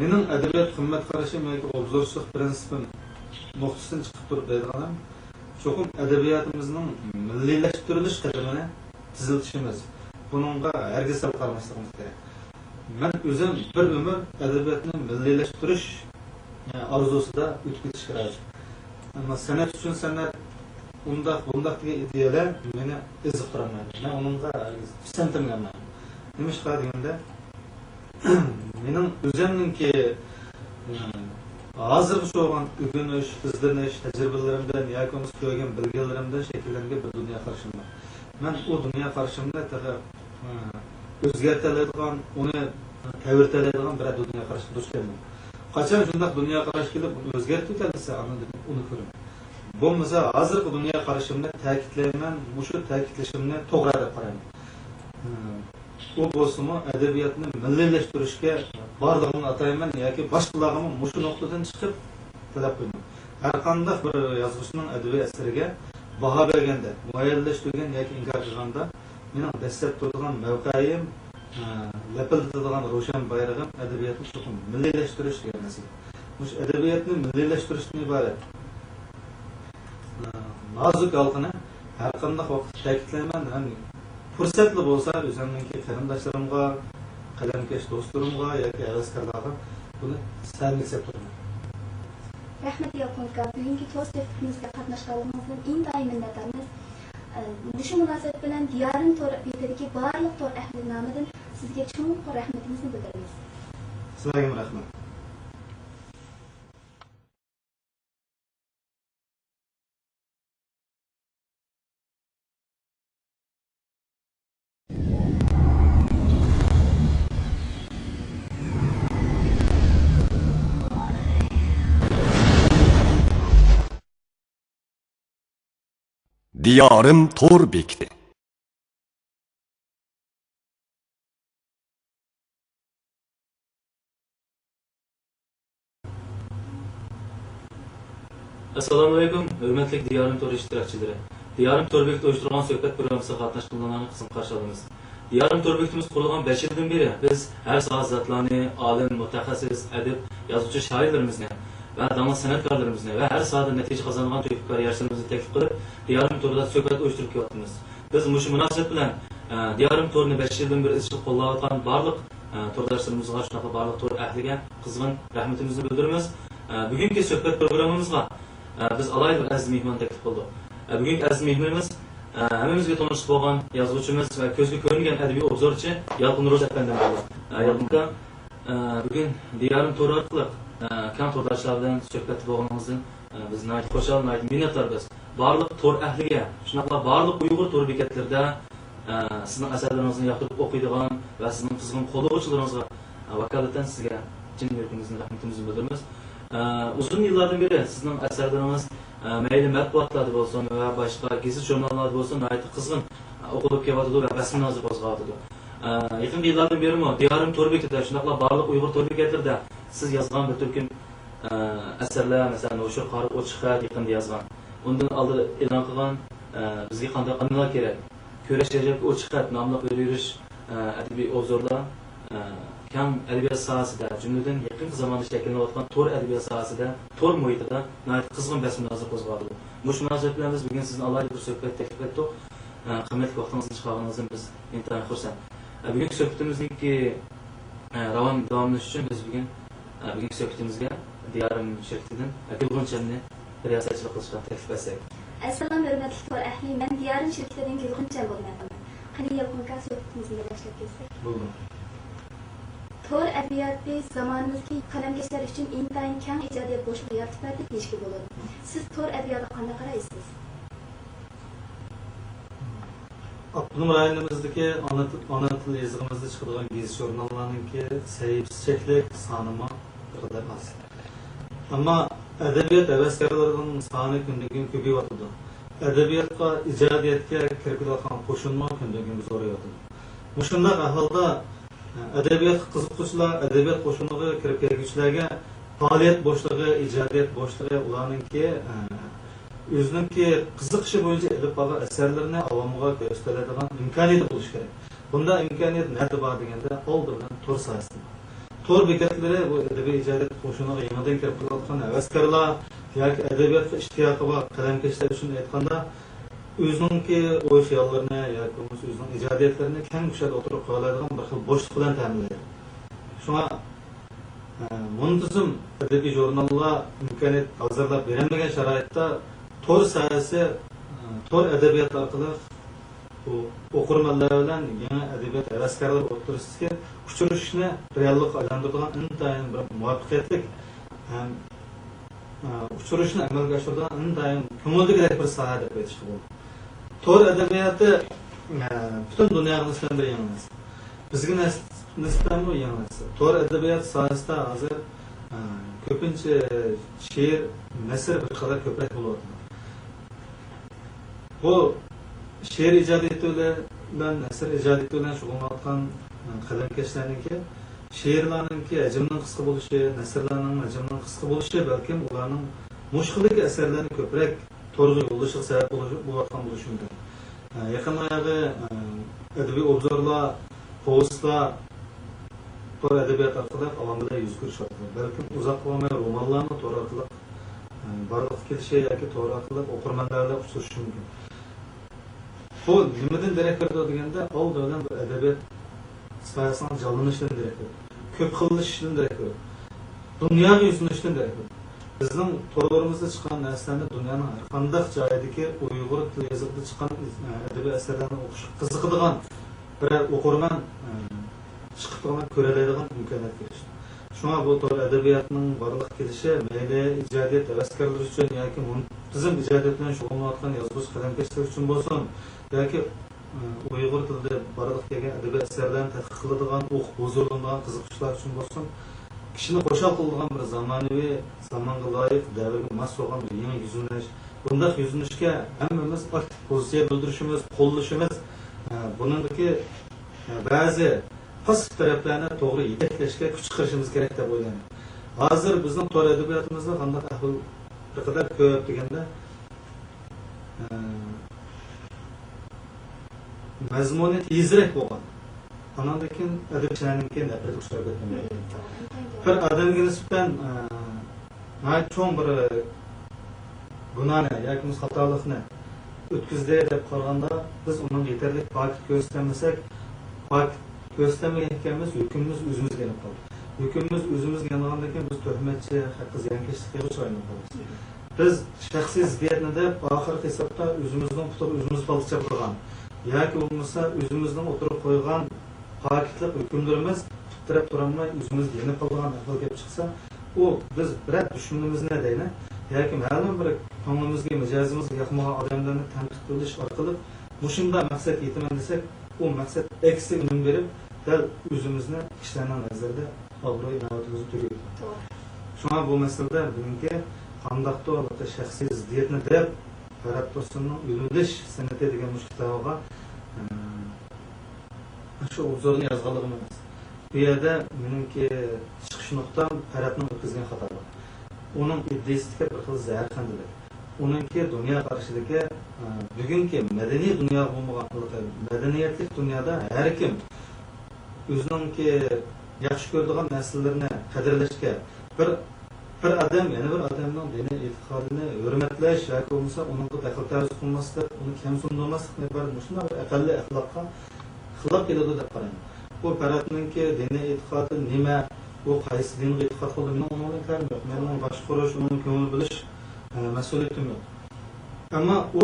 مېنىڭ ئەدەبىيات قىممەت قارىشىم ياكى ئوبزورچىلىق پىرىنسىپىم نۇقتىسىدىن چىقىپ تۇرۇپ دەيدىغىنىم، چوقۇم ئەدەبىياتىمىزنىڭ مىللىيلەشتۈرۈلۈش قەدىمىنى تېزلىتىشىمىز، بۇنىڭغا ھەرگىز سەل قارىماسلىقىمىز كېرەك. مەن ئۆزۈم بىر ئۆمۈر ئەدەبىياتنى مىللىيلەشتۈرۈش، ئە، ئارزۇسىدا ئۆتۈپ كېتىشكە رازى. ئەمما سەنئەت ئۈچۈن سەنئەت، ئۇنداق، بۇنداق دېگەن ئىدىيەلەر مېنى ئېزىقتۇرالمايدۇ. مەن ئۇنىڭغا ھەرگىز پىسەنتىم كەلمەيدۇ. نېمىشقا دېگەندە، مېنىڭ ئۆزۈمنىڭكى، ئە، ھازىرغىچە بولغان ئۆگىنىش، ئىزدىنىش تەجرىبىلىرىمدىن ياكى بولمىسا كۆرگەن، بىلگەنلىرىمدىن شەكىللەنگەن بىر دۇنيا قارىشىم بار. مەن ئۇ دۇنيا قارىشىمنى تېخى، ئە، ئۆزگەرتەلەيدىغان، ئۇنى تەۋرىتەلەيدىغان بىرەر دۇنيا قاراشقا دۇچ كەلمىدىم. قاچان شۇنداق دۇنيا قاراش كېلىپ، ئۇنى ئۆزگەرتىۋېتەلىسە، ئاندىن ئۇنى كۆرىمەن. بولمىسا، ھازىرقى دۇنيا قارىشىمنى تەكىتلەيمەن، مۇشۇ تەكىتلىشىمنى توغرا دەپ قارايمەن. ئە، ئۇ بولسىمۇ ئەدەبىياتنى مىللىيلەشتۈرۈشكە بارلىقىنى ئاتايمەن ياكى باشقىلارغىمۇ مۇشۇ نۇقتىدىن چىقىپ تەلەپ قىلىمەن. ھەرقانداق بىر يازغۇچىنىڭ ئەدەبىي ئەسىرىگە باھا بەرگەندە، مۇئەييەنلەشتۈرگەن ياكى ئىنكار قىلغاندا، مېنىڭ دەسسەپ تۇرىدىغان مەۋقەيىم، ئە، لەپىلدىتىدىغان روشەن بايرىقىم ئەدەبىياتنى چوقۇم مىللىيلەشتۈرۈش دېگەن مەسىلە. مۇشۇ ئەدەبىياتنى مىللىيلەشتۈرۈشتىن ئىبارەت، ئە، نازۇك ھالقىنى ھەرقانداق ۋاقىتتا تەكىتلەيمەن ھەم پۇرسەتلا بولسا ئۆزۈمنىڭكى قېرىنداشلىرىمغا، قەلەمكەش دوستلىرىمغا ياكى ھەۋەسكارلارغا بۇنى سەمىمىي دەپ تۇرىمەن. رەھمەت، يالقۇن ئاكا، بۈگۈنكى تور سۆھبىتىمىزگە قاتناشقانلىقىڭىزدىن ئىنتايىن مىننەتدارمىز. ئە، مۇشۇ مۇناسىۋەت بىلەن دىيارىم تور بېتىدىكى بارلىق تور ئەھلى نامىدىن سىزگە چوڭقۇر رەھمىتىمىزنى بىلدۈرىمىز. سىلەرگىمۇ رەھمەت. دىيارىم تور بېكىتى. ئەسسالامۇئەلەيكۇم، ھۆرمەتلىك دىيارىم تور ئىشتىراكچىلىرى. دىيارىم تور بېكىتى ئۇيۇشتۇرغان سۆھبەت پروگراممىسىغا قاتناشقانلارنى قىزغىن قارشى ئالىمىز. دىيارىم تور بېكىتىمىز قۇرۇلغان بەش يىلدىن بېرى بىز ھەر ساھەدە زاتلارنى، ئالىم، مۇتەخەسسىس، ئەدىب، يازغۇچى، شائىرلىرىمىزنى ۋە داڭلىق سەنئەتكارلىرىمىزنى ۋە ھەر ساھەدە نەتىجە قازانغان تۆھپىكار ياشلىرىمىزنى تەكلىپ قىلىپ، دىيارىم تورىدا سۆھبەت ئۇيۇشتۇرۇپ كېلىۋاتىمىز. بىز مۇشۇ مۇناسىۋەت بىلەن، ئە، دىيارىم تورىنى بەش يىلدىن بېرى ئىزچىل قوللاۋاتقان بارلىق، ئە، تورداشلىرىمىزغا، شۇنداقلا بارلىق تور ئەھلىگە قىزغىن رەھمىتىمىزنى بىلدۈرىمىز. ئە، بۈگۈنكى سۆھبەت پروگراممىمىزغا، ئە، بىز ئالاھىدە بىر ئەزىز مېھماننى تەكلىپ قىلدۇق. ئە، بۈگۈنكى ئەزىز مېھمىنىمىز، ئە، ھەممىمىزگە تونۇش بولغان يازغۇچىمىز ۋە كۆزگە كۆرۈنگەن ئەدەبىي ئوبزورچى يالقۇن روز ئەپەندىم بولدى. ئە، يالقۇن ئاكا، ئە، بۈگۈن دىيارىم تورى ئارقىلىق، ئە، كەڭ تورداشلار بىلەن سۆھبەتتە بولغىنىڭىزدىن، ئە، بىز ناھايىتى خۇشال، ناھايىتى مىننەتدار بىز. بارلىق تور ئەھلىگە، شۇنداقلا بارلىق ئۇيغۇر تور بېكەتلىرىدە، ئە، سىزنىڭ ئەسەرلىرىڭىزنى ياقتۇرۇپ ئوقۇيدىغان ۋە سىزنىڭ قىزغىن قوللىغۇچىلىرىڭىزغا، ئە، ۋاكالىتەن سىزگە چىن يۈرىكىمىزدىن رەھمىتىمىزنى بىلدۈرىمىز. ئە، ئۇزۇن يىللاردىن بېرى سىزنىڭ ئەسەرلىرىڭىز، ئە، مەيلى مەتبۇئاتلاردا بولسۇن ۋە باشقا گېزىت-ژۇرناللاردا بولسۇن، ناھايىتى قىزغىن، ئە، ئوقۇلۇپ كېلىۋاتىدۇ ۋە بەس-مۇنازىرە قوزغاۋاتىدۇ. ئە، يېقىنقى يىللاردىن بېرىمۇ دىيارىم تور بېكىتىدە، شۇنداقلا بارلىق ئۇيغۇر تور بېكەتلىرىدە سىز يازغان بىر تۈركۈم، ئە، ئەسەرلەر، مەسىلەن، نوشۇر قارىغا ئوچۇق خەت يېقىندا يازغان. ئۇندىن ئالدىن ئېلان قىلغان، ئە، بىزگە قانداق ئانىلار كېرەك؟ كۈرەش رەجەپكە ئوچۇق خەت ناملىق بىر يۈرۈش، ئە، ئەدەبىي ئوبزورلار، ئە، كەڭ ئەدەبىيات ساھەسىدە، جۈملىدىن يېقىنقى زاماندا شەكىللىنىۋاتقان تور ئەدەبىيات ساھەسىدە، تور مۇھىتىدا ناھايىتى قىزغىن بەس-مۇنازىرە قوزغاۋاتىدۇ. مۇشۇ مۇناسىۋەت بىلەن بىز بۈگۈن سىزنى ئالاھىدە بىر سۆھبەت تەكلىپ قىلدۇق. ئە، قىممەتلىك ۋاقتىڭىزنى چىقارغىنىڭىزدىن بىز ئىنتايىن خۇرسەن. ئە، بۈگۈنكى سۆھبىتىمىزنىڭكى، ئە، راۋان داۋاملىشىشى ئۈچۈن بىز بۈگۈن، ئە، بۈگۈنكى سۆھبىتىمىزگە دىيارىم شىركىتىدىن، ئە، گۈلغۇنچەمنى رىياسەتچىلىك قىلىشقا تەكلىپ ئەتسەك. ئەسسالام، ھۆرمەتلىك تور ئەھلى، مەن دىيارىم شىركىتىدىن گۈلغۇنچەم بولىمەن. قېنى، يالقۇن ئاكا، سۆھبىتىمىزنى باشلاپ كەتسەك. بولىدۇ. تور ئەدەبىياتى زامانىمىزدىكى قەلەمكەشلەر ئۈچۈن ئىنتايىن كەڭ ئىجادىيەت بوشلۇقى يارىتىپ بەردى دېيىشكە بولىدۇ. سىز تور ئەدەبىياتىغا قانداق قارايسىز؟ ئاپتونوم رايونىمىزدىكى ئانا تىل، ئانا تىل يېزىقىمىزدا چىقىدىغان گېزىت-ژۇرناللارنىڭكى سەھىپىسى چەكلىك، سانىمۇ بىر قەدەر ئاز. ئەمما ئەدەبىيات ھەۋەسكارلىرىنىڭ سانى كۈندىن-كۈن كۆپىيىۋاتىدۇ. ئەدەبىياتقا، ئىجادىيەتكە كىرىپ كېلىۋاتقان قوشۇنمۇ كۈندىن-كۈنگە زورىيىۋاتىدۇ. مۇشۇنداق ئەھۋالدا، ئەدەبىياتقا قىزىققۇچىلار، ئەدەبىيات قوشۇنىغا كىرىپ كەلگۈچىلەرگە پائالىيەت بوشلۇقى، ئىجادىيەت بوشلۇقى، ئۇلارنىڭكى، ئە، ئۆزىنىڭكى قىزىقىشى بويىچە ئېلىپ بارغان ئەسەرلىرىنى ئاۋامغا كۆرسىتەلەيدىغان ئىمكانىيىتى بولۇشى كېرەك. بۇنداق ئىمكانىيەت نەدە بار دېگەندە، ئالدى بىلەن تور ساھەسىدە بار. تور بېكەتلىرى بۇ ئەدەبىي ئىجادىيەت قوشۇنىغا يېڭىدىن كىرىپ كېلىۋاتقان ھەۋەسكارلار ياكى ئەدەبىياتقا ئىشتىياقى بار قەلەمكەشلەر ئۈچۈن ئېيتقاندا، ئۆزىنىڭكى ئوي-خىياللىرىنى ياكى بولمىسا ئۆزىنىڭ ئىجادىيەتلىرىنى كەڭ كۇشادە ئوتتۇرىغا قويالايدىغان بىر خىل بوشلۇق بىلەن تەمىنلەيدۇ. شۇڭا، ئە، مۇنتىزىم ئەدەبىي ژۇرناللار ئىمكانىيەت ھازىرلاپ بېرەلمىگەن شارائىتتا تور ساھەسى، ئە، تور ئەدەبىياتى ئارقىلىق بۇ ئوقۇرمەنلەر بىلەن يېڭى ئەدەبىيات ھەۋەسكارلىرى ئوتتۇرىسىدىكى ئۇچرىشىشنى رېئاللىققا ئايلاندۇرىدىغان ئىنتايىن بىر مۇۋەپپەقىيەتلىك ھەم، ئە، ئۇچرىشىشنى ئەمەلگە ئاشۇرىدىغان ئىنتايىن كۆڭۈلدىكىدەك بىر ساھە دەپ ئېيتىشقا بولىدۇ. تور ئەدەبىياتى، ئە، پۈتۈن دۇنياغا نىسبەتەن بىر يېڭى نەرسە. بىزگە نەس-، نىسبەتەنمۇ يېڭى نەرسە. تور ئەدەبىياتى ساھەسىدە ھازىر، ئە، كۆپىنچە شېئىر، نەسر بىر قەدەر كۆپرەك بولۇۋاتىدۇ. بۇ شېئىر ئىجادىيىتى بىلەن نەسر ئىجادىيىتى بىلەن شۇغۇللىنىۋاتقان، ئە، قەلەمكەشلەرنىڭكى شېئىرلارنىڭكى ھەجمىنىڭ قىسقا بولۇشى، نەسرلەرنىڭ ھەجمىنىڭ قىسقا بولۇشى بەلكىم ئۇلارنىڭ مۇشۇ خىلدىكى ئەسەرلەرنى كۆپرەك تورغا يوللىشىغا سەۋەب بولۇش-، بولۇۋاتقان بولۇشى مۇمكىن. ئە، يېقىندا ياغى، ئە، ئەدەبىي ئوبزورلار، پوۋېستلار تور ئەدەبىياتى ئارقىلىق ئاۋام بىلەن يۈز كۆرۈشۈۋاتىدۇ. بەلكىم ئۇزاق بولماي رومانلارمۇ تور ئارقىلىق، ئە، بارلىققا كېلىشى ياكى تور ئارقىلىق ئوقۇرمەنلەر بىلەن ئۇچرىشىشى مۇمكىن. بۇ نېمىدىن دېرەك بېرىدۇ دېگەندە، ئالدى بىلەن بۇ ئەدەبىيات ساھەسىنىڭ جانلىنىشىدىن دېرەك بېرىدۇ. كۆپ خىللىشىشىدىن دېرەك بېرىدۇ. دۇنياغا يۈزلىنىشتىن دېرەك بېرىدۇ. بىزنىڭ تورلىرىمىزدا چىققان نەرسىلەرنى دۇنيانىڭ ھەر قانداق جايىدىكى ئۇيغۇر تىل يېزىقىدا چىققان، ئە، ئەدەبىي ئەسەرلەرنى ئوقۇشقا قىزىقىدىغان بىرەر ئوقۇرمەن، ئە، چىقىپ تۇرغان كۆرەلەيدىغان ئىمكانىيەتكە ئېرىشتى. شۇڭا بۇ تور ئەدەبىياتىنىڭ بارلىققا كېلىشى مەيلى ئىجادىيەت ھەۋەسكارلىرى ئۈچۈن ياكى مۇنتىزىم ئىجادىيەت بىلەن شۇغۇللىنىۋاتقان يازغۇچى قەلەمكەشلەر ئۈچۈن بولسۇن، ياكى، ئە، ئۇيغۇر تىلىدا بارلىققا كەلگەن ئەدەبىي ئەسەرلەرنى تەتقىق قىلىدىغان، ئوقۇپ ھۇزۇرلىنىدىغان قىزىققۇچىلار ئۈچۈن بولسۇن، كىشىنى خۇشال قىلىدىغان بىر زامانىۋى، زامانغا لايىق، دەۋرگە ماس بولغان بىر يېڭى يۈزلىنىش. بۇنداق يۈزلىنىشكە ھەممىمىز ئاكتىپ پوزىتسىيە بىلدۈرۈشىمىز، قوللىشىمىز، ئە، بۇنىڭدىكى، ئە، بەزى پاسسىپ تەرەپلەرنى توغرا يېتەكلەشكە كۈچ چىقىرىشىمىز كېرەك دەپ ئويلايمەن. ھازىر بىزنىڭ تور ئەدەبىياتىمىزدا قانداق ئەھۋال بىر قەدەر كۆپ دېگەندە، ئە، مەزمۇنى تېزرەك بولغان. ئاناندىن كېيىن ئەدەبىياتچىلارنىڭكى نەپرەت ئۇچراپ كەتكەن. بىر ئادەمگە نىسبەتەن، ئە، ناھايىتى چوڭ بىر گۇناھنى ياكى بولمىسا خاتالىقنى ئۆتكۈزدى دەپ قارىغاندا، بىز ئۇنىڭغا يېتەرلىك پاكىت كۆرسىتەلمىسەك، پاكىت كۆرسىتەلمىگەن ئىكەنمىز، ھۆكۈمىمىز ئۆزىمىزگە يېنىپ قالدى. ھۆكۈمىمىز ئۆزىمىزگە يانغاندىن كېيىن بىز تۆھمەتچى، ھەققى زىيانكەشلىككە ئۇچرايمىز. بىز شەخسىي زىددىيەتنى دەپ، ئاخىرقى ھېسابتا ئۆزىمىزنىڭ پۇتىغا ئۆزىمىز پالتا چاپلىغان ياكى بولمىسا ئۆزىمىزنىڭ ئوتتۇرىغا قويغان پاكىتلىق ھۆكۈملىرىمىز پۇت تىرەپ تۇرالماي ئۆزىمىزگە يېنىپ قالىدىغان ئەھۋال كېلىپ چىقسا، ئۇ بىز بىرەر دۈشمىنىمىزنى دەيلى ياكى مەلۇم بىر كۆڭلىمىزگە، مىجەزىمىزگە ياقمىغان ئادەملەرنى تەنقىد قىلىش ئارقىلىق مۇشۇنداق مەقسەتكە يېتىمەن دېسەك، ئۇ مەقسەت ئەكسىگە ئۈنۈم بېرىپ، دەل ئۆزىمىزنى كىشىلەرنىڭ نەزىرىدە ئابرۇي-ئىناۋىتىمىزنى تۆگىدى. توغرا. شۇڭا بۇ مەسىلىدە مېنىڭكى قانداقتۇر شەخسىي زىددىيەتنى دەپ، پەرھات تۇرسۇننىڭ ئۆلۈۋېلىش سەنئىتى دېگەن مۇشۇ كىتابىغا، ئە، شۇ ئوبزورنى يازغانلىقىم ئەمەس. بۇ يەردە مېنىڭكى چىقىش نۇقتام پەرھاتنىڭ ئۆتكۈزگەن خاتالىقى. ئۇنىڭ ئىدىيىسىدىكى بىر خىل زەھەرخەندىلىك. ئۇنىڭكى دۇنيا قارىشىدىكى، ئە، بۈگۈنكى مەدەنىي دۇنيا بولمىغانلىقى، مەدەنىيەتلىك دۇنيادا ھەر كىم ئۆزىنىڭكى ياخشى كۆرىدىغان نەرسىلىرىنى قەدىرلەشكە، بىر، بىر ئادەم يەنە بىر ئادەمنىڭ دىنىي ئېتىقادىنى ھۆرمەتلەش ياكى بولمىسا ئۇنىڭغا دەخلى تەرۇز قىلماسلىق، ئۇنى كەمسىندۈرمەسلىقنى بىر مۇشۇنداق بىر ئەقەللىي ئەخلاققا خىلاپ كېلىدۇ دەپ قارايمەن. بۇ پەرھاتنىڭكى دىنىي ئېتىقادى نېمە؟ ئۇ قايسى دىنغا ئېتىقاد قىلىدۇ؟ مېنىڭ ئۇنىڭ بىلەن كارىم يوق. مېنىڭ باشقۇرۇش، ئۇنىڭ كۆڭۈل بۆلۈش، ئە، مەسئۇلىيىتىم يوق. ئەمما ئۇ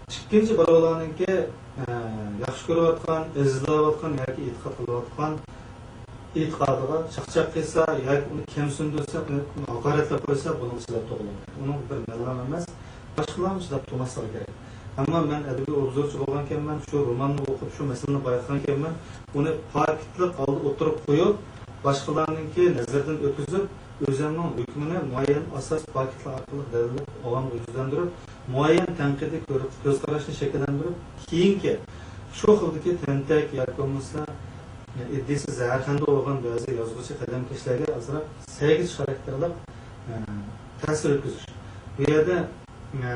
ئىككىنچى بىراۋلارنىڭكى، ئە، ياخشى كۆرۈۋاتقان، ئەزىزلەۋاتقان ياكى ئېتىقاد قىلىۋاتقان ئېتىقادىغا چاقچاق قىلسا ياكى ئۇنى كەمسىندۈرسە، ئۇنى ھاقارەتلەپ قويسا، بۇنىڭغا چىداپ تۇرغىلى بولمايدۇ. ئۇنىڭغا بىر مەنلا ئەمەس، باشقىلارمۇ چىداپ تۇرماسلىقى كېرەك. ئەمما مەن ئەدەبىي ئوبزورچى بولغانكەنمەن، شۇ روماننى ئوقۇپ، شۇ مەسىلىنى بايقىغانكەنمەن، ئۇنى پاكىتلىق ھالدا ئوتتۇرىغا قويۇپ، باشقىلارنىڭكى نەزىرىدىن ئۆتكۈزۈپ، ئۆزۈمنىڭ ھۆكمىنى مۇئەييەن ئاساس پاكىتلار ئارقىلىق دەلىللەپ، ئاۋامغا يۈزلەندۈرۈپ، مۇئەييەن تەنقىدىي كۆر-، كۆز قاراشنى شەكىللەندۈرۈپ، كېيىنكى شۇ خىلدىكى تەنتەك ياكى بولمىسا ئىدىيىسى زەھەرخەندە بولغان بەزى يازغۇچى قەلەمكەشلەرگە ئازراق سەگىچ خاراكتېرلىق، ئە، تەسىر ئۆتكۈزۈش. بۇ يەردە، ئە،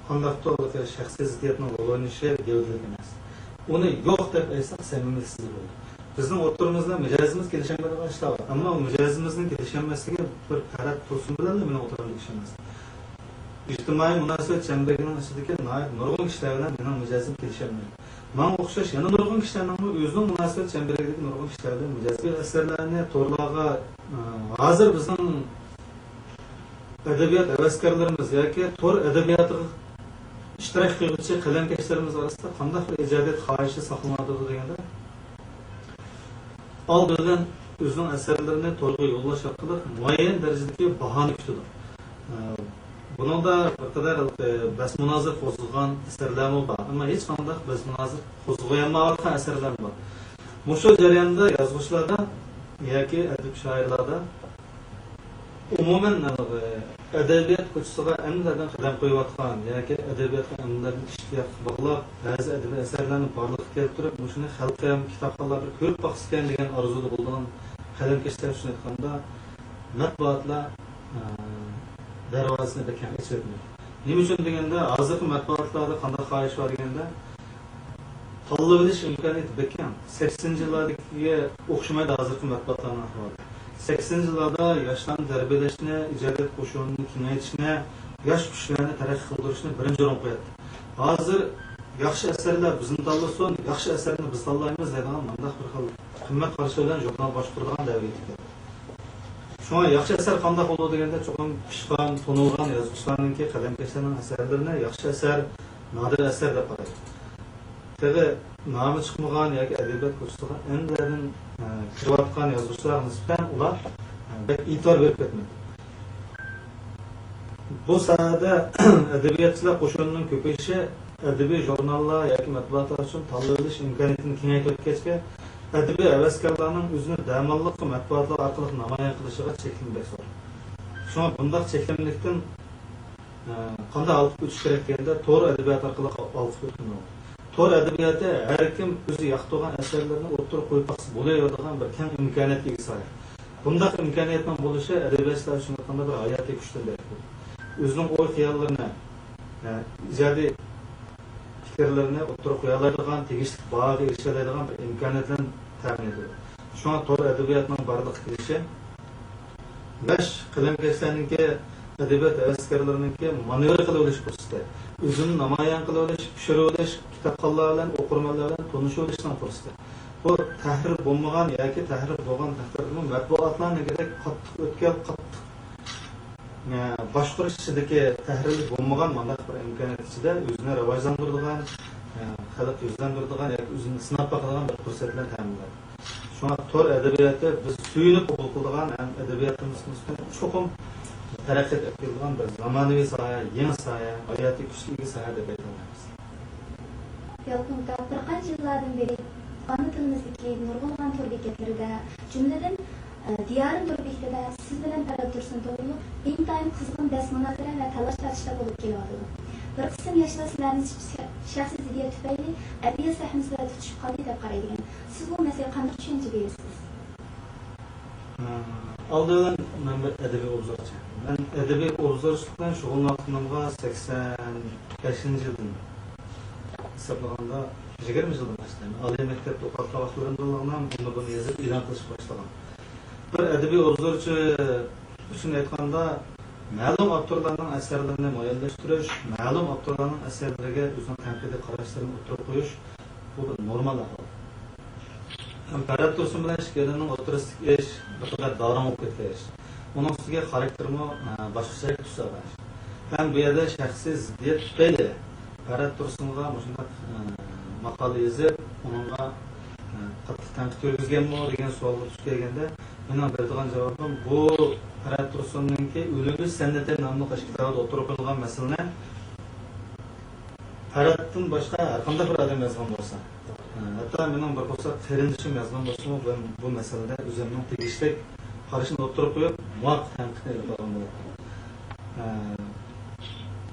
قانداقتۇر شەخسىي زىددىيەتنىڭ رول ئوينىشى گەۋدىلىك ئەمەس. ئۇنى يوق دەپ ئېيتساق، سەمىمىيەتسىزلىك بولىدۇ. بىزنىڭ ئوتتۇرىمىزدا مىجەزىمىز كېلىشەلمەيدىغان ئىشلار بار. ئەمما ئۇ مىجەزىمىزنىڭ كېلىشەلمەسلىكى بىر پەرەت تۇرسۇن بىلەنلا مېنىڭ ئوتتۇرامدا كېلىشەلمەس. ئىجتىمائىي مۇناسىۋەت چەمبىرىكىنىڭ ئىچىدىكى ناھايىتى نۇرغۇن كىشىلەر بىلەن مېنىڭ مىجەزىم كېلىشەلمەيدۇ. ماڭا ئوخشاش يەنە نۇرغۇن كىشىلەرنىڭمۇ ئۆزىنىڭ مۇناسىۋەت چەمبىرىكىدىكى نۇرغۇن كىشىلەر بىلەن مىجەزى ئەسەرلەرنى تورلارغا، ئە، ھازىر بىزنىڭ ئەدەبىيات ھەۋەسكارلىرىمىز ياكى تور ئەدەبىياتىغا ئىشتىراك قىلغۇچى قەلەمكەشلىرىمىز ئارىسىدا قانداق بىر ئىجادىيەت خاھىشى ساقلىنىۋاتىدۇ دېگەندە، ئالدى بىلەن ئۆزىنىڭ ئەسەرلىرىنى تورغا يوللاش ئارقىلىق مۇئەييەن دەرىجىدىكى باھانى كۈتىدۇ. ئە، بۇنىڭدا بىر قەدەر، ئە، بەس-مۇنازىرە قوزغىغان ئەسەرلەرمۇ بار، ئەمما ھېچقانداق بەس-مۇنازىرە قوزغىيالمايۋاتقان ئەسەرلەرمۇ بار. مۇشۇ جەرياندا يازغۇچىلاردا ياكى ئەدىب شائىرلاردا ئومۇمەن، ئەدەبىيات كوچىسىغا ئەمدىلەردىن قەدەم قويۇۋاتقان ياكى ئەدەبىياتقا ئەمدىلەردىن ئىشتىياق باغلاپ، بەزى ئەدەبىي ئەسەرلەرنى بارلىققا كەلتۈرۈپ، مۇشۇنى خەلقىم، كىتابخانلار بىر كۆرۈپ باقسىكەن دېگەن ئارزۇدا بولىدىغان قەلەمكەشلەر ئۈچۈن ئېيتقاندا، مەتبۇئاتلار، ئە، دەرۋازىسىنى بەك كەڭ ئېچىۋەتمەيدۇ. نېمە ئۈچۈن دېگەندە، ھازىرقى مەتبۇئاتلاردا قانداق خاھىش بار دېگەندە، تاللىۋېلىش ئىمكانىيىتى بەك كەڭ. سەكسىنىنچى يىللاردىكىگە ئوخشىمايدۇ ھازىرقى مەتبۇئاتلارنىڭ ئەھۋالى. سەكسىنىنچى يىللاردا ياشلارنى تەربىيەلەشنى، ئىجادىيەت قوشۇنىنى كېڭەيتىشنى، ياش كۈچلەرنى تەرەققىي قىلدۇرۇشنى بىرىنچى ئورۇنغا قوياتتى. ھازىر ياخشى ئەسەرلەر بىزنى تاللىسۇن، ياخشى ئەسەرنى بىز تاللايمىز دەيدىغان مۇنداق بىر خىل قىممەت قارىشى بىلەن ژۇرنال باشقۇرىدىغان دەۋرگە يېتىپ كەلدى. شۇڭا ياخشى ئەسەر قانداق بولىدۇ دېگەندە، چوقۇم پىشقان، تونۇلغان يازغۇچىلارنىڭكى، قەلەمكەشلەرنىڭ ئەسەرلىرىنى ياخشى ئەسەر، نادىر ئەسەر دەپ قارايدۇ. تېخى نامى چىقمىغان ياكى ئەدەبىيات كوچىسىغا ئەمدىلەردىن، ئە، كىرىۋاتقان يازغۇچىلارغا نىسبەتەن ئۇلار، ئە، بەك ئېتىبار بېرىپ كەتمەيدۇ. بۇ ساھەدە ئەدەبىياتچىلار قوشۇنىنىڭ كۆپىيىشى ئەدەبىي ژۇرناللار ياكى مەتبۇئاتلار ئۈچۈن تاللىۋېلىش ئىمكانىيىتىنى كېڭەيتىۋەتكەچكە، ئەدەبىي ھەۋەسكارلارنىڭ ئۆزىنى دەماللىققا مەتبۇئاتلار ئارقىلىق نامايان قىلىشىغا چەكلىمە بەك زور. شۇڭا بۇنداق چەكلىمىلىكتىن، ئە، قانداق ھالقىپ ئۆتۈش كېرەك دېگەندە، تور ئەدەبىياتى ئارقىلىق ھالقىپ ئۆتكىلى بولىدۇ. تور ئەدەبىياتى ھەر كىم ئۆزى ياقتۇرغان ئەسەرلىرىنى ئوتتۇرىغا قويۇپ باقسا بولۇۋېرىدىغان بىر كەڭ ئىمكانىيەتكە ئىگە ساھە. بۇنداق ئىمكانىيەتنىڭ بولۇشى ئەدەبىياتچىلار ئۈچۈن قانداق بىر ھاياتىي كۈچتىن دەرەك بېرىدۇ. ئۆزىنىڭ ئوي-خىياللىرىنى، ئە، ئىجادىي پىكىرلىرىنى ئوتتۇرىغا قويالايدىغان، تېگىشلىك باھاغا ئېرىشەلەيدىغان بىر ئىمكانىيەت بىلەن تەمىن ئېتىدۇ. شۇڭا تور ئەدەبىياتىنىڭ بارلىققا كېلىشى ياش قەلەمكەشلەرنىڭكى، ئەدەبىيات ھەۋەسكارلىرىنىڭكى مانېۋىر قىلىۋېلىش پۇرسىتى، ئۆزىنى نامايان قىلىۋېلىش، پىشۇرۇۋېلىش، كىتابخانلار بىلەن، ئوقۇرمەنلەر بىلەن تونۇشۇۋېلىشنىڭ پۇرسىتى. بۇ تەھرىر بولمىغان ياكى تەھرىر بولغان تەقدىردىمۇ مەتبۇئاتلارنىڭكىدەك قاتتىق ئۆتكەل، قاتتىق، ئە، باشقۇرۇش ئىچىدىكى تەھرىرلىك بولمىغان مۇنداق بىر ئىمكانىيەت ئىچىدە ئۆزىنى راۋاجلاندۇرىدىغان، ئە، خەلق يۈزلەندۈرىدىغان ياكى ئۆزىنى سىناپ باقىدىغان بىر پۇرسەت بىلەن تەمىنلەيدۇ. شۇڭا تور ئەدەبىياتى بىز سۆيۈنۈپ قوبۇل قىلىدىغان ھەم ئەدەبىياتىمىزنى چوقۇم تەرەققىي ئەپ كېلىدىغان بىر زامانىۋى ساھە، يېڭى ساھە، ھاياتىي كۈچكە ئىگە ساھە دەپ ئېيتالايمىز. يالقۇن ئاكا، بىر قانچە يىللاردىن بېرى ئانا تىلىمىزدىكى نۇرغۇنلىغان تور بېكەتلىرىدە، جۈملىدىن، ئە، دىيارىم تور بېكىتىدە سىز بىلەن پەرھات تۇرسۇن توغرۇلۇق ئىنتايىن قىزغىن بەس-مۇنازىرە ۋە تالاش-تارتىشلار بولۇپ كېلىۋاتىدۇ. بىر قىسىم ياشلار سىلەرنى شەخسىي زىددىيەت تۈپەيلى ئەدەبىيات سەھنىسىدە تۇتۇشۇپ قالدى دەپ قارايدىكەن. سىز بۇ مەسىلىگە قانداق چۈشەنچە بېرىسىز؟ ئالدى بىلەن مەن بىر ئەدەبىي ئوبزورچى. مەن ئەدەبىي ئوبزورچىلىق بىلەن شۇغۇللىنىۋاتقىنىمغا سەكسەن بەشىنچى يىلدىن ھېسابلىغاندا يىگىرمە يىلدىن باشلايمەن. ئالىي مەكتەپتە ئوقۇۋاتقان ۋاقىتلىرىمدىنلا مۇنۇ بىر يېزىپ ئېلان قىلىشقا باشلىغان. بىر ئەدەبىي ئوبزورچى ئۈچۈن ئېيتقاندا، مەلۇم ئاپتورلارنىڭ ئەسەرلىرىنى مۇئەييەنلەشتۈرۈش، مەلۇم ئاپتورلارنىڭ ئەسەرلىرىگە ئۆزىنىڭ تەنقىدىي قاراشلىرىنى ئوتتۇرىغا قويۇش، بۇ بىر نورمال ئەھۋال. ھەم پەرھات تۇرسۇن بىلەن ئىككىيلەننىڭ ئوتتۇرىسىدىكى ئىش بىر قەدەر داۋراڭ بولۇپ كەتكەن ئىش. ئۇنىڭ ئۈستىگە خاراكتېرىمۇ، ئە، باشقىچە تۈس ئالغان ئىش. ھەم بۇ يەردە شەخسىي زىددىيەت تۈپەيلى پەرھات تۇرسۇنغا مۇشۇنداق، ئە، ماقالە يېزىپ، ئۇنىڭغا، ئە، قاتتىق تەنقىد يۈرگۈزگەنمۇ دېگەن سوئالغا دۇچ كەلگەندە، مېنىڭ بېرىدىغان جاۋابىم، بۇ پەرھات تۇرسۇننىڭكى ئۆلۈمى سەنئىتى ناملىق ئاشۇ كىتابىدا ئوتتۇرىغا قويۇلغان مەسىلىنى پەرھاتتىن باشقا ھەر قانداق بىر ئادەم يازغان بولسا، ھەتتا مېنىڭ بىر قورساق قېرىندىشىم يازغان بولسىمۇ، مەن بۇ مەسىلىدە ئۆزۈمنىڭ تېگىشلىك قارىشىنى ئوتتۇرىغا قويۇپ، مۇۋاپىق تەنقىدنى ئېلىپ بارغان بولاتتىم.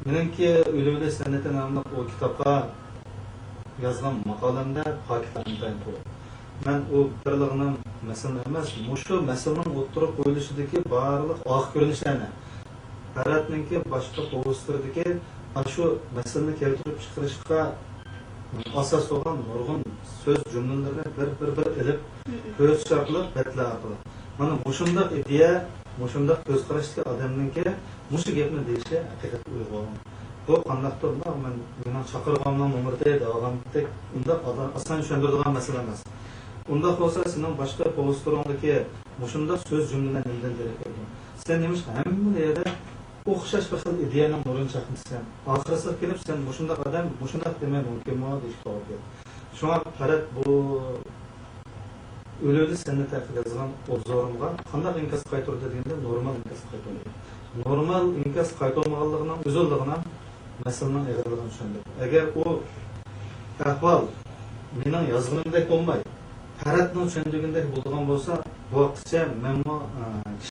مېنىڭكى ئۆلۈۋېلىش سەنئىتى ناملىق ئۇ كىتابقا يازغان ماقالەمدە پاكىتلار ئىنتايىن تولا. مەن ئۇ بىرلا مەسىلىنى ئەمەس، مۇشۇ مەسىلىنىڭ ئوتتۇرىغا قويۇلۇشىدىكى بارلىق ئارقا كۆرۈنۈشلەرنى، پەرھاتنىڭكى باشقا پوۋېستلىرىدىكى ئاشۇ مەسىلىنى كەلتۈرۈپ چىقىرىشقا ئاساس بولغان نۇرغۇن سۆز جۈملىلىرىنى بىر، بىر، بىر ئېلىپ كۆرسىتىش ئارقىلىق، بەتلەر ئارقىلىق. مانا مۇشۇنداق ئىدىيە، مۇشۇنداق كۆز قاراشتىكى ئادەمنىڭكى مۇشۇ گەپنى دېيىشى ھەقىقەتەن ئۇيغۇن. بۇ قانداقتۇر، مانا مەن، مېنىڭ چاقىرغاننىڭ نومۇرى دەۋالغاندەك، ئۇنداق ئادا-، ئاسان چۈشەندۈرىدىغان مەسىلە ئەمەس. ئۇنداق بولسا، سېنىڭ باشقا پوۋېستلىرىڭدىكى مۇشۇنداق سۆز جۈملىلەر نېمىدىن دېرەك بېرىدۇ؟ سەن نېمىشقا ھەممە يەردە ئوخشاش بىر خىل ئىدىيەنىڭ نۇرىنى چاقنىتىسەن؟ ئاخىرسىغا كېلىپ، سەن مۇشۇنداق ئادەم مۇشۇنداق دېمەي مۇمكىنمۇ دېيىش توغرا گەپ. شۇڭا پەرەت بۇ ئۆلۈۋىدى سەننى تەقىر يازغان ئوبزورۇمغا قانداق ئىنكاس قايتۇردى دېگەندە، نورمال ئىنكاس قايتۇردى. نورمال ئىنكاس قايتۇرمىغانلىقىنىڭ ئۆزىنىلا مەسىلىنىڭ ئېغىرلىقىنى چۈشەندۈردى. ئەگەر ئۇ ئەھۋال مېنىڭ يازغىنىمدەك بولماي، پەرەتنىڭ چۈشەندۈرگىنىدەك بولىدىغان بولسا، بۇ ۋاقىتقىچە مەنمۇ، ئە،